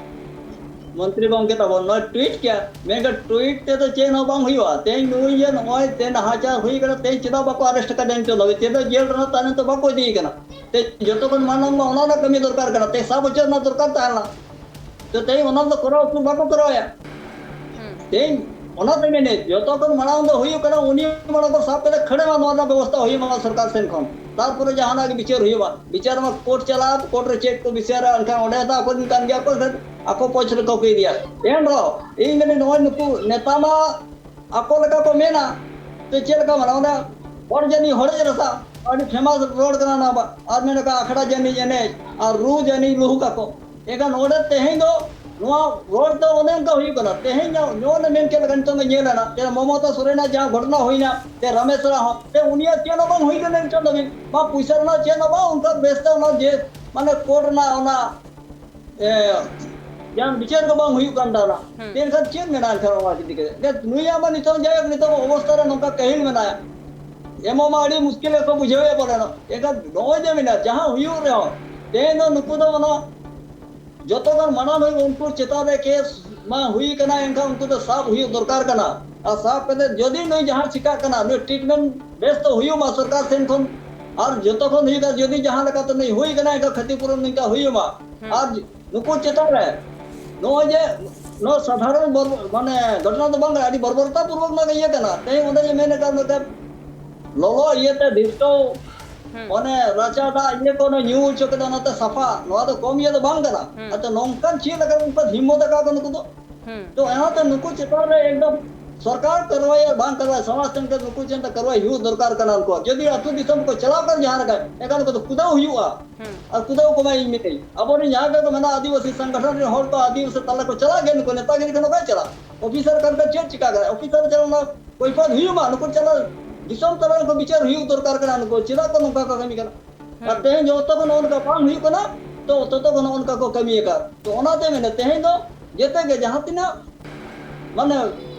ᱢᱚᱱᱛᱨᱤ ᱜᱚᱢᱠᱮ ᱛᱟᱵᱚᱱ ᱱᱚᱣᱟ ᱴᱩᱭᱤᱴ ᱠᱮᱭᱟ, ᱢᱮᱱᱠᱷᱟᱱ ᱴᱩᱭᱤᱴ ᱛᱮᱫᱚ ᱪᱮᱫ ᱦᱚᱸ ᱵᱟᱝ ᱦᱩᱭᱩᱜᱼᱟ᱾ ᱛᱮᱦᱮᱧ ᱱᱩᱭ ᱡᱮ ᱱᱚᱜᱼᱚᱭ ᱛᱮ ᱱᱟᱦᱟᱪᱟᱨ ᱦᱩᱭ ᱠᱟᱱᱟ, ᱛᱮᱦᱮᱧ ᱪᱮᱫᱟᱜ ᱵᱟᱠᱚ ᱟᱨᱮᱥᱴ ᱠᱟᱫᱮᱭᱟ ᱱᱤᱛᱚᱜ ᱫᱷᱟᱹᱵᱤᱡ? ᱪᱮᱫᱟᱜ ᱡᱮᱞ ᱨᱮᱱᱟᱜ ᱛᱟᱭᱱᱚᱢ ᱛᱮ ᱵᱟᱠᱚ ᱤᱫᱤᱭᱮ ᱠᱟᱱᱟ? ᱛᱮ ᱡᱚᱛᱚ ᱠᱷᱚᱱ ᱢᱟᱲᱟᱝ ᱢᱟ ᱚᱱᱟ ᱨᱮᱱᱟᱜ ᱠᱟᱹᱢᱤ ᱫᱚᱨᱠᱟᱨ ᱠᱟᱱᱟ, ᱛᱮ ᱥᱟᱛ ᱵᱚᱪᱷᱚᱨ ᱨᱮᱱᱟᱜ ᱫᱚᱨᱠᱟᱨ ᱛᱟᱦᱮᱸ ᱞᱮᱱᱟ᱾ ᱛᱮ ᱛᱮᱦᱮᱧ ᱚᱱᱟ ᱫᱚ ᱠᱚᱨᱟᱣ ᱩᱪᱤᱛ ᱵᱟᱠᱚ ᱠᱚᱨᱟᱣᱮᱫᱼᱟ᱾ ᱦᱩᱸ ᱛᱮᱦᱮᱧ ᱚᱱᱟᱛᱮ ᱢᱮᱱᱮᱫ ᱡᱚᱛᱚ ᱠᱷᱚᱱ ᱢᱟᱲᱟᱝ ᱫᱚ ᱦᱩᱭᱩᱜ ᱠᱟᱱᱟ ᱩᱱᱤ ᱢᱟᱲᱟᱝ ᱠᱚ ᱥᱟᱵ ᱠᱟᱛᱮ ᱠᱷᱟᱹᱲ ᱢᱟ, ᱱᱚᱣᱟ ᱨᱮᱱᱟᱜ ᱵᱮᱵᱚᱥᱛᱷᱟ ᱦᱩᱭᱩᱜ ᱢᱟ ᱥᱚᱨᱠᱟᱨ ᱥᱮᱱ ᱠᱷᱚᱱ, ᱛᱟᱨᱯᱚᱨᱮ ᱡᱟᱦᱟᱱᱟᱜ ᱜᱮ ᱵᱤᱪᱟᱹᱨ ᱦᱩᱭᱩᱜᱼᱟ᱾ ᱵᱤᱪᱟᱹᱨ ᱢᱟ ᱠᱳᱨᱴ ᱪᱟᱞᱟᱜᱼᱟ, ᱠᱳᱨᱴ ᱨᱮ ᱪᱮᱫ ᱠᱚ ᱵᱤᱪᱟᱹᱨᱟ, ᱮᱱᱠᱷᱟᱱ ᱚᱸᱰᱮ ᱫᱚ ᱟᱠᱚ ᱨᱮᱱ ᱠᱟᱱ ᱜᱮᱭᱟ ᱠᱚ, ᱮᱱᱠᱷᱟᱱ ᱟᱠᱚ ᱯᱚᱪᱷ ᱨᱮᱠᱚ ᱠᱚ ᱤᱫᱤᱭᱟ᱾ ᱮᱱ ᱨᱮᱦᱚᱸ ᱤᱧ ᱢᱮᱱᱮᱫ ᱱᱚᱜᱼᱚᱭ ᱱᱩᱠᱩ ᱱᱮᱛᱟ ᱢᱟ ᱟᱠᱚ ᱞᱮᱠᱟ ᱠᱚ ᱢᱮᱱᱟ, ᱛᱚ ᱪᱮᱫ ᱞᱮᱠᱟ ᱢᱟᱱᱟ ᱚᱱᱟ ᱦᱚᱲ ᱡᱟᱹᱱᱤᱡ ᱦᱚᱲᱮᱡ ᱨᱟᱥᱟ ᱟᱹᱰᱤ ᱯᱷᱮᱢᱟᱥ ᱨᱚᱲ ᱠᱟᱱᱟ ᱚᱱᱟ ᱵᱟ-, ᱟᱨ ᱢᱮᱱ ᱟᱠᱟᱫ ᱟᱠᱷᱲᱟ ᱡᱟᱹᱱᱤᱡ ᱮᱱᱮᱡ ᱟᱨ ᱨᱩ ᱡᱟᱹᱱᱤᱡ ᱞᱩᱦᱩᱠ ᱟᱠᱚ᱾ ᱮᱱᱠᱷᱟᱱ ᱱᱚᱰᱮ ᱛᱮᱦᱮᱧ ᱫᱚ ᱱᱚᱣᱟ ᱨᱚᱲ ᱫᱚ ᱚᱱᱮ ᱚᱱᱠᱟ ᱦᱩᱭᱩᱜ ᱠᱟᱱᱟ᱾ ᱛᱮᱦᱮᱧ ᱧᱚᱜ ᱧᱚᱜ ᱞᱮ ᱢᱮᱱ ᱠᱮᱫ ᱞᱮᱠᱟ ᱱᱤᱛᱚᱜ ᱫᱚ ᱧᱮᱞ ᱮᱱᱟ ᱡᱮ ᱢᱚᱢᱚᱛᱟ ᱥᱚᱨᱮᱱᱟᱜ ᱡᱟᱦᱟᱸ ᱜᱷᱚᱴᱚᱱᱟ ᱦᱩᱭᱱᱟ ᱥᱮ ᱨᱟᱢᱮᱥ ᱨᱟᱣ ᱦᱚᱸ ᱥᱮ ᱩᱱᱤᱭᱟᱜ ᱪᱮᱫ ᱦᱚᱸ ᱵᱟᱝ ᱦᱩᱭ ᱞᱮᱱᱟ ᱱᱤᱛᱚᱜ ᱫᱷᱟᱹᱵᱤᱡ ᱢᱟ ᱯᱩᱭᱥᱟᱹ ᱨᱮᱱᱟᱜ ᱪᱮᱫ ᱦᱚᱸ ᱵᱟᱝ ᱚᱱᱠᱟ ᱵᱮᱥᱛᱮ ᱚᱱᱟ ᱡᱮ ᱢᱟᱱᱮ ᱠᱳᱨᱴ ᱨᱮᱱᱟᱜ ᱚᱱᱟ ᱮ, ᱡᱟᱦᱟᱸ ᱵᱤᱪᱟᱹᱨ ᱠᱚ ᱵᱟᱝ ᱦᱩᱭᱩᱜ ᱠᱟᱱ ᱛᱟᱦᱮᱱᱟ᱾ ᱦᱩᱸ᱾ ᱮᱱᱠᱷᱟᱱ ᱪᱮᱫ ᱢᱮᱱᱟ ᱮᱱᱠᱷᱟᱱ ᱚᱱᱟ ᱤᱫᱤ ᱠᱟᱛᱮ? ᱡᱮ ᱱᱩᱭᱟᱜ ᱢᱟ ᱱᱤᱛᱚᱝ ᱡᱟᱭᱦᱳᱠ ᱱᱤᱛᱚᱝ ᱚᱵᱚᱥᱛᱷᱟ ᱨᱮ ᱱᱚᱝᱠᱟ ᱠᱟᱹᱦᱤᱞ ᱢᱮᱱᱟᱭᱟ, ᱮᱢᱚᱜ ᱢᱟ ᱟᱹᱰᱤ ᱢᱩᱥᱠᱤᱞ ᱜᱮᱠᱚ ᱵᱩᱡᱷᱟᱹᱣᱮᱫ ᱵᱚᱞᱮ᱾ ᱮᱱᱠᱷᱟᱱ ᱱᱚᱜᱼᱚᱭ ᱡᱮ ᱢᱮᱱᱟ ᱡᱟᱦᱟᱸ ᱦᱩᱭᱩᱜ ᱨᱮᱦᱚᱸ ᱛᱮᱦᱮᱧ ᱫᱚ ᱱᱩᱠᱩ ᱫᱚ ᱚᱱᱟ ᱡᱚᱛᱚ ᱠᱷᱚᱱ ᱢᱟᱲᱟᱝ ᱦᱩᱭᱩᱜ ᱩᱱᱠᱩ ᱪᱮᱛᱟᱱ ᱨᱮ ᱠᱮᱥ ᱢᱟ ᱦᱩᱭ ᱠᱟᱱᱟ, ᱮᱱᱠᱷᱟᱱ ᱩᱱᱠᱩ ᱫᱚ ᱥᱟᱵ ᱦᱩᱭᱩᱜ ᱫᱚᱨᱠᱟᱨ ᱠᱟᱱᱟ᱾ ᱟᱨ ᱥᱟᱵ ᱠᱟᱛᱮ ᱡᱩᱫᱤ ᱱᱩᱭ ᱡᱟᱦᱟᱸ ᱪᱤᱠᱟᱜ ᱠᱟᱱᱟ ᱱᱩᱭ ᱴᱨᱤᱴᱢᱮᱱᱴ ᱵᱮᱥ ᱛᱮ ᱦᱩᱭᱩᱜ ᱢᱟ ᱥᱚᱨᱠᱟᱨ ᱥᱮᱱ ᱠᱷᱚᱱ, ᱟᱨ ᱡᱚᱛᱚ ᱠᱷᱚᱱ ᱦᱩᱭᱩᱜᱼᱟ ᱡᱩᱫᱤ ᱡᱟᱦᱟᱸ ᱞᱮᱠᱟᱛᱮ ᱱᱩᱭ ᱦᱩᱭ ᱠᱟᱱᱟ ᱮᱱᱠᱷᱟᱱ ᱠᱷᱚᱛᱤᱯᱩᱨᱚᱱ ᱱᱤᱝᱠᱟ ᱦᱩᱭᱩᱜ ᱢᱟ᱾ ᱦᱩᱸ᱾ ᱟᱨ ᱱᱩᱠᱩ ᱪᱮᱛᱟᱱ ᱨᱮ ᱱᱚᱜᱼᱚᱭ ᱡᱮ ᱱᱚᱣᱟ ᱥᱟᱫᱷᱟᱨᱚᱱ ᱵᱚᱨ-, ᱢᱟᱱᱮ ᱜᱷᱚᱴᱚᱱᱟ ᱫᱚ ᱵᱟᱝ ᱠᱟᱱᱟ, ᱟᱹᱰᱤ ᱵᱚᱨᱵᱚᱨᱚᱛᱟ ᱯᱩᱨᱵᱚᱠ ᱱᱚᱣᱟ ᱫᱚ ᱤᱭᱟᱹ ᱠᱟᱱᱟ᱾ ᱛᱮᱦᱮᱧ ᱚᱸᱰᱮ ᱡᱮ ᱢᱮᱱ ᱟᱠᱟᱫ ᱱᱚᱛᱮ ᱞᱚᱞᱚ ᱤᱭᱟᱹᱛᱮ ᱰᱷᱤᱯᱴᱚ, ᱦᱩᱸ᱾ ᱚᱱᱮ ᱨᱟᱪᱟ ᱫᱟᱜ ᱤᱭᱟᱹ ᱠᱚ ᱚᱱᱮ ᱧᱩ ᱦᱚᱪᱚ ᱠᱮᱫᱟ, ᱚᱱᱟᱛᱮ ᱥᱟᱯᱷᱟ, ᱱᱚᱣᱟ ᱫᱚ ᱠᱚᱢ ᱤᱭᱟᱹ ᱫᱚ ᱵᱟᱝ ᱠᱟᱱᱟ᱾ ᱦᱩᱸ᱾ ᱟᱫᱚ ᱱᱚᱝᱠᱟᱱ ᱪᱮᱫ ᱞᱮᱠᱟ ᱩᱱᱠᱩ ᱦᱤᱢᱢᱚᱛ ᱟᱠᱟᱫ ᱠᱚ ᱱᱩᱠᱩ ᱫᱚ? ᱦᱩᱸ᱾ ᱛᱚ ᱚᱱᱟᱛᱮ ᱱᱩᱠᱩ ᱪᱮᱛᱟᱱ ᱨᱮ ᱮᱠᱫᱚᱢ ᱥᱚᱨᱠᱟᱨ ᱠᱟᱨᱣᱟᱭ ᱵᱟᱝ ᱠᱟᱨᱣᱟᱭ, ᱥᱚᱢᱟᱡᱽ ᱴᱷᱮᱱ ᱛᱮ ᱱᱩᱠᱩ ᱪᱮᱛᱟᱱ ᱨᱮ ᱠᱟᱨᱣᱟᱭ ᱦᱩᱭᱩᱜ ᱫᱚᱨᱠᱟᱨ ᱠᱟᱱᱟ᱾ ᱩᱱᱠᱩ ᱡᱩᱫᱤ ᱟᱹᱛᱩ ᱫᱤᱥᱚᱢ ᱠᱚ ᱪᱟᱞᱟᱣ ᱠᱟᱱ ᱡᱟᱦᱟᱸ ᱨᱮᱜᱮ, ᱮᱱᱠᱷᱟᱱ ᱩᱱᱠᱩ ᱫᱚ ᱠᱩᱫᱟᱹᱣ ᱦᱩᱭᱩᱜᱼᱟ᱾ ᱦᱩᱸ᱾ ᱟᱨ ᱠᱩᱫᱟᱹᱣ ᱠᱚᱢᱟ ᱤᱧ ᱢᱮᱛᱟᱹᱧ, ᱟᱵᱚᱨᱮᱱ ᱡᱟᱦᱟᱸ ᱜᱮ ᱠᱚ ᱢᱮᱱᱟᱜᱼᱟ, ᱟᱹᱫᱤᱵᱟᱹᱥᱤ ᱥᱚᱝᱜᱚᱴᱷᱚᱱ ᱨᱮᱱ ᱦᱚᱲ ᱠᱚ ᱟᱹᱫᱤᱵᱟᱹᱥᱤ ᱛᱟᱞᱟ ᱠᱚ ᱪᱟᱞᱟᱜ ᱜᱮ, ᱱᱩᱠᱩ ᱱᱮᱛᱟᱜᱤᱨᱤ ᱠᱷᱚᱱ ᱫᱚ ᱵᱟᱭ ᱪᱟᱞᱟᱜ᱾ ᱚᱯᱷᱤᱥᱟᱨ ᱠᱟᱱ ᱠᱷᱟᱱ ᱪᱮᱫ ᱪᱤᱠᱟ ᱠᱟᱱᱟ? ᱚᱯᱷᱤᱥᱟᱨ ᱪᱟᱞᱟᱣ ᱱᱟ, ᱠᱚᱭᱯᱚᱫ ᱦᱩᱭᱩᱜ ᱢᱟ, ᱱᱩᱠᱩ ᱪᱟᱞᱟᱣ ᱫᱤᱥᱚᱢ ᱛᱟᱞᱟ ᱨᱮᱠᱚ ᱵᱤᱪᱟᱹᱨ ᱦᱩᱭᱩᱜ ᱫᱚᱨᱠᱟᱨ ᱠᱟᱱᱟ, ᱱᱩᱠᱩ ᱪᱮᱫᱟᱜ ᱠᱚ ᱱᱚᱝᱠᱟ ᱠᱚ ᱠᱟᱹᱢᱤ ᱠᱟᱱᱟ? ᱟᱨ ᱦᱩᱸ᱾ ᱛᱮᱦᱮᱧ ᱡᱚᱛᱚ ᱠᱷᱚᱱ ᱱᱚᱜᱼᱚ ᱱᱚᱝᱠᱟ ᱵᱟᱝ ᱦᱩᱭᱩᱜ ᱠᱟᱱᱟ, ᱛᱚ ᱛᱚᱛᱚ ᱠᱷᱚᱱ ᱱᱚᱜᱼᱚ ᱱᱚᱝᱠᱟ ᱠᱚ ᱠᱟᱹᱢᱤᱭᱟᱠᱟᱫ᱾ ᱛᱚ ᱚᱱᱟᱛᱮ ᱢᱮᱱᱟ, ᱛᱮᱦᱮᱧ ᱫᱚ ᱡᱮᱛᱮ ᱜᱮ ᱡᱟᱦᱟᱸ ᱛᱤᱱᱟᱹᱜ ᱢᱟᱱᱮ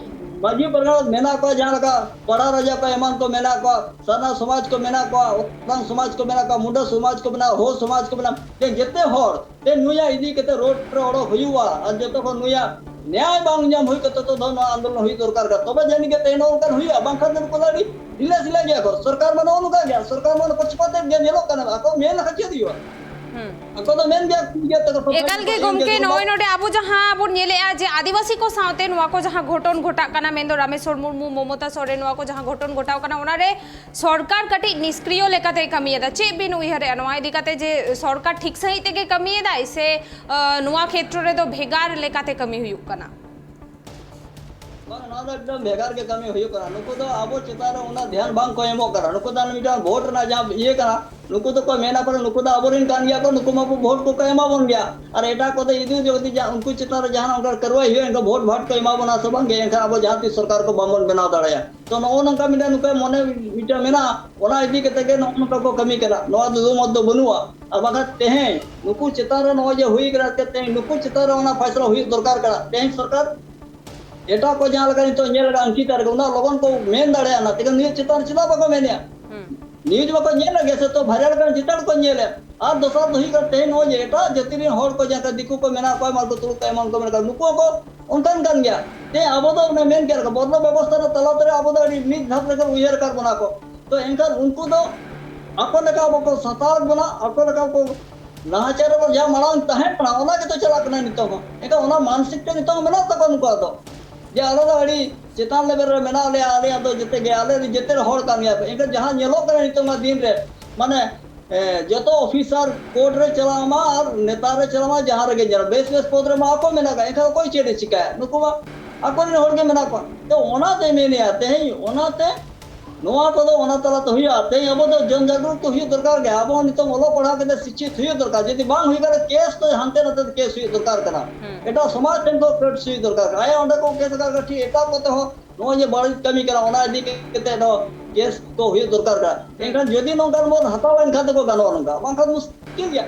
ᱢᱟᱹᱡᱷᱤ ᱯᱟᱨᱜᱟᱱᱟ ᱢᱮᱱᱟᱜ ᱠᱚᱣᱟ, ᱡᱟᱦᱟᱸ ᱞᱮᱠᱟ ᱯᱟᱲᱟ ᱨᱟᱡᱟ ᱠᱚ ᱮᱢᱟᱱ ᱠᱚ ᱢᱮᱱᱟᱜ ᱠᱚᱣᱟ, ᱥᱟᱨᱱᱟ ᱥᱚᱢᱟᱡᱽ ᱠᱚ ᱢᱮᱱᱟᱜ ᱠᱚᱣᱟ, ᱚᱛᱟᱝ ᱥᱚᱢᱟᱡᱽ ᱠᱚ ᱢᱮᱱᱟᱜ ᱠᱚᱣᱟ, ᱢᱩᱰᱟᱹ ᱥᱚᱢᱟᱡᱽ ᱠᱚ ᱢᱮᱱᱟᱜ ᱠᱚᱣᱟ, ᱦᱳ ᱥᱚᱢᱟᱡᱽ ᱠᱚ ᱢᱮᱱᱟᱜ ᱠᱚᱣᱟ, ᱡᱮ ᱡᱮᱛᱮ ᱦᱚᱲ ᱛᱮ ᱱᱩᱭᱟᱜ ᱤᱫᱤ ᱠᱟᱛᱮ ᱨᱳᱰ ᱨᱮ ᱚᱰᱚᱠ ᱦᱩᱭᱩᱜᱼᱟ᱾ ᱟᱨ ᱡᱚᱛᱚ ᱠᱷᱚᱱ ᱱᱩᱭᱟᱜ ᱱᱮᱭᱟᱭ ᱵᱟᱝ ᱧᱟᱢ ᱦᱩᱭ ᱠᱟᱛᱮ ᱛᱚ ᱱᱚᱣᱟ ᱟᱱᱫᱳᱞᱚᱱ ᱦᱩᱭ ᱫᱚᱨᱠᱟᱨ ᱠᱟᱱᱟ, ᱛᱚᱵᱮ ᱡᱟᱹᱱᱤᱡ ᱜᱮ ᱛᱮᱦᱮᱧ ᱱᱚᱜᱼᱚ ᱱᱚᱝᱠᱟᱱ ᱦᱩᱭᱩᱜᱼᱟ, ᱵᱟᱝᱠᱷᱟᱱ ᱫᱚ ᱱᱩᱠᱩ ᱫᱚ ᱟᱹᱰᱤ ᱰᱷᱤᱞᱟᱹ ᱥᱤᱞᱟᱹ ᱜᱮᱭᱟ ᱠᱚ᱾ ᱥᱚᱨᱠᱟᱨ ᱢᱟ ᱱᱚᱜᱼᱚ ᱱᱚᱝᱠᱟ ᱜᱮᱭᱟ, ᱥᱚᱨᱠᱟᱨ ᱢᱟ ᱯᱚᱠᱥᱯᱟᱛ ᱜᱮ ᱧᱮᱞᱚᱜ ᱠᱟᱱᱟ, ᱟᱠᱚ ᱢᱮᱱ ᱞᱮᱠᱷᱟᱱ ᱪᱮᱫ ᱦᱩᱭᱩᱜᱼᱟ? ᱦᱩᱸ᱾ ᱟᱠᱚ ᱫᱚ ᱢᱮᱱ ᱜᱮᱭᱟ, ᱴᱷᱤᱠ ᱜᱮᱭᱟ, ᱛᱟᱠᱚ ᱥᱚᱨᱠᱟᱨ ᱮᱠᱟᱞ ᱜᱮ ᱠᱚ ᱜᱚᱢᱠᱮ, ᱤᱭᱟᱹ ᱜᱮᱭᱟ, ᱱᱚᱜᱼᱚᱭ ᱱᱚᱰᱮ ᱟᱵᱚ ᱡᱟᱦᱟᱸ ᱵᱚᱱ ᱧᱮᱞᱮᱜᱼᱟ ᱡᱮ ᱟᱹᱫᱤᱵᱟᱹᱥᱤ ᱠᱚ ᱥᱟᱶᱛᱮ ᱱᱚᱣᱟ ᱠᱚ ᱡᱟᱦᱟᱸ ᱜᱷᱚᱴᱚᱱ ᱜᱷᱚᱴᱟᱜ ᱠᱟᱱᱟ, ᱢᱮᱱᱫᱚ ᱨᱟᱢᱮᱥᱣᱚᱨ ᱢᱩᱨᱢᱩ, ᱢᱚᱢᱚᱛᱟ ᱥᱚᱨᱮᱱ, ᱱᱚᱣᱟ ᱠᱚ ᱡᱟᱦᱟᱸ ᱜᱷᱚᱴᱚᱱ ᱜᱷᱚᱴᱟᱣ ᱠᱟᱱᱟ, ᱚᱱᱟᱨᱮ ᱥᱚᱨᱠᱟᱨ ᱠᱟᱹᱴᱤᱡ ᱱᱤᱥᱠᱨᱤᱭᱚ ᱞᱮᱠᱟᱛᱮᱭ ᱠᱟᱹᱢᱤᱭᱮᱫᱟ᱾ ᱪᱮᱫ ᱵᱤᱱ ᱩᱭᱦᱟᱹᱨᱮᱜᱼᱟ ᱱᱚᱣᱟ ᱤᱫᱤ ᱠᱟᱛᱮ, ᱡᱮ ᱥᱚᱨᱠᱟᱨ ᱴᱷᱤᱠ ᱥᱟᱺᱦᱤᱡ ᱛᱮᱜᱮ ᱠᱟᱹᱢᱤᱭᱮᱫᱟᱭ ᱥᱮ, ᱟᱸ, ᱱᱚᱣᱟ ᱠᱷᱮᱛᱨᱚ ᱨᱮᱫᱚ ᱵᱷᱮᱜᱟᱨ ᱞᱮᱠᱟᱛᱮ ᱠᱟᱹᱢᱤ ᱦᱩᱭᱩᱜ ᱠᱟᱱᱟ? ᱵᱟᱝ, ᱱᱚᱣᱟ ᱫᱚ ᱮᱠᱫᱚᱢ ᱵᱷᱮᱜᱟᱨ ᱜᱮ ᱠᱟᱹᱢᱤ ᱦᱩᱭᱩᱜ ᱠᱟᱱᱟ᱾ ᱱᱩᱠᱩ ᱫᱚ ᱟᱵᱚ ᱪᱮᱛᱟᱱ ᱨᱮ ᱩᱱᱟᱹᱜ ᱫᱷᱮᱭᱟᱱ ᱵᱟᱝ ᱠᱚ ᱮᱢᱚᱜ ᱠᱟᱱᱟ᱾ ᱱᱩᱠᱩ ᱫᱚ ᱢᱤᱫᱴᱟᱝ ᱵᱷᱳᱴ ᱨᱮᱱᱟᱜ ᱡᱟᱦᱟᱸ ᱤᱭᱟᱹ ᱠᱟᱱᱟ, ᱱᱩᱠᱩ ᱫᱚᱠᱚ ᱢᱮᱱᱟ ᱯᱟᱞᱮ ᱱᱩᱠᱩ ᱫᱚ ᱟᱵᱚᱨᱮᱱ ᱠᱟᱱ ᱜᱮᱭᱟ ᱠᱚ, ᱱᱩᱠᱩ ᱢᱟᱵᱚ ᱵᱷᱳᱴ ᱠᱚᱠᱚ ᱮᱢᱟ ᱵᱚᱱ ᱜᱮᱭᱟ᱾ ᱟᱨ ᱮᱴᱟᱜ ᱠᱚᱫᱚ ᱡᱩᱫᱤ, ᱡᱩᱫᱤ ᱡᱟ-, ᱩᱱᱠᱩ ᱪᱮᱛᱟᱱ ᱨᱮ ᱡᱟᱦᱟᱱᱟᱜ ᱚᱱᱠᱟ ᱠᱟᱨᱣᱟᱭ ᱦᱩᱭᱩᱜᱼᱟ, ᱮᱱᱠᱷᱟᱱ ᱵᱷᱳᱴ ᱵᱷᱟᱴ ᱠᱚ ᱮᱢᱟ ᱵᱚᱱᱟ ᱥᱮ ᱵᱟᱝ ᱜᱮ, ᱮᱱᱠᱷᱟᱱ ᱟᱵᱚ ᱡᱟᱦᱟᱸ ᱛᱤᱥ ᱥᱚᱨᱠᱟᱨ ᱠᱚ ᱵᱟᱵᱚᱱ ᱵᱮᱱᱟᱣ ᱫᱟᱲᱮᱭᱟᱜᱼᱟ᱾ ᱛᱚ ᱱᱚᱜᱼᱚ ᱱᱚᱝᱠᱟ ᱢᱤᱫᱴᱟᱝ ᱱᱩᱠᱩᱣᱟᱜ ᱢᱚᱱᱮ ᱢᱤᱫᱴᱟᱝ ᱢᱮᱱᱟᱜᱼᱟ, ᱚᱱᱟ ᱤᱫᱤ ᱠᱟᱛᱮ ᱜᱮ ᱱᱚᱜᱼᱚ ᱱᱚᱝᱠᱟ ᱠᱚ ᱠᱟᱹᱢᱤ ᱠᱟᱱᱟ᱾ ᱱᱚᱣᱟ ᱫᱚ ᱫᱩᱢᱚᱛ ᱫᱚ ᱵᱟᱹᱱᱩᱜᱼᱟ᱾ ᱟᱨ ᱵᱟᱠᱷᱟᱱ ᱛᱮᱦᱮᱧ ᱱᱩᱠᱩ ᱪᱮᱛᱟᱱ ᱨᱮ ᱱᱚᱜᱼᱚᱭ ᱡᱮ ᱦᱩᱭ ᱠᱟᱱᱟ, ᱛᱮᱦᱮᱧ ᱱᱩᱠᱩ ᱪᱮᱛᱟᱱ ᱨᱮ ᱚᱱᱟ ᱯᱷᱟᱭᱥᱟᱞᱟ ᱦᱩᱭᱩᱜ ᱫᱚᱨᱠᱟᱨ ᱠᱟᱱᱟ᱾ ᱛᱮᱦᱮᱧ ᱥᱚᱨᱠᱟᱨ ᱮᱴᱟᱜ ᱠᱚ ᱡᱟᱦᱟᱸ ᱞᱮᱠᱟ ᱱᱤᱛᱚᱜ ᱧᱮᱞ ᱟᱠᱟᱫ ᱟᱝᱠᱤᱛᱟ ᱨᱮᱜᱮ, ᱩᱱᱟᱹᱜ ᱞᱚᱜᱚᱱ ᱠᱚ ᱢᱮᱱ ᱫᱟᱲᱮᱭᱟᱜᱼᱟ ᱱᱟ, ᱛᱮᱦᱮᱧ ᱱᱤᱭᱟᱹ ᱪᱮᱛᱟᱱ ᱨᱮ ᱪᱮᱫᱟᱜ ᱵᱟᱠᱚ ᱢᱮᱱᱮᱜᱼᱟ? ᱦᱩᱸ᱾ ᱱᱤᱭᱩᱡᱽ ᱢᱟᱠᱚ ᱧᱮᱞᱮᱫ ᱜᱮ, ᱥᱮ ᱛᱚ ᱵᱷᱟᱭᱨᱟᱞ ᱠᱟᱱ ᱪᱮᱛᱟᱱ ᱨᱮᱠᱚ ᱧᱮᱞᱮᱫ᱾ ᱟᱨ ᱫᱚᱥᱟᱨ ᱫᱚ ᱦᱩᱭᱩᱜ ᱠᱟᱱᱟ, ᱛᱮᱦᱮᱧ ᱱᱚᱜᱼᱚᱭ ᱡᱮ ᱮᱴᱟᱜ ᱡᱟᱹᱛᱤ ᱨᱮᱱ ᱦᱚᱲ ᱠᱚ ᱡᱟᱦᱟᱸ ᱫᱤᱠᱩ ᱠᱚ ᱢᱮᱱᱟᱜ ᱠᱚᱣᱟ, ᱮᱢᱟᱱ ᱠᱚ ᱛᱩᱲᱩᱠ ᱠᱚ ᱮᱢᱟᱱ ᱠᱚ ᱢᱮᱱᱟᱜ ᱠᱚᱣᱟ, ᱱᱩᱠᱩ ᱦᱚᱸᱠᱚ ᱚᱱᱠᱟᱱ ᱠᱟᱱ ᱜᱮᱭᱟ᱾ ᱛᱮ ᱟᱵᱚ ᱫᱚ ᱚᱱᱮ ᱢᱮᱱ ᱠᱮᱫ ᱞᱮᱠᱟ, ᱵᱚᱨᱱᱚ ᱵᱮᱵᱚᱥᱛᱷᱟ ᱨᱮ ᱛᱟᱞᱟ ᱛᱮ ᱟᱵᱚ ᱫᱚ ᱟᱹᱰᱤ ᱢᱤᱫ ᱫᱷᱟᱯ ᱨᱮᱠᱚ ᱩᱭᱦᱟᱹᱨ ᱟᱠᱟᱫ ᱵᱚᱱᱟ ᱠᱚ᱾ ᱛᱚ ᱮᱱᱠᱷᱟᱱ ᱩᱱᱠᱩ ᱫᱚ ᱟᱠᱚ ᱞᱮᱠᱟ ᱟᱵᱚ ᱠᱚ ᱥᱟᱛᱟᱣ ᱵᱚᱱᱟ, ᱟᱠᱚ ᱞᱮᱠᱟ ᱠᱚ ᱱᱟᱦᱟᱪᱟᱨ ᱨᱮ ᱡᱟᱦᱟᱸ ᱢᱟᱲᱟᱝ ᱛᱟᱦᱮᱸ ᱠᱟᱱᱟ, ᱚᱱᱟ ᱜᱮᱛᱚ ᱪᱟᱞᱟᱜ ᱠᱟᱱᱟ ᱱᱤᱛᱚᱜ ᱦᱚᱸ᱾ ᱮᱱᱠᱷᱟᱱ ᱚᱱᱟ ᱢᱟᱱᱥᱤᱠ ᱛᱮ ᱱᱤᱛᱚᱜ ᱦᱚᱸ ᱢᱮᱱᱟᱜ ᱛᱟᱠᱚᱣᱟ ᱱᱩᱠᱩᱣᱟᱜ ᱫᱚ, ᱡᱮ ᱟᱞᱮ ᱫᱚ ᱟᱹᱰᱤ ᱪᱮᱛᱟᱱ ᱞᱮᱵᱮᱞ ᱨᱮ ᱢᱮᱱᱟᱜ ᱞᱮᱭᱟ, ᱟᱞᱮᱭᱟᱜ ᱫᱚ ᱡᱮᱛᱮ ᱜᱮ, ᱟᱞᱮ ᱫᱚ ᱡᱮᱛᱮ ᱨᱮ ᱦᱚᱲ ᱠᱟᱱ ᱜᱮᱭᱟ ᱠᱚ᱾ ᱮᱱᱠᱷᱟᱱ ᱡᱟᱦᱟᱸ ᱧᱮᱞᱚᱜ ᱠᱟᱱᱟ ᱱᱤᱛᱚᱜ ᱢᱟ ᱫᱤᱱ ᱨᱮ, ᱢᱟᱱᱮ, ᱮ, ᱡᱚᱛᱚ ᱚᱯᱷᱤᱥᱟᱨ ᱠᱳᱨᱴ ᱨᱮ ᱪᱟᱞᱟᱜ ᱢᱟ ᱟᱨ ᱱᱮᱛᱟ ᱨᱮ ᱪᱟᱞᱟᱜ ᱢᱟ, ᱡᱟᱦᱟᱸ ᱨᱮᱜᱮ ᱧᱮᱞ, ᱵᱮᱥ ᱵᱮᱥ ᱯᱚᱫᱽ ᱨᱮᱢᱟ ᱟᱠᱚ ᱢᱮᱱᱟᱜ ᱠᱚᱣᱟ, ᱮᱱᱠᱷᱟᱱ ᱚᱠᱚᱭ ᱪᱮᱫ ᱮ ᱪᱤᱠᱟᱹᱭᱟ? ᱱᱩᱠᱩ ᱢᱟ ᱟᱠᱚᱨᱮᱱ ᱦᱚᱲ ᱜᱮ ᱢᱮᱱᱟᱜ ᱠᱚᱣᱟ᱾ ᱛᱚ ᱚᱱᱟᱛᱮ ᱢᱮᱱᱮᱜᱼᱟ, ᱛᱮᱦᱮᱧ ᱚᱱᱟᱛᱮ ᱱᱚᱣᱟ ᱠᱚᱫᱚ ᱚᱱᱟ ᱛᱟᱞᱟᱛᱮ ᱦᱩᱭᱩᱜᱼᱟ᱾ ᱛᱮᱦᱮᱧ ᱟᱵᱚ ᱫᱚ ᱡᱚᱱ ᱡᱟᱜᱽᱨᱩᱠ ᱦᱩᱭᱩᱜ ᱫᱚᱨᱠᱟᱨ ᱜᱮ᱾ ᱟᱵᱚ ᱦᱚᱸ ᱱᱤᱛᱚᱝ ᱚᱞᱚᱜ ᱯᱟᱲᱦᱟᱣ ᱠᱟᱛᱮ ᱥᱤᱪᱪᱷᱤᱛ ᱦᱩᱭᱩᱜ ᱫᱚᱨᱠᱟᱨ᱾ ᱡᱩᱫᱤ ᱵᱟᱝ ᱦᱩᱭ ᱠᱟᱱᱟ, ᱠᱮᱥ ᱫᱚ ᱦᱟᱱᱛᱮ ᱱᱟᱛᱮ ᱛᱮ ᱠᱮᱥ ᱦᱩᱭᱩᱜ ᱫᱚᱨᱠᱟᱨ ᱠᱟᱱᱟ᱾ ᱦᱩᱸ᱾ ᱮᱴᱟᱜ ᱥᱚᱢᱟᱡᱽ ᱴᱷᱮᱱ ᱠᱷᱚᱱ ᱠᱮᱥ ᱦᱩᱭᱩᱜ ᱫᱚᱨᱠᱟᱨ ᱠᱟᱱᱟ᱾ ᱟᱭᱟᱜ ᱚᱸᱰᱮ ᱠᱚ ᱠᱮᱥ ᱟᱠᱟᱫ ᱠᱟᱱᱟ, ᱴᱷᱤᱠ ᱮᱴᱟᱜ ᱠᱚᱛᱮ ᱦᱚᱸ ᱱᱚᱜᱼᱚᱭ ᱡᱮ ᱵᱟᱹᱲᱤᱡ ᱠᱟᱹᱢᱤ ᱠᱟᱱᱟ, ᱚᱱᱟ ᱤᱫᱤ ᱠᱟᱛᱮ ᱫᱚ ᱠᱮᱥ ᱠᱚ ᱦᱩᱭᱩᱜ ᱫᱚᱨᱠᱟᱨ ᱠᱟᱱᱟ᱾ ᱦᱩᱸ᱾ ᱮᱱᱠᱷᱟᱱ ᱡᱩᱫᱤ ᱱᱚᱝᱠᱟᱱ ᱵᱚᱱ ᱦᱟᱛᱟᱣᱟ, ᱮᱱᱠᱷᱟᱱ ᱫᱚᱠᱚ ᱜᱟᱱᱚᱜᱼᱟ ᱱᱚᱝᱠᱟ, ᱵᱟᱝᱠᱷᱟᱱ ᱢᱩᱥᱠᱤᱞ ᱜᱮᱭᱟ᱾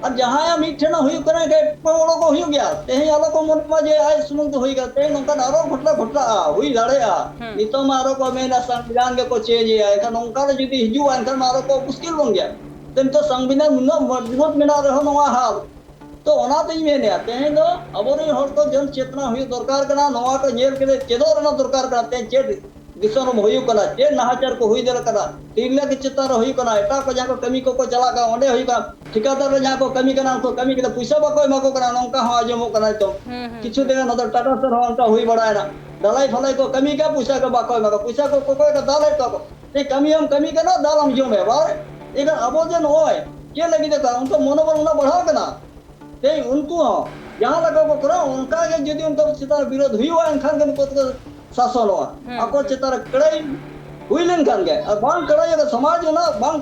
ᱟᱨ ᱡᱟᱦᱟᱸᱭᱟᱜ ᱢᱤᱫ ᱴᱷᱮᱱ ᱦᱩᱭᱩᱜ ᱠᱟᱱᱟ, ᱮᱴᱟᱜ ᱦᱚᱲ ᱠᱚ ᱦᱩᱭᱩᱜ ᱜᱮᱭᱟ᱾ ᱛᱮᱦᱮᱧ ᱟᱞᱚ ᱠᱚ ᱢᱚᱱᱮ ᱢᱟ ᱡᱮ ᱟᱡ ᱥᱩᱢᱩᱝ ᱛᱮ ᱦᱩᱭ ᱠᱟᱱᱟ, ᱛᱮᱦᱮᱧ ᱱᱚᱝᱠᱟᱱ ᱟᱨᱚ ᱜᱷᱚᱴᱚᱱᱟ ᱜᱷᱚᱴᱟᱜᱼᱟ, ᱦᱩᱭ ᱫᱟᱲᱮᱭᱟᱜᱼᱟ᱾ ᱦᱩᱸ᱾ ᱱᱤᱛᱚᱜ ᱢᱟ ᱟᱨᱚ ᱠᱚ ᱢᱮᱱᱟ ᱥᱚᱝᱵᱤᱫᱷᱟᱱ ᱜᱮᱠᱚ ᱪᱮᱧᱡᱽ ᱮᱜᱼᱟ, ᱮᱱᱠᱷᱟᱱ ᱱᱚᱝᱠᱟ ᱨᱮ ᱡᱩᱫᱤ ᱦᱤᱡᱩᱜᱼᱟ, ᱮᱱᱠᱷᱟᱱ ᱢᱟ ᱟᱨᱚ ᱠᱚ ᱢᱩᱥᱠᱤᱞ ᱵᱚᱱ ᱜᱮᱭᱟ᱾ ᱛᱮ ᱱᱤᱛᱚᱜ ᱥᱚᱝᱵᱤᱫᱷᱟᱱ ᱱᱩᱱᱟᱹᱜ ᱢᱚᱡᱽᱵᱩᱛ ᱢᱮᱱᱟᱜ ᱨᱮᱦᱚᱸ ᱱᱚᱣᱟ ᱦᱟᱞ᱾ ᱛᱚ ᱚᱱᱟᱛᱤᱧ ᱢᱮᱱᱮᱜᱼᱟ, ᱛᱮᱦᱮᱧ ᱫᱚ ᱟᱵᱚᱨᱮᱱ ᱦᱚᱲ ᱠᱚ ᱡᱚᱱ ᱪᱮᱛᱱᱟ ᱦᱩᱭᱩᱜ ᱫᱚᱨᱠᱟᱨ ᱠᱟᱱᱟ, ᱱᱚᱣᱟ ᱠᱚ ᱧᱮᱞ ᱠᱟᱛᱮ ᱪᱮᱫᱚᱜ ᱨᱮᱱᱟᱜ ᱫᱚᱨᱠᱟᱨ ᱠᱟᱱᱟ᱾ ᱛᱮᱦᱮᱧ ᱪᱮᱫ ᱫᱤᱥᱚᱢ ᱨᱮ ᱦᱩᱭᱩᱜ ᱠᱟᱱᱟ, ᱪᱮᱫ ᱱᱟᱦᱟᱪᱟᱨ ᱠᱚ ᱦᱩᱭ ᱫᱟᱲᱮᱭᱟᱜ ᱠᱟᱱᱟ, ᱛᱤᱨᱞᱟᱹ ᱠᱚ ᱪᱮᱛᱟᱱ ᱨᱮ ᱦᱩᱭᱩᱜ ᱠᱟᱱᱟ, ᱮᱴᱟᱜ ᱠᱚ ᱡᱟᱦᱟᱸ ᱠᱚ ᱠᱟᱹᱢᱤ ᱠᱚᱠᱚ ᱪᱟᱞᱟᱜ ᱠᱟᱱᱟ, ᱚᱸᱰᱮ ᱦᱩᱭᱩᱜ ᱠᱟᱱᱟ, ᱴᱷᱤᱠᱟᱹᱫᱟᱨ ᱨᱮ ᱡᱟᱦᱟᱸ ᱠᱚ ᱠᱟᱹᱢᱤ ᱠᱟᱱᱟ, ᱩᱱᱠᱩ ᱠᱟᱹᱢᱤ ᱠᱟᱛᱮ ᱯᱩᱭᱥᱟᱹ ᱵᱟᱠᱚ ᱮᱢᱟ ᱠᱚ ᱠᱟᱱᱟ, ᱱᱚᱝᱠᱟ ᱦᱚᱸ ᱟᱸᱡᱚᱢᱚᱜ ᱠᱟᱱᱟ ᱱᱤᱛᱚᱝ᱾ ᱦᱩᱸ, ᱦᱩᱸ, ᱠᱤᱪᱷᱩ ᱦᱩᱸ᱾ ᱫᱤᱱ ᱚᱱᱟ ᱫᱚ ᱴᱟᱴᱟ ᱥᱚᱦᱚᱨ ᱦᱚᱸ ᱚᱱᱠᱟ ᱦᱩᱭ ᱵᱟᱲᱟᱭᱮᱱᱟ, ᱰᱷᱟᱞᱟᱭ ᱯᱷᱟᱞᱟᱭ ᱠᱚ ᱠᱟᱹᱢᱤ ᱠᱟᱱᱟ, ᱯᱩᱭᱥᱟᱹ ᱠᱚ ᱵᱟᱠᱚ ᱮᱢᱟ ᱠᱚ, ᱯᱩᱭᱥᱟᱹ ᱠᱚ ᱠᱚᱠᱚᱭ ᱠᱚ ᱫᱟᱞᱮᱫ ᱠᱚᱣᱟ ᱠᱚ, ᱥᱮ ᱠᱟᱹᱢᱤ ᱦᱚᱸᱢ ᱠᱟᱹᱢᱤ ᱠᱟᱱᱟ, ᱫᱟᱞ ᱦᱚᱸᱢ ᱡᱚᱢᱮᱫ, ᱵᱟᱨ ᱮᱱᱠᱷᱟᱱ ᱟᱵᱚ ᱡᱮ ᱱᱚᱜᱼᱚᱭ ᱪᱮᱫ ᱞᱟᱹᱜᱤᱫ ᱫᱚ ᱩᱱᱠᱩ ᱢᱚᱱᱳᱵᱚᱞ ᱩᱱᱟᱹᱜ ᱵᱟᱲᱦᱟᱣ ᱠᱟᱱᱟ? ᱛᱮᱦᱮᱧ ᱩᱱᱠᱩ ᱦᱚᱸ ᱡᱟᱦᱟᱸ ᱞᱮᱠᱟ ᱠᱚ ᱠᱚᱨᱟᱣᱟ, ᱚᱱᱠᱟ ᱜᱮ ᱡᱩᱫᱤ ᱩᱱᱠᱩ ᱪᱮᱛᱟᱱ ᱨᱮ ᱵᱤᱨᱳᱫᱷ ᱦᱩᱭᱩᱜᱼᱟ, ᱮᱱᱠᱷᱟᱱ ᱜᱮ ᱱᱩᱠᱩ ᱫᱚᱠᱚ ᱥᱟᱥᱚᱱᱚᱜᱼᱟ᱾ ᱦᱩᱸ, ᱟᱠᱚ ᱦᱩᱸ᱾ ᱪᱮᱛᱟᱱ ᱨᱮ ᱠᱟᱹᱲᱟᱹᱭ ᱦᱩᱭ ᱞᱮᱱᱠᱷᱟᱱ ᱜᱮ, ᱟᱨ ᱵᱟᱝ ᱠᱟᱹᱲᱟᱹᱭ ᱟᱠᱟᱱ ᱥᱚᱢᱟᱡᱽ ᱚᱱᱟ ᱵᱟᱝ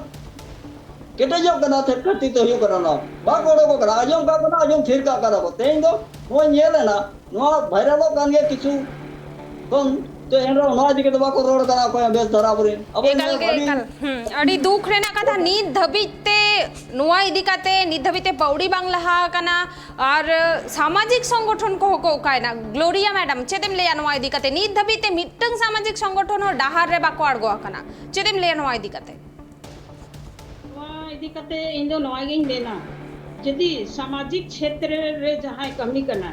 ᱠᱮᱴᱮᱡᱚᱜ ᱠᱟᱱᱟ, ᱛᱮ ᱠᱷᱟᱹᱛᱤᱨ ᱛᱮ ᱦᱩᱭᱩᱜ ᱠᱟᱱᱟ᱾ ᱚᱱᱟ ᱵᱟᱠᱚ ᱚᱰᱚᱠᱚᱜ ᱠᱟᱱᱟ, ᱟᱸᱡᱚᱢ ᱠᱟᱜ ᱠᱟᱱᱟ, ᱟᱸᱡᱚᱢ ᱛᱷᱤᱨ ᱠᱟᱜ ᱠᱟᱱᱟ ᱠᱚ᱾ ᱛᱮᱦᱮᱧ ᱫᱚ ᱱᱚᱜᱼᱚᱭ ᱧᱮᱞ ᱮᱱᱟ, ᱱᱚᱣᱟ ᱵᱷᱟᱭᱨᱟᱞᱚᱜ ᱠᱟᱱ ᱜᱮᱭᱟ ᱠᱤᱪᱷᱩ ᱠᱷᱚᱱ, ᱛᱚ ᱮᱱᱨᱮᱦᱚᱸ ᱱᱚᱣᱟ ᱤᱫᱤ ᱠᱟᱛᱮ ᱵᱟᱠᱚ ᱨᱚᱲ ᱠᱟᱱᱟ ᱚᱠᱚᱭ ᱦᱚᱸ ᱵᱮᱥ ᱫᱷᱟᱨᱟ᱾ ᱟᱵᱚᱨᱮᱱ, ᱟᱵᱚᱨᱮᱱ ᱮᱠᱟᱞ ᱦᱚᱸ ᱜᱮ, ᱟᱹᱰᱤ ᱮᱠᱟᱞ᱾ ᱦᱩᱸ, ᱟᱹᱰᱤ ᱫᱩᱠ ᱨᱮᱱᱟᱜ ᱠᱟᱛᱷᱟ᱾ ᱱᱤᱛ ᱫᱷᱟᱹᱵᱤᱡ ᱛᱮ ᱱᱚᱣᱟ ᱤᱫᱤ ᱠᱟᱛᱮ, ᱱᱤᱛ ᱫᱷᱟᱹᱵᱤᱡ ᱛᱮ ᱯᱟᱹᱣᱲᱤ ᱵᱟᱝ ᱞᱟᱦᱟ ᱟᱠᱟᱱᱟ᱾ ᱟᱨ ᱥᱟᱢᱟᱡᱤᱠ ᱥᱚᱝᱜᱚᱴᱷᱚᱱ ᱠᱚᱦᱚᱸ ᱠᱚ ᱚᱠᱟᱭᱮᱱᱟ? ᱜᱞᱳᱨᱤᱭᱟ ᱢᱮᱰᱟᱢ, ᱪᱮᱫ ᱮᱢ ᱞᱟᱹᱭᱟ ᱱᱚᱣᱟ ᱤᱫᱤ ᱠᱟᱛᱮ? ᱱᱤᱛ ᱫᱷᱟᱹᱵᱤᱡ ᱛᱮ ᱢᱤᱫᱴᱟᱝ ᱥᱟᱢᱟᱡᱤᱠ ᱥᱚᱝᱜᱚᱴᱷᱚᱱ ᱦᱚᱸ ᱰᱟᱦᱟᱨ ᱨᱮ ᱵᱟᱠᱚ ᱟᱬᱜᱚ ᱟᱠᱟᱱᱟ᱾ ᱪᱮᱫ ᱮᱢ ᱞᱟᱹᱭᱟ ᱱᱚᱣᱟ ᱤᱫᱤ ᱠᱟᱛᱮ? ᱱᱚᱣᱟ ᱤᱫᱤ ᱠᱟᱛᱮ ᱤᱧ ᱫᱚ ᱱᱚᱣᱟ ᱜᱤᱧ ᱢᱮᱱᱟ, ᱡᱩᱫᱤ ᱥᱟᱢᱟᱡᱤᱠ ᱠᱷᱮᱛᱨᱮ ᱨᱮ ᱡᱟᱦᱟᱸᱭ ᱠᱟᱹᱢᱤ ᱠᱟᱱᱟ,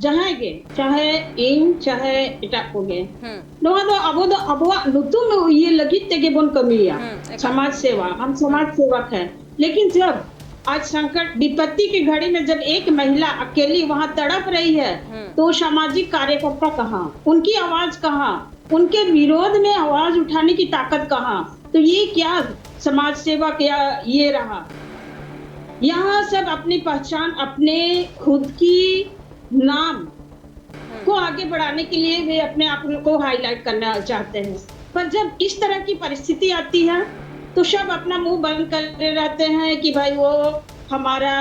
ᱡᱟᱦᱟᱸᱭ ᱜᱮ, ᱪᱟᱦᱮ ᱤᱧ, ᱪᱟᱦᱮ ᱮᱴᱟᱜ ᱠᱚᱜᱮ, ᱦᱩᱸ᱾ ᱱᱚᱣᱟ ᱫᱚ ᱟᱵᱚ ᱫᱚ ᱟᱵᱚᱣᱟᱜ ᱧᱩᱛᱩᱢ ᱤᱭᱟᱹ ᱞᱟᱹᱜᱤᱫ ᱛᱮᱜᱮ ᱵᱚᱱ ᱠᱟᱹᱢᱤᱭᱟ᱾ ᱦᱩᱸ, ᱮᱠᱟᱞ᱾ ᱥᱚᱢᱟᱡᱽ ᱥᱮᱵᱟ, ᱦᱟᱢ ᱥᱚᱢᱟᱡᱽ ᱥᱮᱵᱟ ᱦᱮᱸ᱾ ᱞᱮᱠᱤᱱ ᱡᱟᱵ आज संकट विपत्ति की घड़ी में जब एक महिला अकेली वहां तड़प रही है, तो सामाजिक कार्यकर्ता कहाँ, उनकी आवाज कहाँ, उनके विरोध में आवाज उठाने की ताकत कहाँ? तो ये क्या समाज सेवक या ये रहा? यहाँ सब अपनी पहचान, अपने खुद की नाम को आगे बढ़ाने के लिए वे अपने आप को हाईलाइट करना चाहते हैं। पर जब इस तरह की परिस्थिति आती है, तो सब अपना मुंह बंद करे रहते हैं कि भाई, वो हमारा,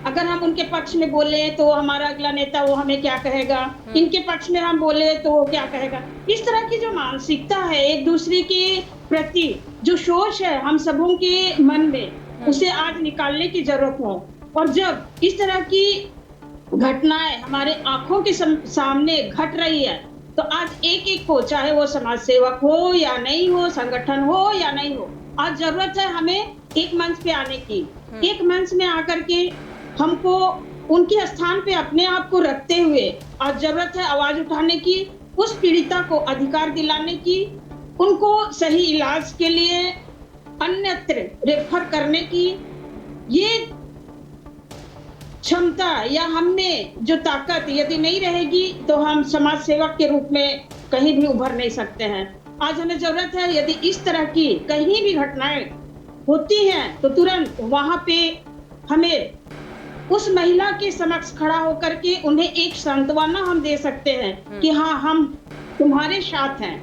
अगर हम उनके पक्ष में बोले तो हमारा अगला नेता वो हमें क्या कहेगा, इनके पक्ष में हम बोले तो वो क्या कहेगा। इस तरह की जो मानसिकता है एक दूसरे के प्रति, जो सोच है हम सबों के मन में, उसे आज निकालने की जरूरत है। और जब इस तरह की घटनाएं हमारे आंखों के सम-, सामने घट रही है, तो आज एक एक को, चाहे वो समाज सेवक हो या नहीं हो, संगठन हो या नहीं हो, आज जरूरत है हमें एक मंच पे आने की। एक मंच में आकर के हमको उनके स्थान पे अपने आप को रखते हुए आज जरूरत है आवाज उठाने की, उस पीड़िता को अधिकार दिलाने की, उनको सही इलाज के लिए अन्यत्र रेफर करने की। ये क्षमता या हम में जो ताकत यदि नहीं रहेगी, तो हम समाज सेवक के रूप में कहीं भी उभर नहीं सकते हैं। आज हमें जरूरत है, यदि इस तरह की कहीं भी घटनाएं होती हैं, तो तुरंत वहां पे हमें उस महिला के समक्ष खड़ा होकर के उन्हें एक सांत्वना हम दे सकते हैं कि हाँ, हम तुम्हारे साथ हैं,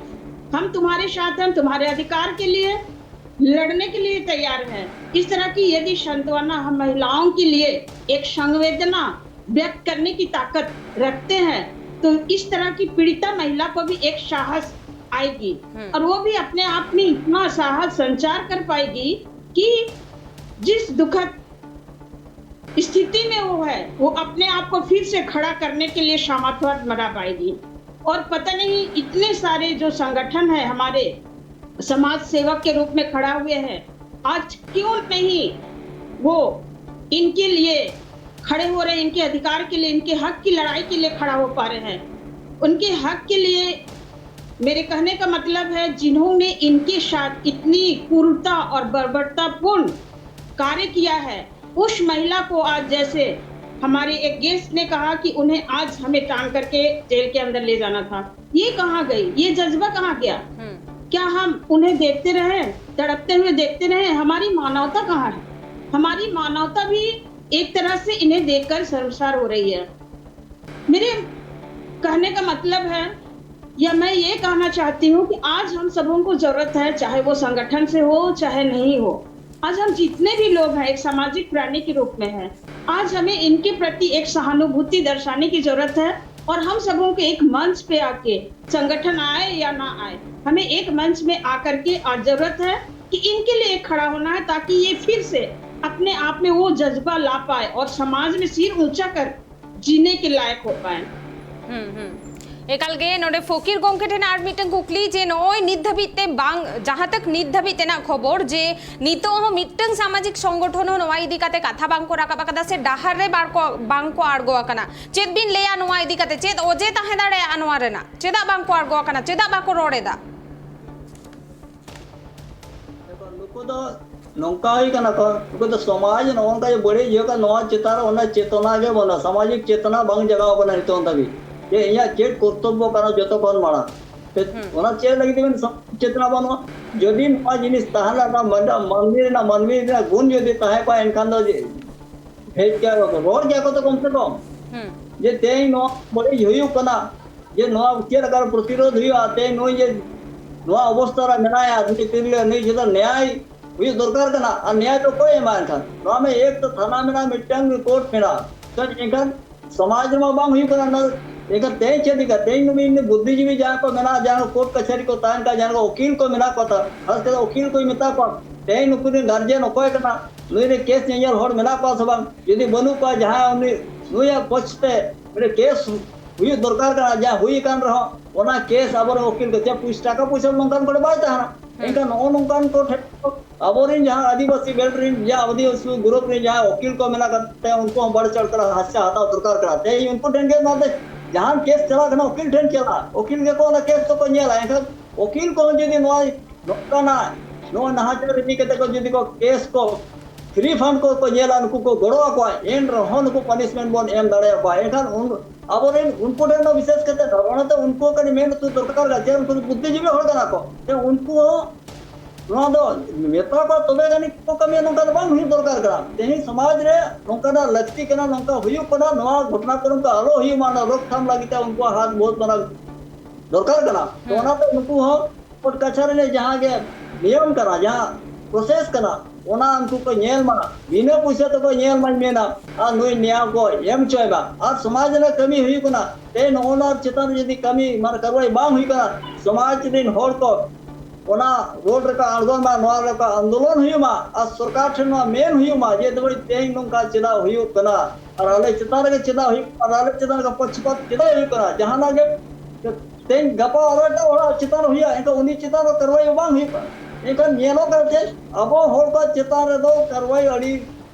हम तुम्हारे साथ हैं, हम तुम्हारे अधिकार के लिए लड़ने के लिए तैयार हैं। इस तरह की यदि सांत्वना हम महिलाओं के लिए एक संवेदना व्यक्त करने की ताकत रखते हैं, तो इस तरह की पीड़िता महिला को भी एक साहस आएगी और वो भी अपने आप में इतना साहस संचार कर पाएगी कि जिस दुखद स्थिति में वो है, वो अपने आप को फिर से खड़ा करने के लिए सामर्थ्यवान बना पाएगी। और पता नहीं, इतने सारे जो संगठन है हमारे समाज सेवक के रूप में खड़ा हुए हैं, आज क्यों नहीं वो इनके लिए खड़े हो रहे हैं, इनके अधिकार के लिए, इनके हक की लड़ाई के लिए खड़ा हो पा रहे हैं। उनके हक के लिए, मेरे कहने का मतलब है, जिन्होंने इनके साथ इतनी क्रूरता और बर्बरतापूर्ण कार्य किया है, उस महिला को आज, जैसे हमारे एक गेस्ट ने कहा कि उन्हें आज हमें टांग करके जेल के अंदर ले जाना था, ये कहाँ गई? ये जज्बा कहाँ गया? हम्म क्या हम उन्हें देखते रहे, तड़पते हुए देखते रहे? हमारी मानवता कहाँ है? हमारी मानवता भी एक तरह से इन्हें देखकर शर्मसार हो रही है। मेरे कहने का मतलब है, या मैं ये कहना चाहती हूँ कि आज हम सबों को जरूरत है, चाहे वो संगठन से हो चाहे नहीं हो, आज हम जितने भी लोग हैं एक सामाजिक प्राणी के रूप में हैं, आज हमें इनके प्रति एक सहानुभूति दर्शाने की जरूरत है। और हम सबों को एक मंच पे आके, संगठन आए या ना आए, हमें एक मंच में आकर के आज जरूरत है कि इनके लिए एक खड़ा होना है, ताकि ये फिर से अपने आप में वो जज्बा ला पाए और समाज में सिर ऊंचा कर जीने के लायक हो पाए। ᱦᱩᱸ ᱦᱩᱸ ᱮᱠᱟᱞ ᱜᱮ᱾ ᱱᱚᱰᱮ ᱯᱷᱚᱠᱤᱨ ᱜᱚᱢᱠᱮ ᱴᱷᱮᱱ ᱟᱨ ᱢᱤᱫᱴᱟᱝ ᱠᱩᱠᱞᱤ, ᱡᱮ ᱱᱚᱜᱼᱚᱭ ᱱᱤᱛ ᱫᱷᱟᱹᱵᱤᱡ ᱛᱮ ᱵᱟᱝ, ᱡᱟᱦᱟᱸ ᱛᱟᱠ ᱱᱤᱛ ᱫᱷᱟᱹᱵᱤᱡ ᱛᱮᱱᱟᱜ ᱠᱷᱚᱵᱚᱨ, ᱡᱮ ᱱᱤᱛᱚᱜ ᱦᱚᱸ ᱢᱤᱫᱴᱟᱝ ᱥᱟᱢᱟᱡᱤᱠ ᱥᱚᱝᱜᱚᱴᱷᱚᱱ ᱦᱚᱸ ᱱᱚᱣᱟ ᱤᱫᱤ ᱠᱟᱛᱮ ᱠᱟᱛᱷᱟ ᱵᱟᱝ ᱠᱚ ᱨᱟᱠᱟᱵ ᱟᱠᱟᱫᱟ ᱥᱮ ᱰᱟᱦᱟᱨ ᱨᱮ ᱵᱟᱝ ᱠᱚ, ᱵᱟᱝ ᱠᱚ ᱟᱬᱜᱚ ᱟᱠᱟᱱᱟ᱾ ᱪᱮᱫ ᱵᱤᱱ ᱞᱟᱹᱭᱟ ᱱᱚᱣᱟ ᱤᱫᱤ ᱠᱟᱛᱮ? ᱪᱮᱫ ᱚᱡᱮ ᱛᱟᱦᱮᱸ ᱫᱟᱲᱮᱭᱟᱜᱼᱟ ᱱᱚᱣᱟ ᱨᱮᱱᱟᱜ? ᱪᱮᱫᱟᱜ ᱵᱟᱝ ᱠᱚ ᱟᱬᱜᱚ ᱟᱠᱟᱱᱟ? ᱪᱮᱫᱟᱜ ᱵᱟᱠᱚ ᱨᱚᱲ ᱮᱫᱟ? ᱱᱩᱠᱩ ᱫᱚ ᱱᱚᱝᱠᱟ ᱦᱩᱭ ᱠᱟᱱᱟ ᱠᱚ, ᱱᱩᱠᱩ ᱫᱚ ᱥᱚᱢᱟᱡᱽ ᱱᱚᱜᱼᱚ ᱱᱚᱝᱠᱟ ᱡᱮ ᱵᱟᱹᱲᱤᱡ ᱦᱩᱭᱩᱜ ᱠᱟᱱᱟ, ᱱᱚᱣᱟ ᱪᱮᱛᱟᱱ ᱨᱮ ᱚᱱᱟ ᱪᱮᱛᱚᱱᱟ ᱜᱮ ᱵᱟᱹᱱᱩᱜᱼᱟ, ᱥᱟᱢᱟᱡᱤᱠ ᱪᱮᱛᱚᱱᱟ ᱵᱟᱝ ᱡᱟᱜᱟᱣ ᱠᱟᱱᱟ ᱱᱤᱛᱚᱝ ᱫᱷᱟᱹᱵᱤᱡ, ᱡᱮ ᱤᱧᱟᱹᱜ ᱪᱮᱫ ᱠᱚᱨᱛᱚᱵᱵᱚ ᱠᱟᱱᱟ ᱡᱚᱛᱚ ᱠᱷᱚᱱ ᱢᱟᱲᱟᱝ᱾ ᱚᱱᱟ ᱪᱮᱫ ᱞᱟᱹᱜᱤᱫ ᱛᱮᱵᱮᱱ ᱥᱟᱢᱟᱡᱤᱠ ᱪᱮᱛᱚᱱᱟ ᱵᱟᱹᱱᱩᱜᱼᱟ? ᱡᱩᱫᱤ ᱱᱚᱣᱟ ᱡᱤᱱᱤᱥ ᱛᱟᱦᱮᱸ ᱞᱮᱱᱟ, ᱢᱟᱹᱱ-, ᱢᱟᱹᱱᱢᱤ ᱨᱮᱱᱟᱜ, ᱢᱟᱹᱱᱢᱤ ᱨᱮᱱᱟᱜ ᱜᱩᱱ ᱡᱩᱫᱤ ᱛᱟᱦᱮᱸ ᱠᱚᱜᱼᱟ, ᱮᱱᱠᱷᱟᱱ ᱫᱚ ᱡᱮ ᱦᱮᱡ ᱠᱚᱜᱼᱟ ᱠᱚ, ᱨᱚᱲ ᱜᱮᱭᱟ ᱠᱚ ᱛᱚ ᱠᱚᱢ ᱥᱮ ᱠᱚᱢ᱾ ᱡᱮ ᱛᱮᱦᱮᱧ ᱱᱚᱣᱟ ᱵᱟᱹᱲᱤᱡ ᱦᱩᱭᱩᱜ ᱠᱟᱱᱟ, ᱡᱮ ᱱᱚᱣᱟ ᱪᱮᱫ ᱞᱮᱠᱟᱨᱮ ᱯᱨᱚᱛᱤᱨᱳᱫᱷ ᱦᱩᱭᱩᱜᱼᱟ, ᱛᱮᱦᱮᱧ ᱱᱩᱭ ᱡᱮ ᱱᱚᱣᱟ ᱚᱵᱚᱥᱛᱟ ᱨᱮ ᱢᱮᱱᱟᱭᱟ, ᱱᱩᱭ ᱛᱤᱨᱞᱟᱹ, ᱱᱩᱭ ᱪᱮᱛᱟᱱ ᱱᱮᱭᱟᱭ ᱦᱩᱭᱩᱜ ᱫᱚᱨᱠᱟᱨ ᱠᱟᱱᱟ᱾ ᱟᱨ ᱱᱮᱭᱟᱭ ᱫᱚ ᱚᱠᱚᱭ ᱮᱢᱟ? ᱮᱱᱠᱷᱟᱱ ᱱᱚᱣᱟ ᱢᱟ ᱮᱠ ᱛᱚ ᱛᱷᱟᱱᱟ ᱢᱮᱱᱟᱜᱼᱟ, ᱢᱤᱫᱴᱟᱝ ᱠᱳᱨᱴ ᱢᱮᱱᱟᱜᱼᱟ, ᱛᱚ ᱮᱱᱠᱷᱟᱱ ᱥᱚᱢᱟᱡᱽ ᱨᱮᱢᱟ ᱵᱟᱝ ᱦᱩᱭᱩᱜ ᱠᱟᱱᱟ᱾ ᱚᱱᱟ ᱮᱱᱠᱷᱟᱱ ᱛᱮᱦᱮᱧ ᱪᱮᱫ ᱞᱮᱠᱟ? ᱛᱮᱦᱮᱧ ᱱᱩᱠᱩ ᱤᱧ ᱵᱩᱫᱽᱫᱷᱤᱡᱤᱵᱤ ᱡᱟᱦᱟᱸ ᱠᱚ ᱢᱮᱱᱟᱜᱼᱟ, ᱡᱟᱦᱟᱸ ᱠᱳᱨᱴ ᱠᱟᱪᱷᱟᱨᱤ ᱠᱚ ᱛᱟᱦᱮᱱ ᱠᱟᱱᱟ, ᱡᱟᱦᱟᱸ ᱠᱚ ᱩᱠᱤᱞ ᱠᱚ ᱢᱮᱱᱟᱜ ᱠᱚ ᱛᱟ-, ᱠᱷᱟᱥ ᱠᱟᱛᱮ ᱩᱠᱤᱞ ᱠᱚᱧ ᱢᱮᱛᱟ ᱠᱚᱣᱟ, ᱛᱮᱦᱮᱧ ᱱᱩᱠᱩ ᱨᱮᱱ ᱜᱟᱨᱡᱮᱱ ᱚᱠᱚᱭ ᱠᱟᱱᱟ, ᱱᱩᱭ ᱨᱮ ᱠᱮᱥ ᱧᱮᱧᱮᱞ ᱦᱚᱲ ᱢᱮᱱᱟᱜ ᱠᱚᱣᱟ ᱥᱮ ᱵᱟᱝ? ᱡᱩᱫᱤ ᱵᱟᱹᱱᱩᱜ ᱠᱚᱣᱟ, ᱡᱟᱦᱟᱸᱭ ᱩᱱᱤ, ᱱᱩᱭᱟᱜ ᱯᱚᱪᱷ ᱛᱮ ᱢᱤᱫᱴᱮᱱ ᱠᱮᱥ ᱦᱩᱭᱩᱜ ᱫᱚᱨᱠᱟᱨ ᱠᱟᱱᱟ, ᱡᱟᱦᱟᱸ ᱦᱩᱭ ᱟᱠᱟᱱ ᱨᱮᱦᱚᱸ ᱚᱱᱟ ᱠᱮᱥ ᱟᱵᱚᱨᱮᱱ ᱩᱠᱤᱞ ᱠᱚ ᱪᱮᱫ ᱯᱩᱭᱥ-, ᱴᱟᱠᱟ ᱯᱩᱭᱥᱟᱹ ᱱᱚᱝᱠᱟᱱ ᱠᱚᱨᱮ ᱵᱟᱭ ᱛᱟᱦᱮᱱᱟ᱾ ᱮᱱᱠᱷᱟᱱ ᱱᱚᱜᱼᱚ ᱱᱚᱝᱠᱟᱱ ᱠᱚ ᱴᱷᱮᱱ ᱟᱵᱚᱨᱮᱱ ᱡᱟᱦᱟᱸ ᱟᱹᱫᱤᱵᱟᱹᱥᱤ ᱵᱮᱞᱴ ᱨᱮᱱ ᱡᱟᱦᱟᱸ ᱟᱹᱫᱤᱵᱟᱹᱥᱤ ᱜᱨᱩᱯ ᱨᱮᱱ ᱡᱟᱦᱟᱸᱭ ᱩᱠᱤᱞ ᱠᱚ ᱢᱮᱱᱟᱜ ᱟᱠᱟᱫ ᱛᱮ ᱩᱱᱠᱩ ᱦᱚᱸ ᱵᱟᱲᱮ ᱪᱟᱲ ᱠᱟᱱᱟ, ᱦᱟᱥᱟ ᱦᱟᱛᱟᱣ ᱫᱚᱨᱠᱟᱨ ᱠᱟᱱᱟ᱾ ᱛᱮᱦᱮᱧ ᱩᱱᱠᱩ ᱴᱷᱮᱱ ᱜᱮ ᱱᱚᱣᱟ ᱫᱚ ᱡᱟᱦᱟᱱ ᱠᱮᱥ ᱪᱟᱞᱟᱜ ᱠᱟᱱᱟ, ᱩᱠᱤᱞ ᱴᱷᱮᱱ ᱪᱟᱞᱟᱜᱼᱟ, ᱩᱠᱤᱞ ᱜᱮᱠᱚ ᱚᱱᱟ ᱠᱮᱥ ᱫᱚᱠᱚ ᱧᱮᱞᱟ᱾ ᱮᱱᱠᱷᱟᱱ ᱩᱠᱤᱞ ᱠᱚᱦᱚᱸ ᱡᱩᱫᱤ ᱱᱚᱣᱟ ᱱᱚᱝᱠᱟᱱᱟᱜ ᱱᱚᱣᱟ ᱱᱟᱦᱟᱪᱟᱨ ᱤᱫᱤ ᱠᱟᱛᱮ ᱠᱚ ᱡᱩᱫᱤ ᱠᱚ ᱠᱮᱥ ᱠᱚ ᱯᱷᱨᱤ ᱯᱷᱟᱱᱰ ᱠᱚ ᱠᱚ ᱧᱮᱞᱟ, ᱱᱩᱠᱩ ᱠᱚ ᱜᱚᱲᱚ ᱟᱠᱚᱣᱟ, ᱮᱱ ᱨᱮᱦᱚᱸ ᱱᱩᱠᱩ ᱯᱟᱱᱤᱥᱢᱮᱱᱴ ᱵᱚᱱ ᱮᱢ ᱫᱟᱲᱮᱭᱟᱠᱚᱣᱟ᱾ ᱮᱱᱠᱷᱟᱱ ᱩᱱ-, ᱟᱵᱚᱨᱮᱱ ᱩᱱᱠᱩ ᱴᱷᱮᱱ ᱫᱚ ᱵᱤᱥᱮᱥ ᱠᱟᱛᱮ ᱚᱱᱟᱛᱮ ᱩᱱᱠᱩ ᱠᱟᱹᱴᱤᱡ ᱢᱮᱱ ᱩᱛᱩ ᱫᱚᱨᱠᱟᱨ ᱠᱟᱱᱟ, ᱡᱮ ᱩᱱᱠᱩ ᱫᱚ ᱵᱩᱫᱽᱫᱷᱤᱡᱤᱵᱤ ᱦᱚᱲ ᱠᱟᱱᱟ ᱠᱚ᱾ ᱡᱮ ᱩᱱᱠᱩ ᱦᱚᱸ ᱱᱚᱣᱟ ᱫᱚ ᱢᱮᱛᱟ ᱠᱚᱣᱟ ᱛᱚᱵᱮ ᱟᱹᱱᱤᱡ ᱠᱚ ᱠᱟᱹᱢᱤᱭᱟ, ᱱᱚᱝᱠᱟ ᱫᱚ ᱵᱟᱝ ᱦᱩᱭᱩᱜ ᱫᱚᱨᱠᱟᱨ ᱠᱟᱱᱟ᱾ ᱛᱮᱦᱮᱧ ᱥᱚᱢᱟᱡᱽ ᱨᱮ ᱱᱚᱝᱠᱟᱱᱟᱜ ᱞᱟᱹᱠᱛᱤ ᱠᱟᱱᱟ, ᱱᱚᱝᱠᱟ ᱦᱩᱭᱩᱜ ᱠᱟᱱᱟ, ᱱᱚᱣᱟ ᱜᱷᱚᱴᱚᱱᱟ ᱠᱚ ᱱᱚᱝᱠᱟ ᱟᱞᱚ ᱦᱩᱭᱩᱜ ᱢᱟ, ᱚᱱᱟ ᱨᱳᱠᱛᱷᱟᱢ ᱞᱟᱹᱜᱤᱫ ᱛᱮ ᱩᱱᱠᱩᱣᱟᱜ ᱦᱟᱛ ᱵᱚᱦᱩᱛ ᱵᱟᱲᱟ ᱫᱚᱨᱠᱟᱨ ᱠᱟᱱᱟ᱾ ᱛᱚ ᱦᱩᱸ᱾ ᱚᱱᱟᱛᱮ ᱩᱱᱠᱩ ᱦᱚᱸ ᱠᱳᱨᱴ ᱠᱟᱪᱷᱟᱨᱤ ᱨᱮ ᱡᱟᱦᱟᱸ ᱜᱮ ᱱᱤᱭᱚᱢ ᱠᱟᱱᱟ, ᱡᱟᱦᱟᱸ ᱯᱨᱚᱥᱮᱥ ᱠᱟᱱᱟ, ᱚᱱᱟ ᱩᱱᱠᱩ ᱠᱚ ᱧᱮᱞ ᱢᱟ, ᱵᱤᱱᱟᱹ ᱯᱩᱭᱥᱟᱹ ᱛᱮᱠᱚ ᱧᱮᱞ ᱢᱟᱧ ᱢᱮᱱᱟ, ᱟᱨ ᱱᱩᱭ ᱱᱮᱭᱟᱣ ᱠᱚ ᱮᱢ ᱦᱚᱪᱚᱭ ᱢᱟ᱾ ᱟᱨ ᱥᱚᱢᱟᱡᱽ ᱨᱮᱱᱟᱜ ᱠᱟᱹᱢᱤ ᱦᱩᱭᱩᱜ ᱠᱟᱱᱟ, ᱛᱮᱦᱮᱧ ᱱᱚᱜᱼᱚ ᱱᱚᱣᱟ ᱪᱮᱛᱟᱱ ᱨᱮ ᱡᱩᱫᱤ ᱠᱟᱹᱢᱤ ᱢᱟᱱᱮ ᱠᱟᱨᱣᱟᱭ ᱵᱟᱝ ᱦᱩᱭ ᱠᱟᱱᱟ, ᱥᱚᱢᱟᱡᱽ ᱨᱮᱱ ᱦᱚᱲ ᱠᱚ ᱚᱱᱟ ᱨᱳᱰ ᱨᱮᱠᱚ ᱟᱬᱜᱚᱱ ᱢᱟ, ᱱᱚᱣᱟ ᱨᱮᱠᱚ ᱟᱱᱫᱳᱞᱚᱱ ᱦᱩᱭᱩᱜ ᱢᱟ, ᱟᱨ ᱥᱚᱨᱠᱟᱨ ᱴᱷᱮᱱ ᱱᱚᱣᱟ ᱢᱮᱱ ᱦᱩᱭᱩᱜ ᱢᱟ ᱡᱮ ᱛᱮᱦᱮᱧ ᱱᱚᱝᱠᱟ ᱪᱮᱫᱟᱜ ᱦᱩᱭᱩᱜ ᱠᱟᱱᱟ, ᱟᱨ ᱟᱞᱮ ᱪᱮᱛᱟᱱ ᱨᱮᱜᱮ ᱪᱮᱫᱟᱜ ᱦᱩᱭᱩᱜ ᱠᱟᱱᱟ, ᱟᱨ ᱟᱞᱮ ᱪᱮᱛᱟᱱ ᱨᱮᱜᱮ ᱯᱚᱠᱥᱷᱤᱯᱟᱛ ᱪᱮᱫᱟᱜ ᱦᱩᱭᱩᱜ ᱠᱟᱱᱟ? ᱡᱟᱦᱟᱱᱟᱜ ᱜᱮ ᱛᱮᱦᱮᱧ ᱜᱟᱯᱟ ᱟᱨᱚ ᱮᱴᱟᱜ ᱦᱚᱲᱟᱜ ᱪᱮᱛᱟᱱ ᱨᱮ ᱦᱩᱭᱩᱜᱼᱟ, ᱮᱱᱠᱷᱟᱱ ᱩᱱᱤ ᱪᱮᱛᱟᱱ ᱨᱮ ᱠᱟᱨᱣᱟᱭ ᱵᱟᱝ ᱦᱩᱭᱩᱜᱼᱟ᱾ ᱮᱱᱠᱷᱟᱱ ᱧᱮᱞᱚᱜ ᱠᱟᱱᱟ ᱪᱮᱫ, ᱟᱵᱚ ᱦᱚᱲ ᱠᱚ ᱪᱮᱛᱟᱱ ᱨᱮᱫᱚ ᱠᱟᱨᱣᱟᱭ ᱟᱹᱰᱤ,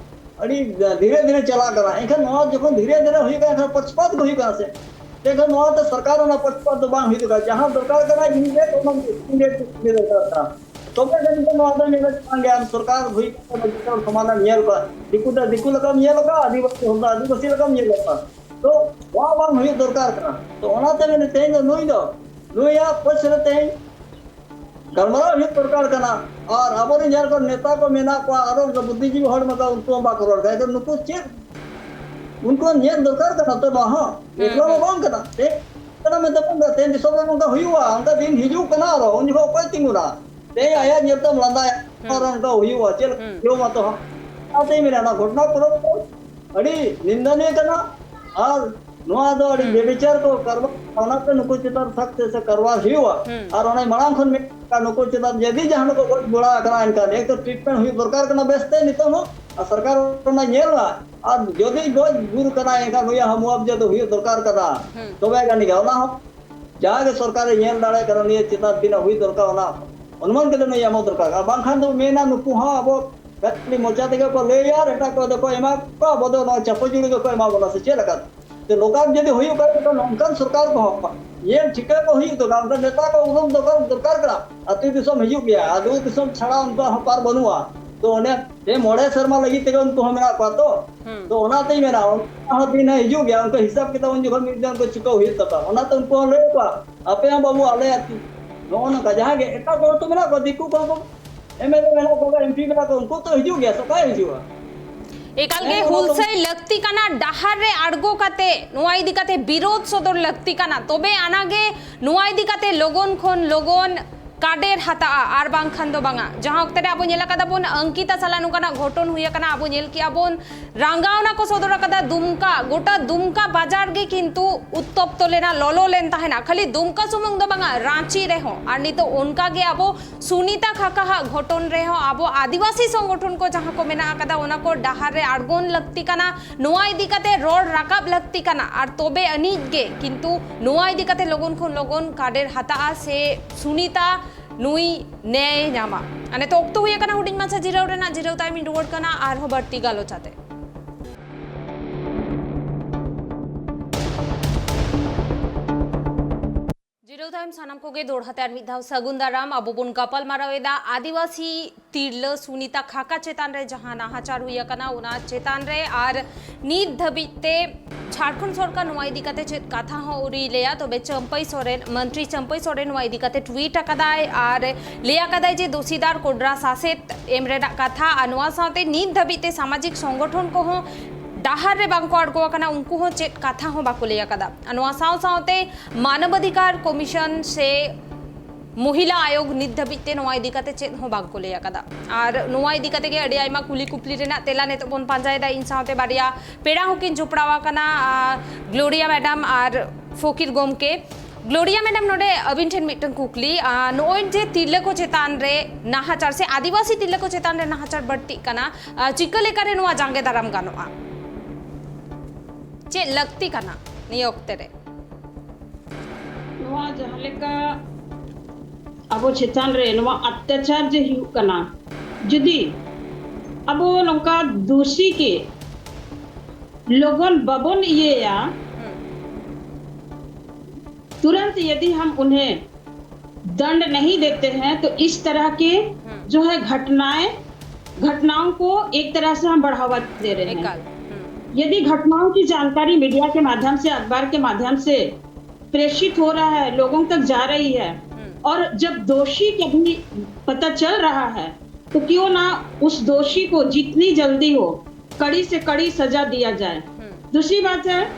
ᱟᱹᱰᱤ ᱫᱷᱤᱨᱮ ᱫᱷᱤᱨᱮ ᱪᱟᱞᱟᱜ ᱠᱟᱱᱟ᱾ ᱮᱱᱠᱷᱟᱱ ᱱᱚᱣᱟ ᱡᱚᱠᱷᱚᱱ ᱫᱷᱤᱨᱮ ᱫᱷᱤᱨᱮ ᱦᱩᱭᱩᱜ ᱠᱟᱱᱟ, ᱮᱱᱠᱷᱟᱱ ᱯᱚᱠᱥᱷᱤᱯᱟᱛ ᱜᱮ ᱦᱩᱭᱩᱜ ᱠᱟᱱᱟ ᱥᱮ᱾ ᱮᱱᱠᱷᱟᱱ ᱱᱚᱣᱟ ᱫᱚ ᱥᱚᱨᱠᱟᱨ ᱚᱱᱟ ᱯᱚᱠᱥᱷᱤᱯᱟᱛ ᱫᱚ ᱵᱟᱝ ᱦᱩᱭᱩᱜ ᱠᱟᱱᱟ᱾ ᱡᱟᱦᱟᱸ ᱫᱚᱨᱠᱟᱨ ᱠᱟᱱᱟ ᱤᱢᱤᱰᱤᱭᱮᱴ ᱚᱱᱟ ᱤᱢᱤᱰᱤᱭᱮᱴ ᱫᱚᱨᱠᱟᱨ ᱠᱟᱱᱟ᱾ ᱛᱚᱵᱮ ᱡᱟᱹᱱᱤᱡ ᱱᱚᱣᱟ ᱫᱚ ᱧᱮᱞᱚᱜ ᱠᱟᱱ ᱜᱮᱭᱟ, ᱟᱢ ᱥᱚᱨᱠᱟᱨ ᱦᱩᱭ ᱠᱟᱛᱮ ᱫᱚ ᱡᱚᱛᱚ ᱦᱚᱲ ᱥᱚᱢᱟᱱ ᱮᱢ ᱧᱮᱞ ᱠᱚᱣᱟ, ᱫᱤᱠᱩ ᱫᱚ ᱫᱤᱠᱩ ᱞᱮᱠᱟᱢ ᱧᱮᱞ ᱠᱚᱣᱟ, ᱟᱹᱫᱤᱵᱟᱹᱥᱤ ᱦᱚᱲ ᱫᱚ ᱟᱹᱫᱤᱵᱟᱹᱥᱤ ᱞᱮᱠᱟᱢ ᱧᱮᱞ ᱠᱚᱣᱟ᱾ ᱛᱚ ᱱᱚᱣᱟ ᱵᱟᱝ ᱦᱩᱭᱩᱜ ᱫᱚᱨᱠᱟᱨ ᱠᱟᱱᱟ᱾ ᱛᱚ ᱚᱱᱟᱛᱮ ᱢᱮᱱᱫᱟᱹᱧ ᱛᱮᱦᱮᱧ ᱫᱚ ᱱᱩᱭ ᱫᱚ, ᱱᱩᱭᱟᱜ ᱯᱚᱠᱷ ᱨᱮ ᱛᱮᱦᱮᱧ ᱜᱟᱞᱢᱟᱨᱟᱣ ᱦᱩᱭᱩᱜ ᱫᱚᱨᱠᱟᱨ ᱠᱟᱱᱟ᱾ ᱟᱨ ᱟᱵᱚᱨᱮᱱ ᱡᱟᱦᱟᱸ ᱠᱚ ᱱᱮᱛᱟ ᱠᱚ ᱢᱮᱱᱟᱜ ᱠᱚᱣᱟ, ᱟᱨᱚ ᱩᱱᱠᱩ ᱵᱩᱫᱽᱫᱷᱤᱡᱤᱵᱤ ᱦᱚᱲ ᱢᱮᱱᱟᱜ ᱠᱚᱣᱟ, ᱩᱱᱠᱩ ᱦᱚᱸ ᱵᱟᱠᱚ ᱨᱚᱲ ᱠᱟᱱᱟ᱾ ᱮᱱᱠᱷᱟᱱ ᱱᱩᱠᱩ ᱪᱮᱫ, ᱩᱱᱠᱩ ᱦᱚᱸ ᱧᱮᱞ ᱫᱚᱨᱠᱟᱨ ᱠᱟᱱᱟ ᱛᱚ ᱱᱚᱣᱟ ᱦᱚᱸ᱾ ᱦᱩᱸ, ᱮᱠᱞᱟ ᱢᱟ ᱦᱩᱸ᱾ ᱵᱟᱝ ᱠᱟᱱᱟ᱾ ᱛᱮᱦᱮᱧ ᱠᱟᱱᱟ ᱢᱮᱱᱛᱮ ᱵᱟᱝ ᱠᱟᱱᱟ᱾ ᱛᱮᱦᱮᱧ ᱫᱤᱥᱚᱢ ᱨᱮ ᱱᱚᱝᱠᱟ ᱦᱩᱭᱩᱜᱼᱟ, ᱚᱱᱠᱟ ᱫᱤᱱ ᱦᱤᱡᱩᱜ ᱠᱟᱱᱟ, ᱟᱨᱚ ᱩᱱ ᱡᱚᱠᱷᱚᱱ ᱚᱠᱚᱭ ᱛᱤᱸᱜᱩᱱᱟ? ᱛᱮᱦᱮᱧ ᱟᱭᱟᱜ ᱧᱮᱞ ᱛᱮᱢ ᱞᱟᱸᱫᱟᱭᱟ, ᱦᱩᱸ᱾ ᱟᱨᱚ ᱱᱚᱝᱠᱟ ᱦᱩᱭᱩᱜᱼᱟ, ᱪᱮᱫ ᱞᱮᱠᱟ ᱦᱩᱸ᱾ ᱦᱩᱭᱩᱜᱼᱟ ᱢᱟ ᱛᱚ ᱦᱟᱸᱜ᱾ ᱚᱱᱟᱛᱮᱧ ᱢᱮᱱᱟ, ᱚᱱᱟ ᱜᱷᱚᱴᱚᱱᱟ ᱯᱩᱨᱟᱹ ᱟᱹᱰᱤ ᱱᱤᱱᱫᱚᱱᱤᱭᱚ ᱠᱟᱱᱟ᱾ ᱟᱨ ᱱᱚᱣᱟ ᱫᱚ ᱟᱹᱰᱤ ᱦᱩᱸ᱾ ᱵᱮᱵᱤᱪᱟᱨ ᱠᱚ ᱠᱟᱨᱣᱟ, ᱚᱱᱟᱛᱮ ᱱᱩᱠᱩ ᱪᱮᱛᱟᱱ ᱥᱟᱠᱛ ᱥᱮ ᱠᱟᱨᱣᱟ ᱦᱩᱭᱩᱜᱼᱟ᱾ ᱦᱩᱸ᱾ ᱟᱨ ᱚᱱᱮ ᱢᱟᱲᱟᱝ ᱠᱷᱚᱱ ᱢᱮᱱ ᱠᱟᱜ, ᱱᱩᱠᱩ ᱪᱮᱛᱟᱱ ᱡᱩᱫᱤ ᱡᱟᱦᱟᱸ ᱠᱚ ᱜᱚᱡ ᱵᱟᱲᱟ ᱟᱠᱟᱱᱟ, ᱮᱱᱠᱷᱟᱱ ᱮᱠ ᱛᱚ ᱴᱨᱤᱴᱢᱮᱱᱴ ᱦᱩᱭᱩᱜ ᱫᱚᱨᱠᱟᱨ ᱠᱟᱱᱟ ᱵᱮᱥᱛᱮ ᱱᱤᱛᱚᱜ ᱦᱚᱸ, ᱟᱨ ᱥᱚᱨᱠᱟᱨ ᱚᱱᱟ ᱧᱮᱞ ᱢᱟ᱾ ᱟᱨ ᱡᱩᱫᱤ ᱜᱚᱡ ᱜᱩᱨ ᱠᱟᱱᱟ, ᱮᱱᱠᱷᱟᱱ ᱩᱱᱤᱭᱟᱜ ᱦᱚᱸ ᱢᱩᱣᱟᱵᱡᱟ ᱫᱚ ᱦᱩᱭᱩᱜ ᱫᱚᱨᱠᱟᱨ ᱠᱟᱱᱟ᱾ ᱦᱩᱸ᱾ ᱛᱚᱵᱮ ᱜᱟᱱ ᱜᱮ ᱚᱱᱟ ᱦᱚᱸ ᱡᱟᱦᱟᱸ ᱜᱮ ᱥᱚᱨᱠᱟᱨᱮ ᱧᱮᱞ ᱫᱟᱲᱮᱭᱟᱜ ᱠᱟᱱᱟ, ᱱᱤᱭᱟᱹ ᱪᱮᱛᱟᱱ ᱛᱤᱱᱟᱹᱜ ᱦᱩᱭ ᱫᱚᱨᱠᱟᱨ, ᱚᱱᱟ ᱚᱱᱩᱢᱟᱱ ᱠᱟᱛᱮ ᱱᱩᱭ ᱮᱢᱚᱜ ᱫᱚᱨᱠᱟᱨ᱾ ᱟᱨ ᱵᱟᱝᱠᱷᱟᱱ ᱫᱚ ᱢᱮᱱᱟ, ᱱᱩᱠᱩ ᱦᱚᱸ ᱟᱵᱚ ᱠᱷᱟᱹᱞᱤ ᱢᱚᱪᱟ ᱛᱮᱜᱮ ᱠᱚ ᱞᱟᱹᱭᱟ ᱟᱨ ᱮᱴᱟᱜ ᱠᱚᱫᱚ ᱠᱚ ᱮᱢᱟ ᱠᱚᱣᱟ, ᱟᱵᱚ ᱫᱚ ᱱᱚᱣᱟ ᱪᱟᱯᱚ ᱡᱩᱲᱩ ᱜᱮᱠᱚ ᱮᱢᱟ ᱵᱚᱱᱟ ᱥᱮ ᱪᱮᱫ ᱞᱮᱠᱟ? ᱛᱚ ᱱᱚᱝᱠᱟ ᱡᱩᱫᱤ ᱦᱩᱭᱩᱜ ᱠᱷᱟᱱ ᱫᱚ ᱱᱚᱝᱠᱟᱱ ᱥᱚᱨᱠᱟᱨ ᱠᱚᱦᱚᱸ ᱧᱮᱞ ᱴᱷᱤᱠᱟᱹ ᱠᱚ ᱦᱩᱭᱩᱜ ᱫᱚᱨᱠᱟᱨ, ᱚᱱᱠᱟ ᱱᱮᱛᱟ ᱠᱚ ᱩᱨᱩᱢ ᱫᱚᱨᱠᱟᱨ, ᱫᱚᱨᱠᱟᱨ ᱠᱟᱱᱟ᱾ ᱟᱹᱛᱩ ᱫᱤᱥᱚᱢ ᱦᱤᱡᱩᱜ ᱜᱮᱭᱟ, ᱟᱹᱛᱩ ᱫᱤᱥᱚᱢ ᱪᱷᱟᱲᱟ ᱩᱱᱠᱩᱣᱟᱜ ᱦᱚᱸ ᱯᱟᱨ ᱵᱟᱹᱱᱩᱜᱼᱟ᱾ ᱛᱚ ᱚᱱᱮ ᱯᱮ ᱢᱚᱬᱮ ᱥᱮᱨᱢᱟ ᱞᱟᱹᱜᱤᱫ ᱛᱮᱜᱮ ᱩᱱᱠᱩ ᱦᱚᱸ ᱢᱮᱱᱟᱜ ᱠᱚᱣᱟ ᱛᱚ᱾ ᱦᱩᱸ᱾ ᱛᱚ ᱚᱱᱟᱛᱮᱧ ᱢᱮᱱᱟ, ᱩᱱᱠᱩᱣᱟᱜ ᱦᱚᱸ ᱫᱤᱱ ᱦᱤᱡᱩᱜ ᱜᱮᱭᱟ, ᱩᱱᱠᱩ ᱦᱤᱥᱟᱹᱵ ᱠᱤᱛᱟᱹᱵ ᱩᱱ ᱡᱚᱠᱷᱚᱱ ᱢᱤᱫ ᱫᱤᱱ ᱩᱱᱠᱩ ᱪᱩᱠᱟᱹᱣ ᱦᱩᱭᱩᱜ ᱛᱟᱠᱚᱣᱟ᱾ ᱚᱱᱟᱛᱮ ᱩᱱᱠᱩ ᱦᱚᱸ ᱞᱟᱹᱭ ᱟᱠᱚᱣᱟ, ᱟᱯᱮ ᱦᱚᱸ ᱵᱟᱹᱵᱩ ᱟᱞᱮᱭᱟᱜ ᱛᱤ-, ᱱᱚᱜᱼᱚ ᱱᱚᱝᱠᱟ ᱡᱟᱦᱟᱸ ᱜᱮ ᱮᱴᱟᱜ ᱫᱚᱞ ᱛᱚ ᱢᱮᱱᱟᱜ ᱠᱚᱣᱟ, ᱫᱤᱠᱩ ᱠᱚ, ᱮᱢ ᱮᱞ ᱮ ᱢᱮᱱᱟᱜ ᱠᱚᱣᱟ, ᱮᱢ ᱯᱤ ᱢᱮᱱᱟᱜ ᱠᱚᱣᱟ, ᱩᱱᱠᱩ ᱛᱚ ᱦᱤᱡᱩᱜ ᱜᱮᱭᱟ, ᱥᱚᱠᱟᱭ ᱦᱤᱡᱩᱜᱼᱟ᱾ ᱮᱠᱟᱞ ᱜᱮ ᱦᱮᱸ, ᱚᱱᱟ ᱫᱚ ᱦᱩᱞᱥᱟᱹᱭ ᱞᱟᱹᱠᱛᱤ ᱠᱟᱱᱟ, ᱰᱟᱦᱟᱨ ᱨᱮ ᱟᱬᱜᱚ ᱠᱟᱛᱮ ᱱᱚᱣᱟ ᱤᱫᱤ ᱠᱟᱛᱮ ᱵᱤᱨᱳᱫᱷ ᱥᱚᱫᱚᱨ ᱞᱟᱹᱠᱛᱤ ᱠᱟᱱᱟ, ᱛᱚᱵᱮ ᱟᱱᱟᱜᱮ ᱱᱚᱣᱟ ᱤᱫᱤ ᱠᱟᱛᱮ ᱞᱚᱜᱚᱱ ᱠᱷᱚᱱ ᱞᱚᱜᱚᱱ ᱠᱟᱰᱮᱨ ᱦᱟᱛᱟᱜᱼᱟ, ᱟᱨ ᱵᱟᱝᱠᱷᱟᱱ ᱫᱚ ᱵᱟᱝᱟ᱾ ᱡᱟᱦᱟᱸ ᱚᱠᱛᱮ ᱨᱮ ᱟᱵᱚ ᱧᱮᱞ ᱟᱠᱟᱫᱟ ᱵᱚᱱ, ᱚᱝᱠᱤᱛᱟ ᱥᱟᱞᱟᱜ ᱱᱚᱝᱠᱟᱱᱟᱜ ᱜᱷᱚᱴᱚᱱ ᱦᱩᱭ ᱟᱠᱟᱱᱟ, ᱟᱵᱚ ᱧᱮᱞ ᱠᱮᱜᱼᱟ ᱵᱚᱱ, ᱨᱟᱸᱜᱟᱣᱱᱟ ᱠᱚ ᱥᱚᱫᱚᱨ ᱟᱠᱟᱫᱟ ᱫᱩᱢᱠᱟ, ᱜᱚᱴᱟ ᱫᱩᱢᱠᱟ ᱵᱟᱡᱟᱨ ᱜᱮ ᱠᱤᱱᱛᱩ ᱩᱛᱛᱚᱯᱛᱚ ᱞᱮᱱᱟ, ᱞᱚᱞᱚ ᱞᱮᱱ ᱛᱟᱦᱮᱱᱟ᱾ ᱠᱷᱟᱹᱞᱤ ᱫᱩᱢᱠᱟ ᱥᱩᱢᱩᱝ ᱫᱚ ᱵᱟᱝᱟ, ᱨᱟᱸᱪᱤ ᱨᱮᱦᱚᱸ᱾ ᱟᱨ ᱱᱤᱛᱚᱜ ᱚᱱᱠᱟ ᱜᱮ ᱟᱵᱚ ᱥᱩᱱᱤᱛᱟ ᱠᱷᱟᱠᱟ ᱦᱟᱜ ᱜᱷᱚᱴᱚᱱ ᱨᱮᱦᱚᱸ ᱟᱵᱚ ᱟᱹᱫᱤᱵᱟᱹᱥᱤ ᱥᱚᱝᱜᱚᱴᱷᱚᱱ ᱠᱚ ᱡᱟᱦᱟᱸ ᱠᱚ ᱢᱮᱱᱟᱜ ᱟᱠᱟᱫᱟ, ᱚᱱᱟ ᱠᱚ ᱰᱟᱦᱟᱨ ᱨᱮ ᱟᱬᱜᱚᱱ ᱞᱟᱹᱠᱛᱤ ᱠᱟᱱᱟ᱾ ᱱᱚᱣᱟ ᱤᱫᱤ ᱠᱟᱛᱮ ᱨᱚᱲ ᱨᱟᱠᱟᱵ ᱞᱟᱹᱠᱛᱤ ᱠᱟᱱᱟ, ᱟᱨ ᱛᱚᱵᱮ ᱟᱹᱱᱤᱡ ᱜᱮ ᱠᱤᱱᱛᱩ ᱱᱚᱣᱟ ᱤᱫᱤ ᱠᱟᱛᱮ ᱞᱚᱜᱚᱱ ᱠᱷᱚᱱ ᱞᱚᱜᱚᱱ ᱠᱟᱰᱮᱨ ᱦᱟᱛᱟᱜᱼᱟ ᱥᱮ ᱥᱩᱱᱤᱛᱟ ᱱᱩᱭ ᱱᱮᱭᱟᱭ ᱧᱟᱢᱟ᱾ ᱟᱨ ᱱᱤᱛᱚᱜ ᱚᱠᱛᱚ ᱦᱩᱭ ᱟᱠᱟᱱᱟ ᱦᱩᱰᱤᱧ ᱢᱟᱪᱷᱟ ᱡᱤᱨᱟᱹᱣ ᱨᱮᱱᱟᱜ᱾ ᱡᱤᱨᱟᱹᱣ ᱛᱟᱭᱚᱢ ᱤᱧ ᱨᱩᱣᱟᱹᱲ ᱠᱟᱱᱟ ᱟᱨᱦᱚᱸ ᱵᱟᱹᱲᱛᱤ ᱜᱟᱞᱚᱪ ᱟᱛᱮ᱾ ᱡᱤᱨᱟᱹᱣ ᱛᱟᱭᱚᱢ ᱥᱟᱱᱟᱢ ᱠᱚᱜᱮ ᱫᱚᱲᱦᱟ ᱛᱮ ᱟᱨ ᱢᱤᱫ ᱫᱷᱟᱣ ᱥᱟᱹᱜᱩᱱ ᱫᱟᱨᱟᱢ᱾ ᱟᱵᱚ ᱵᱚᱱ ᱜᱟᱯᱟᱞ ᱢᱟᱨᱟᱣ ᱮᱫᱟ ᱟᱹᱫᱤᱵᱟᱹᱥᱤ ᱛᱤᱨᱞᱟᱹ ᱥᱩᱱᱤᱛᱟ ᱠᱷᱟᱠᱟ ᱪᱮᱛᱟᱱ ᱨᱮ ᱡᱟᱦᱟᱸ ᱱᱟᱦᱟᱪᱟᱨ ᱦᱩᱭ ᱟᱠᱟᱱᱟ, ᱚᱱᱟ ᱪᱮᱛᱟᱱ ᱨᱮ᱾ ᱟᱨ ᱱᱤᱛ ᱫᱷᱟᱹᱵᱤᱡ ᱛᱮ ᱡᱷᱟᱲᱠᱷᱚᱸᱰ ᱥᱚᱨᱠᱟᱨ ᱱᱚᱣᱟ ᱤᱫᱤ ᱠᱟᱛᱮ ᱪᱮᱫ ᱠᱟᱛᱷᱟ ᱦᱚᱸ ᱟᱹᱣᱨᱤ ᱞᱟᱹᱭᱟ᱾ ᱛᱚᱵᱮ ᱪᱟᱹᱢᱯᱟᱹᱭ ᱥᱚᱨᱮᱱ, ᱢᱚᱱᱛᱨᱤ ᱪᱟᱹᱢᱯᱟᱹᱭ ᱥᱚᱨᱮᱱ ᱱᱚᱣᱟ ᱤᱫᱤ ᱠᱟᱛᱮ ᱴᱩᱭᱤᱴ ᱟᱠᱟᱫᱟᱭ ᱟᱨ ᱞᱟᱹᱭ ᱟᱠᱟᱫᱟᱭ ᱡᱮ ᱫᱳᱥᱤᱫᱟᱨ ᱠᱚᱰᱨᱟ ᱥᱟᱥᱮᱛ ᱮᱢ ᱨᱮᱱᱟᱜ ᱠᱟᱛᱷᱟ᱾ ᱟᱨ ᱱᱚᱣᱟ ᱥᱟᱶᱛᱮ ᱱᱤᱛ ᱫᱷᱟᱹᱵᱤᱡ ᱛᱮ ᱥᱟᱢᱟᱡᱤᱠ ᱥᱚᱝᱜᱚᱴᱷᱚᱱ ᱠᱚᱦᱚᱸ ᱰᱟᱦᱟᱨ ᱨᱮ ᱵᱟᱝ ᱠᱚ ᱟᱬᱜᱚ ᱟᱠᱟᱱᱟ, ᱩᱱᱠᱩ ᱦᱚᱸ ᱪᱮᱫ ᱠᱟᱛᱷᱟ ᱦᱚᱸ ᱵᱟᱠᱚ ᱞᱟᱹᱭ ᱟᱠᱟᱫᱟ᱾ ᱟᱨ ᱱᱚᱣᱟ ᱥᱟᱶ ᱥᱟᱶᱛᱮ ᱢᱟᱱᱚᱵᱟᱫᱷᱤᱠᱟᱨ ᱠᱚᱢᱤᱥᱚᱱ ᱥᱮ ᱢᱚᱦᱤᱞᱟ ᱟᱭᱳᱜᱽ ᱱᱤᱛ ᱫᱷᱟᱹᱵᱤᱡ ᱛᱮ ᱱᱚᱣᱟ ᱤᱫᱤ ᱠᱟᱛᱮ ᱪᱮᱫ ᱦᱚᱸ ᱵᱟᱝ ᱠᱚ ᱞᱟᱹᱭ ᱟᱠᱟᱫᱟ᱾ ᱟᱨ ᱱᱚᱣᱟ ᱤᱫᱤ ᱠᱟᱛᱮ ᱜᱮ ᱟᱹᱰᱤ ᱟᱭᱢᱟ ᱠᱩᱞᱤ ᱠᱩᱯᱞᱤ ᱨᱮᱱᱟᱜ ᱛᱮᱞᱟ ᱱᱤᱛᱚᱜ ᱵᱚᱱ ᱯᱟᱸᱡᱟᱭᱮᱫᱟ᱾ ᱤᱧ ᱥᱟᱶᱛᱮ ᱵᱟᱨᱭᱟ ᱯᱮᱲᱟ ᱦᱚᱸᱠᱤᱱ ᱡᱚᱯᱲᱟᱣ ᱟᱠᱟᱱᱟ, ᱟᱨ ᱜᱞᱳᱨᱤᱭᱟ ᱢᱮᱰᱟᱢ ᱟᱨ ᱯᱷᱚᱠᱤᱨ ᱜᱚᱢᱠᱮ᱾ ᱜᱞᱳᱨᱤᱭᱟ ᱢᱮᱰᱟᱢ, ᱱᱚᱰᱮ ᱟᱹᱵᱤᱱ ᱴᱷᱮᱱ ᱢᱤᱫᱴᱟᱝ ᱠᱩᱠᱞᱤ, ᱟᱨ ᱱᱚᱜᱼᱚᱭ ᱡᱮ ᱛᱤᱨᱞᱟᱹ ᱠᱚ ᱪᱮᱛᱟᱱ ᱨᱮ ᱱᱟᱦᱟᱪᱟᱨ ᱥᱮ ᱟᱹᱫᱤᱵᱟᱹᱥᱤ ᱛᱤᱨᱞᱟᱹ ᱠᱚ ᱪᱮᱛᱟᱱ ᱨᱮ ᱱᱟᱦᱟᱪᱟᱨ ᱵᱟᱹᱲᱛᱤᱜ ᱠᱟᱱᱟ, ᱟᱨ ᱪᱤᱠᱟᱹ ᱞᱮᱠᱟᱨᱮ ᱱᱚᱣᱟ ᱡᱟᱸᱜᱮ ᱫᱟᱨᱟᱢ ᱜᱟᱱᱚᱜᱼᱟ? ᱪᱮᱫ ᱞᱟᱹᱠᱛᱤ ᱠᱟᱱᱟ ᱱᱤᱭᱟᱹ ᱚᱠᱛᱮ ᱨᱮ? ᱱᱚᱣᱟ ᱡᱟᱦᱟᱸ ᱞᱮᱠᱟ ᱟᱵᱚ ᱪᱮᱛᱟᱱ ᱨᱮ ᱱᱚᱣᱟ ᱚᱛᱛᱟᱪᱟᱨ ᱡᱮ ᱦᱩᱭᱩᱜ ᱠᱟᱱᱟ, ᱡᱩᱫᱤ ᱟᱵᱚ ᱱᱚᱝᱠᱟ ᱫᱳᱥᱤ ᱜᱮ ᱞᱚᱜᱚᱱ ᱵᱟᱵᱚᱱ ᱤᱭᱟᱹᱭᱟ, ᱦᱩᱸ᱾ तुरंत यदि हम उन्हें दंड नहीं देते हैं तो इस तरह के हम्म। जो है घटनाएं घटनाओं को एक तरह से हम बढ़ावा दे रहे हैं। एकाल। हम्म। यदि घटनाओं की जानकारी मीडिया के माध्यम से, अखबार के माध्यम से प्रेषित हो रहा है, लोगों तक जा रही है, हम्म। और जब दोषी कभी पता चल रहा है, तो क्यों ना उस दोषी को जितनी जल्दी हो, कड़ी से कड़ी सजा दिया जाए। हम्म। दूसरी बात है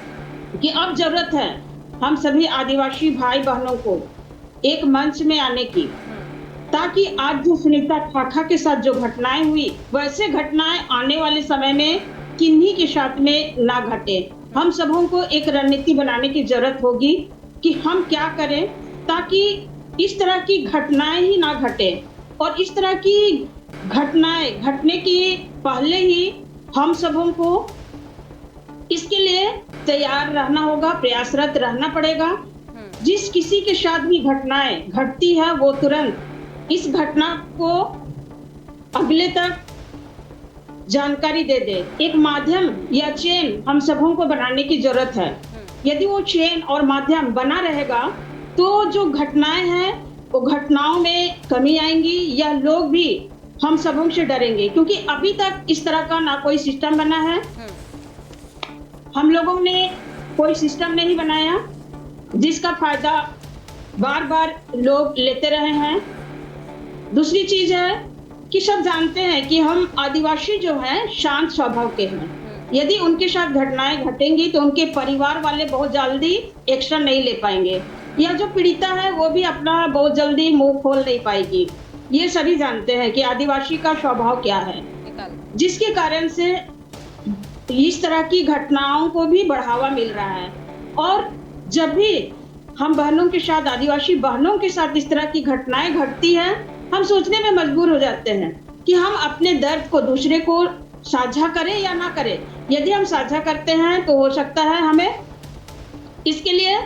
कि अब जरूरत है हम सभी आदिवासी भाई बहनों को एक मंच में आने की, हम्म। ताकि आज जो सुनीता खाखा के साथ जो घटनाएं हुई, वैसे घटनाएं आने वाले समय में किन्हीं के साथ में ना घटे। हम सबों को एक रणनीति बनाने की जरूरत होगी कि हम क्या करें ताकि इस तरह की घटनाएं ही ना घटे, और इस तरह की घटनाएं घटने की पहले ही हम सबों को इसके लिए तैयार रहना होगा, प्रयासरत रहना पड़ेगा। हम्म। जिस किसी के साथ भी घटनाएं घटती है, वो तुरंत इस घटना को अगले तक जानकारी दे दे। एक माध्यम या चेन हम सबों को बनाने की जरूरत है। हम्म। यदि वो चेन और माध्यम बना रहेगा, तो जो घटनाएं हैं, वो घटनाओं में कमी आएंगी, या लोग भी हम सबों से डरेंगे, क्योंकि अभी तक इस तरह का ना कोई सिस्टम बना है। हम्म। हम लोगों ने कोई सिस्टम नहीं बनाया जिसका फायदा बार बार लोग लेते रहे हैं। दूसरी चीज है कि सब जानते हैं कि हम आदिवासी जो हैं, शांत स्वभाव के हैं। यदि उनके साथ घटनाएं घटेंगी, तो उनके परिवार वाले बहुत जल्दी एक्शन नहीं ले पाएंगे, या जो पीड़िता है, वो भी अपना बहुत जल्दी मुंह खोल नहीं पाएगी। ये सभी जानते हैं कि आदिवासी का स्वभाव क्या है, एकाल। जिसके कारण से इस तरह की घटनाओं को भी बढ़ावा मिल रहा है। और जब भी हम बहनों के साथ, आदिवासी बहनों के साथ इस तरह की घटनाएं घटती हैं, हम सोचने में मजबूर हो जाते हैं कि हम अपने दर्द को दूसरे को साझा करें या ना करें। यदि हम साझा करते हैं, तो हो सकता है हमें इसके लिए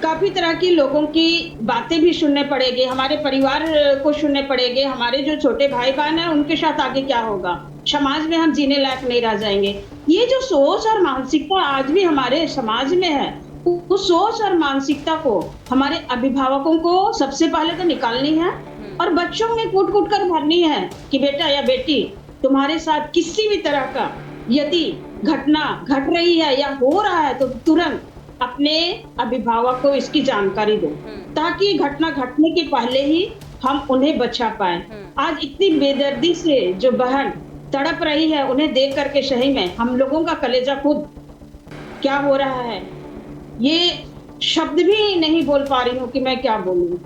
काफी तरह की लोगों की बातें भी सुनने पड़ेगी, हमारे परिवार को सुनने पड़ेंगे, हमारे जो छोटे भाई बहन हैं, उनके साथ आगे क्या होगा, समाज में हम जीने लायक नहीं रह जाएंगे। ये जो सोच और मानसिकता आज भी हमारे समाज में है, उ-, उस सोच और मानसिकता को हमारे अभिभावकों को सबसे पहले तो निकालनी है। और बच्चों में कूट कूट कर भरनी है कि बेटा या बेटी, तुम्हारे साथ किसी भी तरह का यदि घटना घट रही है या हो रहा है, तो तुरंत अपने अभिभावक को इसकी जानकारी दो, ताकि घटना घटने के पहले ही हम उन्हें बचा पाए। आज इतनी बेदर्दी से जो बहन तड़प रही है, उन्हें देख करके सही में हम लोगों का कलेजा खुद क्या हो रहा है, ये शब्द भी नहीं बोल पा रही हूँ कि मैं क्या बोलूँ।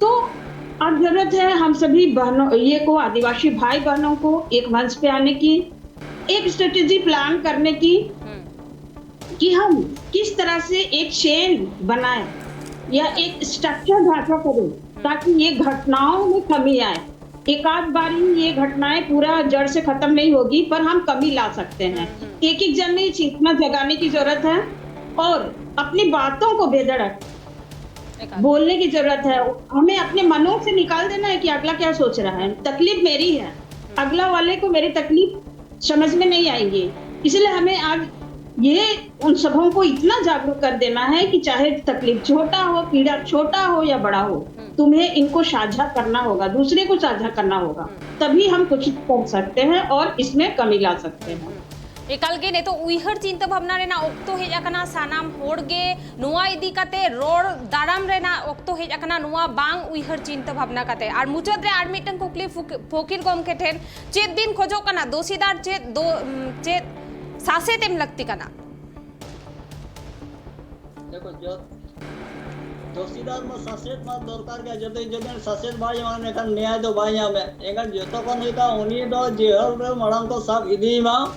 तो अब जरूरत है हम सभी बहनों, ये को, आदिवासी भाई बहनों को एक मंच पे आने की, एक स्ट्रेटेजी प्लान करने की कि हम किस तरह से एक चेन बनाएं या एक स्ट्रक्चर ढांचा करें, ताकि ये घटनाओं में कमी आए। एक आध बार ही ये घटनाएं पूरा जड़ से खत्म नहीं होगी, पर हम कमी ला सकते हैं। एक एक जन में ये चेतना जगाने की जरूरत है और अपनी बातों को बेधड़क एक आध- बोलने की जरूरत है। हमें अपने मनों से निकाल देना है कि अगला क्या सोच रहा है। तकलीफ मेरी है, अगला वाले को मेरी तकलीफ समझ में नहीं आएंगी। इसलिए हमें आज ये उन सबों को इतना जागरूक कर देना है कि चाहे तकलीफ छोटा हो, पीड़ा छोटा हो या बड़ा हो, तुम्हें इनको साझा करना होगा, दूसरे को साझा करना होगा, तभी हम कुछ कर सकते हैं और इसमें कमी ला सकते हैं। ᱮᱠᱟᱞ ᱜᱮ ᱱᱤᱛᱚᱜ ᱩᱭᱦᱟᱹᱨ ᱪᱤᱱᱛᱟᱹ ᱵᱷᱟᱵᱽᱱᱟ ᱨᱮᱱᱟᱜ ᱚᱠᱛᱚ ᱦᱮᱡ ᱟᱠᱟᱱᱟ᱾ ᱥᱟᱱᱟᱢ ᱦᱚᱲ ᱜᱮ ᱱᱚᱣᱟ ᱤᱫᱤ ᱠᱟᱛᱮ ᱨᱚᱲ ᱫᱟᱨᱟᱢ ᱨᱮᱱᱟᱜ ᱚᱠᱛᱚ ᱦᱮᱡ ᱟᱠᱟᱱᱟ, ᱱᱚᱣᱟ ᱵᱟᱝ ᱩᱭᱦᱟᱹᱨ ᱪᱤᱱᱛᱟᱹ ᱵᱷᱟᱵᱽᱱᱟ ᱠᱟᱛᱮ᱾ ᱟᱨ ᱢᱩᱪᱟᱹᱫ ᱨᱮ ᱟᱨ ᱢᱤᱫᱴᱟᱝ ᱠᱩᱠᱞᱤ ᱯᱷᱩᱠ- ᱯᱷᱚᱠᱤᱨ ᱜᱚᱢᱠᱮ ᱴᱷᱮᱱ, ᱪᱮᱫ ᱵᱤᱱ ᱠᱷᱚᱡᱚᱜ ᱠᱟᱱᱟ? ᱫᱳᱥᱤᱫᱟᱨ ᱪᱮᱫ ᱫᱚ, ᱩᱢ, ᱪᱮᱫ ᱥᱟᱥᱮᱛ ᱮᱢ ᱞᱟᱹᱠᱛᱤ ᱠᱟᱱᱟ? ᱫᱮᱠᱷᱚ, ᱡᱚᱛ- ᱫᱳᱥᱤᱫᱟᱨ ᱢᱟ ᱥᱟᱥᱮᱛ ᱢᱟ ᱫᱚᱨᱠᱟᱨ ᱜᱮ, ᱡᱩᱫᱤ ᱡᱩᱫᱤ ᱥᱟᱥᱮᱛ ᱵᱟᱭ ᱧᱟᱢᱟ, ᱮᱱᱠᱷᱟᱱ ᱱᱮᱭᱟᱭ ᱫᱚ ᱵᱟᱭ ᱧᱟᱢᱮ᱾ ᱮᱱᱠᱷᱟᱱ ᱡᱚᱛᱚ ᱠᱷᱚᱱ ᱦᱩᱭᱩᱜ ᱠᱟᱱᱟ, ᱩᱱᱤ ᱫᱚ ᱡᱮᱦᱮᱞ ᱨᱮ ᱢᱟᱲᱟᱝ ᱠᱚ ᱥᱟᱵ ᱤᱫᱤᱭᱮ ᱢᱟ᱾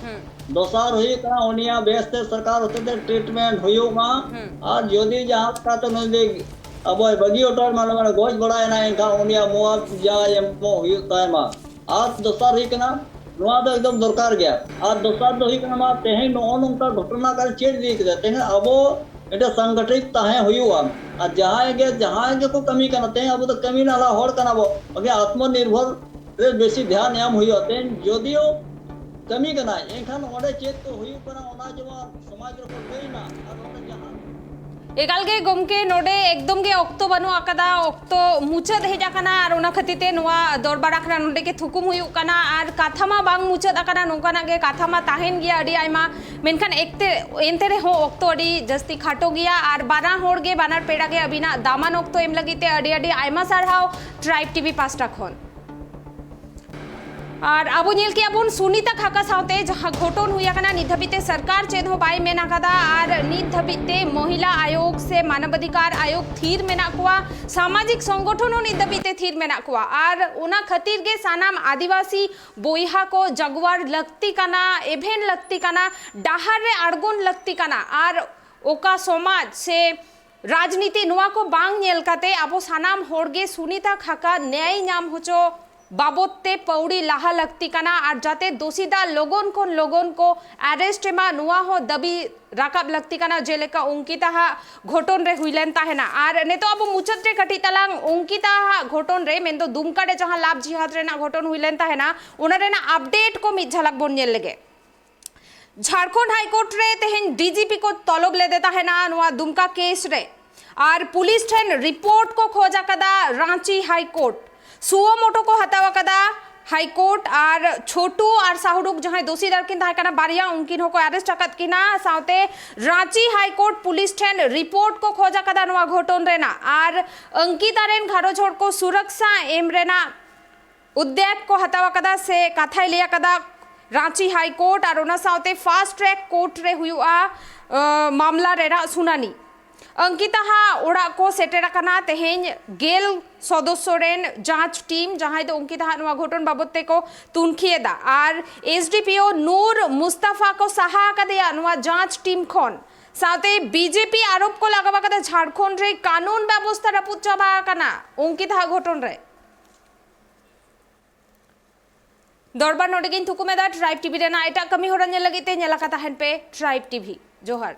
ᱫᱚᱥᱟᱨ ᱦᱩᱭᱩᱜ ᱠᱟᱱᱟ, ᱩᱱᱤᱭᱟᱜ ᱵᱮᱥᱛᱮ ᱥᱚᱨᱠᱟᱨ ᱦᱚᱛᱮᱛᱮ ᱴᱨᱤᱴᱢᱮᱱᱴ ᱦᱩᱭᱩᱜ ᱢᱟ᱾ ᱟᱨ ᱡᱩᱫᱤ ᱡᱟᱦᱟᱸ ᱞᱮᱠᱟᱛᱮ ᱱᱩᱭ ᱫᱚ ᱟᱵᱚᱭ ᱵᱟᱹᱜᱤ ᱦᱚᱴᱚ, ᱢᱟᱱᱮ, ᱢᱟᱱᱮ ᱜᱚᱡ ᱵᱟᱲᱟᱭᱮᱱᱟ, ᱮᱱᱠᱷᱟᱱ ᱩᱱᱤᱭᱟᱜ ᱢᱩᱣᱟᱵᱡᱟ ᱮᱢᱚᱜ ᱦᱩᱭᱩᱜ ᱛᱟᱭ ᱢᱟ᱾ ᱟᱨ ᱫᱚᱥᱟᱨ ᱦᱩᱭᱩᱜ ᱠᱟᱱᱟ, ᱱᱚᱣᱟ ᱫᱚ ᱮᱠᱫᱚᱢ ᱫᱚᱨᱠᱟᱨ ᱜᱮᱭᱟ᱾ ᱟᱨ ᱫᱚᱥᱟᱨ ᱫᱚ ᱦᱩᱭᱩᱜ ᱠᱟᱱᱟ, ᱢᱟ ᱛᱮᱦᱮᱧ ᱱᱚᱜᱼᱚ ᱱᱚᱝᱠᱟ ᱜᱷᱚᱴᱚᱱᱟ ᱠᱟᱨ ᱪᱮᱫ ᱤᱫᱤ ᱠᱮᱫᱟ? ᱛᱮᱦᱮᱧ ᱟᱵᱚ ᱢᱤᱫᱴᱮᱱ ᱥᱚᱝᱜᱚᱴᱷᱤᱛ ᱛᱟᱦᱮᱸ ᱦᱩᱭᱩᱜᱼᱟ᱾ ᱟᱨ ᱡᱟᱦᱟᱸᱭ ᱜᱮ, ᱡᱟᱦᱟᱸᱭ ᱜᱮᱠᱚ ᱠᱟᱹᱢᱤ ᱠᱟᱱᱟ, ᱛᱮᱦᱮᱧ ᱟᱵᱚ ᱫᱚ ᱠᱟᱹᱢᱤ ᱱᱟᱞᱟ ᱦᱚᱲ ᱠᱟᱱᱟ ᱵᱚ, ᱵᱟᱠᱷᱟᱱ ᱟᱛᱢᱚ ᱱᱤᱨᱵᱷᱚᱨ ᱨᱮ ᱵᱮᱥᱤ ᱫᱷᱮᱭᱟᱱ ᱮᱢ ᱦᱩᱭᱩᱜᱼᱟ᱾ ᱛᱮᱦᱮᱧ ᱡᱚᱫᱤᱭᱳ ᱠᱟᱹᱢᱤ ᱠᱟᱱᱟᱭ, ᱮᱱᱠᱷᱟᱱ ᱚᱸᱰᱮ ᱪᱮᱫ ᱠᱚ ᱦᱩᱭᱩᱜ ᱠᱟᱱᱟ, ᱚᱱᱟ ᱡᱮᱢᱚᱱ ᱥᱚᱢᱟᱡᱽ ᱨᱮᱠᱚ ᱞᱟᱹᱭ ᱢᱟ᱾ ᱟᱨ ᱚᱸᱰᱮ ᱡᱟᱦᱟᱸ ᱮᱠᱟᱞ ᱜᱮ ᱜᱚᱢᱠᱮ, ᱱᱚᱰᱮ ᱮᱠᱫᱚᱢ ᱜᱮ ᱚᱠᱛᱚ ᱵᱟᱹᱱᱩᱜ ᱟᱠᱟᱫᱟ, ᱚᱠᱛᱚ ᱢᱩᱪᱟᱹᱫ ᱦᱮᱡ ᱟᱠᱟᱱᱟ᱾ ᱟᱨ ᱚᱱᱟ ᱠᱷᱟᱹᱛᱤᱨ ᱛᱮ ᱱᱚᱣᱟ ᱫᱚᱨᱵᱟᱨ ᱟᱠᱷᱲᱟ ᱱᱚᱰᱮ ᱜᱮ ᱛᱷᱩᱠᱩᱢ ᱦᱩᱭᱩᱜ ᱠᱟᱱᱟ᱾ ᱟᱨ ᱠᱟᱛᱷᱟ ᱢᱟ ᱵᱟᱝ ᱢᱩᱪᱟᱹᱫ ᱟᱠᱟᱱᱟ, ᱱᱚᱝᱠᱟᱱᱟᱜ ᱜᱮ ᱠᱟᱛᱷᱟ ᱢᱟ ᱛᱟᱦᱮᱱ ᱜᱮᱭᱟ ᱟᱹᱰᱤ ᱟᱭᱢᱟ᱾ ᱢᱮᱱᱠᱷᱟᱱ ᱮᱠᱛᱮ ᱮᱱᱛᱮ ᱨᱮᱦᱚᱸ ᱚᱠᱛᱚ ᱟᱹᱰᱤ ᱡᱟᱹᱥᱛᱤ ᱠᱷᱟᱴᱚ ᱜᱮᱭᱟ᱾ ᱟᱨ ᱵᱟᱱᱟ ᱦᱚᱲ ᱜᱮ, ᱵᱟᱱᱟᱨ ᱯᱮᱲᱟ ᱜᱮ ᱟᱹᱵᱤᱱᱟᱜ ᱫᱟᱢᱟᱱ ᱚᱠᱛᱚ ᱮᱢ ᱞᱟᱹᱜᱤᱫ ᱛᱮ ᱟᱹᱰᱤ ᱟᱹᱰᱤ ᱟᱭᱢᱟ ᱥᱟᱨᱦᱟᱣ ᱴᱨᱟᱭᱤᱵᱽ ᱴᱤᱵᱷᱤ ᱯᱟᱥᱴᱟ ᱠᱷᱚᱱ᱾ ᱟᱨ ᱟᱵᱚ ᱧᱮᱞ ᱠᱮᱜᱼᱟ ᱵᱚᱱ ᱥᱩᱱᱤᱛᱟ ᱠᱷᱟᱠᱟ ᱥᱟᱶᱛᱮ ᱡᱟᱦᱟᱸ ᱜᱷᱚᱴᱚᱱ ᱦᱩᱭ ᱟᱠᱟᱱᱟ, ᱱᱤᱛ ᱫᱷᱟᱹᱵᱤᱡ ᱛᱮ ᱥᱚᱨᱠᱟᱨ ᱪᱮᱫ ᱦᱚᱸ ᱵᱟᱭ ᱢᱮᱱ ᱟᱠᱟᱫᱟ᱾ ᱟᱨ ᱱᱤᱛ ᱫᱷᱟᱹᱵᱤᱡ ᱛᱮ ᱢᱚᱦᱤᱞᱟ ᱟᱭᱳᱜᱽ ᱥᱮ ᱢᱟᱱᱚᱵᱟᱫᱷᱤᱠᱟᱨ ᱟᱭᱳᱜᱽ ᱛᱷᱤᱨ ᱢᱮᱱᱟᱜ ᱠᱚᱣᱟ, ᱥᱟᱢᱟᱡᱤᱠ ᱥᱚᱝᱜᱚᱴᱷᱚᱱ ᱦᱚᱸ ᱱᱤᱛ ᱫᱷᱟᱹᱵᱤᱡ ᱛᱮ ᱛᱷᱤᱨ ᱢᱮᱱᱟᱜ ᱠᱚᱣᱟ᱾ ᱟᱨ ᱚᱱᱟ ᱠᱷᱟᱹᱛᱤᱨ ᱜᱮ ᱥᱟᱱᱟᱢ ᱟᱹᱫᱤᱵᱟᱹᱥᱤ ᱵᱚᱭᱦᱟ ᱠᱚ ᱡᱟᱜᱣᱟᱨ ᱞᱟᱹᱠᱛᱤ ᱠᱟᱱᱟ, ᱮᱵᱷᱮᱱ ᱞᱟᱹᱠᱛᱤ ᱠᱟᱱᱟ, ᱰᱟᱦᱟᱨ ᱨᱮ ᱟᱬᱜᱚᱱ ᱞᱟᱹᱠᱛᱤ ᱠᱟᱱᱟ᱾ ᱟᱨ ᱚᱠᱟ ᱥᱚᱢᱟᱡᱽ ᱥᱮ ᱨᱟᱡᱽᱱᱤᱛᱤ, ᱱᱚᱣᱟ ᱠᱚ ᱵᱟᱝ ᱧᱮᱞ ᱠᱟᱛᱮ ᱟᱵᱚ ᱥᱟᱱᱟᱢ ᱦᱚᱲ ᱜᱮ ᱥᱩᱱᱤᱛᱟ ᱠᱷᱟᱠᱟ ᱱᱮᱭᱟᱭ ᱧᱟᱢ ᱦᱚᱪᱚ ᱵᱟᱵᱚᱛ ᱛᱮ ᱯᱟᱹᱣᱲᱤ ᱞᱟᱦᱟ ᱞᱟᱹᱠᱛᱤ ᱠᱟᱱᱟ᱾ ᱟᱨ ᱡᱟᱛᱮ ᱫᱳᱥᱤᱫᱟ ᱞᱚᱜᱚᱱ ᱠᱷᱚᱱ ᱞᱚᱜᱚᱱ ᱠᱚ ᱟᱨᱮᱥᱴ ᱮᱢᱟ, ᱱᱚᱣᱟ ᱦᱚᱸ ᱫᱟᱹᱵᱤ ᱨᱟᱠᱟᱵ ᱞᱟᱹᱠᱛᱤ ᱠᱟᱱᱟ᱾ ᱡᱮᱞᱮᱠᱟ ᱚᱝᱠᱤᱛᱟ ᱦᱟᱜ ᱜᱷᱚᱴᱚᱱ ᱨᱮ ᱦᱩᱭ ᱞᱮᱱ ᱛᱟᱦᱮᱱᱟ᱾ ᱟᱨ ᱱᱤᱛᱚᱜ ᱟᱵᱚ ᱢᱩᱪᱟᱹᱫ ᱨᱮ ᱠᱟᱹᱴᱤᱡ ᱛᱟᱞᱟᱝ ᱚᱝᱠᱤᱛᱟ ᱦᱟᱜ ᱜᱷᱚᱴᱚᱱ ᱨᱮ, ᱢᱮᱱᱫᱚ ᱫᱩᱢᱠᱟ ᱨᱮ ᱡᱟᱦᱟᱸ ᱞᱟᱵᱷ ᱡᱤᱦᱟᱫ ᱨᱮᱱᱟᱜ ᱜᱷᱚᱴᱚᱱ ᱦᱩᱭ ᱞᱮᱱ ᱛᱟᱦᱮᱱᱟ, ᱚᱱᱟ ᱨᱮᱱᱟᱜ ᱟᱯᱰᱮᱴ ᱠᱚ ᱢᱤᱫ ᱡᱷᱟᱞᱟᱠ ᱵᱚᱱ ᱧᱮᱞ ᱞᱮᱜᱮ᱾ ᱡᱷᱟᱲᱠᱷᱚᱸᱰ ᱦᱟᱭᱠᱳᱨᱴ ᱨᱮ ᱛᱮᱦᱮᱧ ᱰᱤᱡᱤᱯᱤ ᱠᱚ ᱛᱚᱞᱚᱵ ᱞᱮᱫᱮ ᱛᱟᱦᱮᱱᱟ ᱱᱚᱣᱟ ᱫᱩᱢᱠᱟ ᱠᱮᱥ ᱨᱮ, ᱟᱨ ᱯᱩᱞᱤᱥ ᱴᱷᱮᱱ ᱨᱤᱯᱳᱨᱴ ᱠᱚ ᱠᱷᱚᱡ ᱟᱠᱟᱫᱟ ᱨᱟᱸᱪᱤ ᱦᱟᱭᱠᱳᱨᱴ᱾ ᱥᱩᱣᱳ ᱢᱳᱴᱳ ᱠᱚ ᱦᱟᱛᱟᱣ ᱟᱠᱟᱫᱟ ᱦᱟᱭᱠᱳᱨᱴ, ᱟᱨ ᱪᱷᱳᱴᱩ ᱟᱨ ᱥᱟᱦᱩᱰᱩᱠ ᱡᱟᱦᱟᱸᱭ ᱫᱳᱥᱤᱫᱟᱨ ᱠᱤᱱ ᱛᱟᱦᱮᱸ ᱠᱟᱱᱟ ᱵᱟᱨᱭᱟ, ᱩᱱᱠᱤᱱ ᱦᱚᱸᱠᱚ ᱟᱨᱮᱥᱴ ᱟᱠᱟᱫ ᱠᱤᱱᱟ᱾ ᱥᱟᱶᱛᱮ ᱨᱟᱸᱪᱤ ᱦᱟᱭᱠᱳᱨᱴ ᱯᱩᱞᱤᱥ ᱴᱷᱮᱱ ᱨᱤᱯᱳᱨᱴ ᱠᱚ ᱠᱷᱚᱡ ᱟᱠᱟᱫᱟ ᱱᱚᱣᱟ ᱜᱷᱚᱴᱚᱱ ᱨᱮᱱᱟᱜ, ᱟᱨ ᱚᱝᱠᱤᱛᱟ ᱨᱮᱱ ᱜᱷᱟᱨᱚᱸᱡᱽ ᱦᱚᱲ ᱠᱚ ᱥᱩᱨᱚᱠᱥᱟ ᱮᱢ ᱨᱮᱱᱟᱜ ᱩᱫᱽᱫᱮᱵ ᱠᱚ ᱦᱟᱛᱟᱣ ᱟᱠᱟᱫᱟ ᱥᱮ ᱠᱟᱛᱷᱟᱭ ᱞᱟᱹᱭ ᱟᱠᱟᱫᱟ ᱨᱟᱸᱪᱤ ᱦᱟᱭ ᱠᱳᱨᱴ᱾ ᱟᱨ ᱚᱱᱟ ᱥᱟᱶᱛᱮ ᱯᱷᱟᱥᱴ ᱴᱨᱮᱠ ᱠᱳᱨᱴ ᱨᱮ ᱦᱩᱭᱩᱜᱼᱟ, ᱟᱸ, ᱢᱟᱢᱞᱟ ᱨᱮᱱᱟᱜ ᱥᱩᱱᱟᱱᱤ᱾ ᱚᱝᱠᱤᱛᱟ ᱦᱟᱜ ᱚᱲᱟᱜ ᱠᱚ ᱥᱮᱴᱮᱨ ᱟᱠᱟᱱᱟ ᱛᱮᱦᱮᱧ ᱜᱮᱞ ᱥᱚᱫᱚᱥᱥᱚ ᱨᱮᱱ ᱡᱟᱸᱪ ᱴᱤᱢ, ᱡᱟᱦᱟᱸᱭ ᱫᱚ ᱚᱝᱠᱤᱛᱟ ᱦᱟᱜ ᱱᱚᱣᱟ ᱜᱷᱚᱴᱚᱱ ᱵᱟᱵᱚᱫ ᱛᱮᱠᱚ ᱛᱩᱱᱠᱷᱤ ᱮᱫᱟ᱾ ᱟᱨ ᱮᱥᱰᱤᱯᱤᱳ ᱱᱩᱨ ᱢᱩᱥᱛᱟᱯᱷᱟ ᱠᱚ ᱥᱟᱦᱟ ᱟᱠᱟᱫᱮᱭᱟ ᱱᱚᱣᱟ ᱡᱟᱸᱪ ᱴᱤᱢ ᱠᱷᱚᱱ᱾ ᱥᱟᱶᱛᱮ ᱵᱤᱡᱮᱯᱤ ᱟᱨᱳᱯ ᱠᱚ ᱞᱟᱜᱟᱣ ᱟᱠᱟᱫᱟ ᱡᱷᱟᱲᱠᱷᱚᱸᱰ ᱨᱮ ᱠᱟᱹᱱᱩᱱ ᱵᱮᱵᱚᱥᱛᱷᱟ ᱨᱟᱹᱯᱩᱫ ᱪᱟᱵᱟ ᱟᱠᱟᱱᱟ ᱚᱝᱠᱤᱛᱟ ᱦᱟᱜ ᱜᱷᱚᱴᱚᱱ ᱨᱮ᱾ ᱫᱚᱨᱵᱟᱨ ᱱᱚᱰᱮ ᱜᱤᱧ ᱛᱷᱩᱠᱩᱢ ᱮᱫᱟ᱾ ᱴᱨᱟᱭᱤᱵᱽ ᱴᱤᱵᱷᱤ ᱨᱮᱱᱟᱜ ᱮᱴᱟᱜ ᱠᱟᱹᱢᱤ ᱦᱚᱨᱟ ᱧᱮᱞ ᱞᱟᱹᱜᱤᱫ ᱛᱮ ᱧᱮᱞ ᱟᱠᱟ ᱛᱟᱦᱮᱱ ᱯᱮ ᱴᱨᱟᱭᱤᱵᱽ ᱴᱤᱵᱷᱤ᱾ ᱡᱚᱦᱟᱨ᱾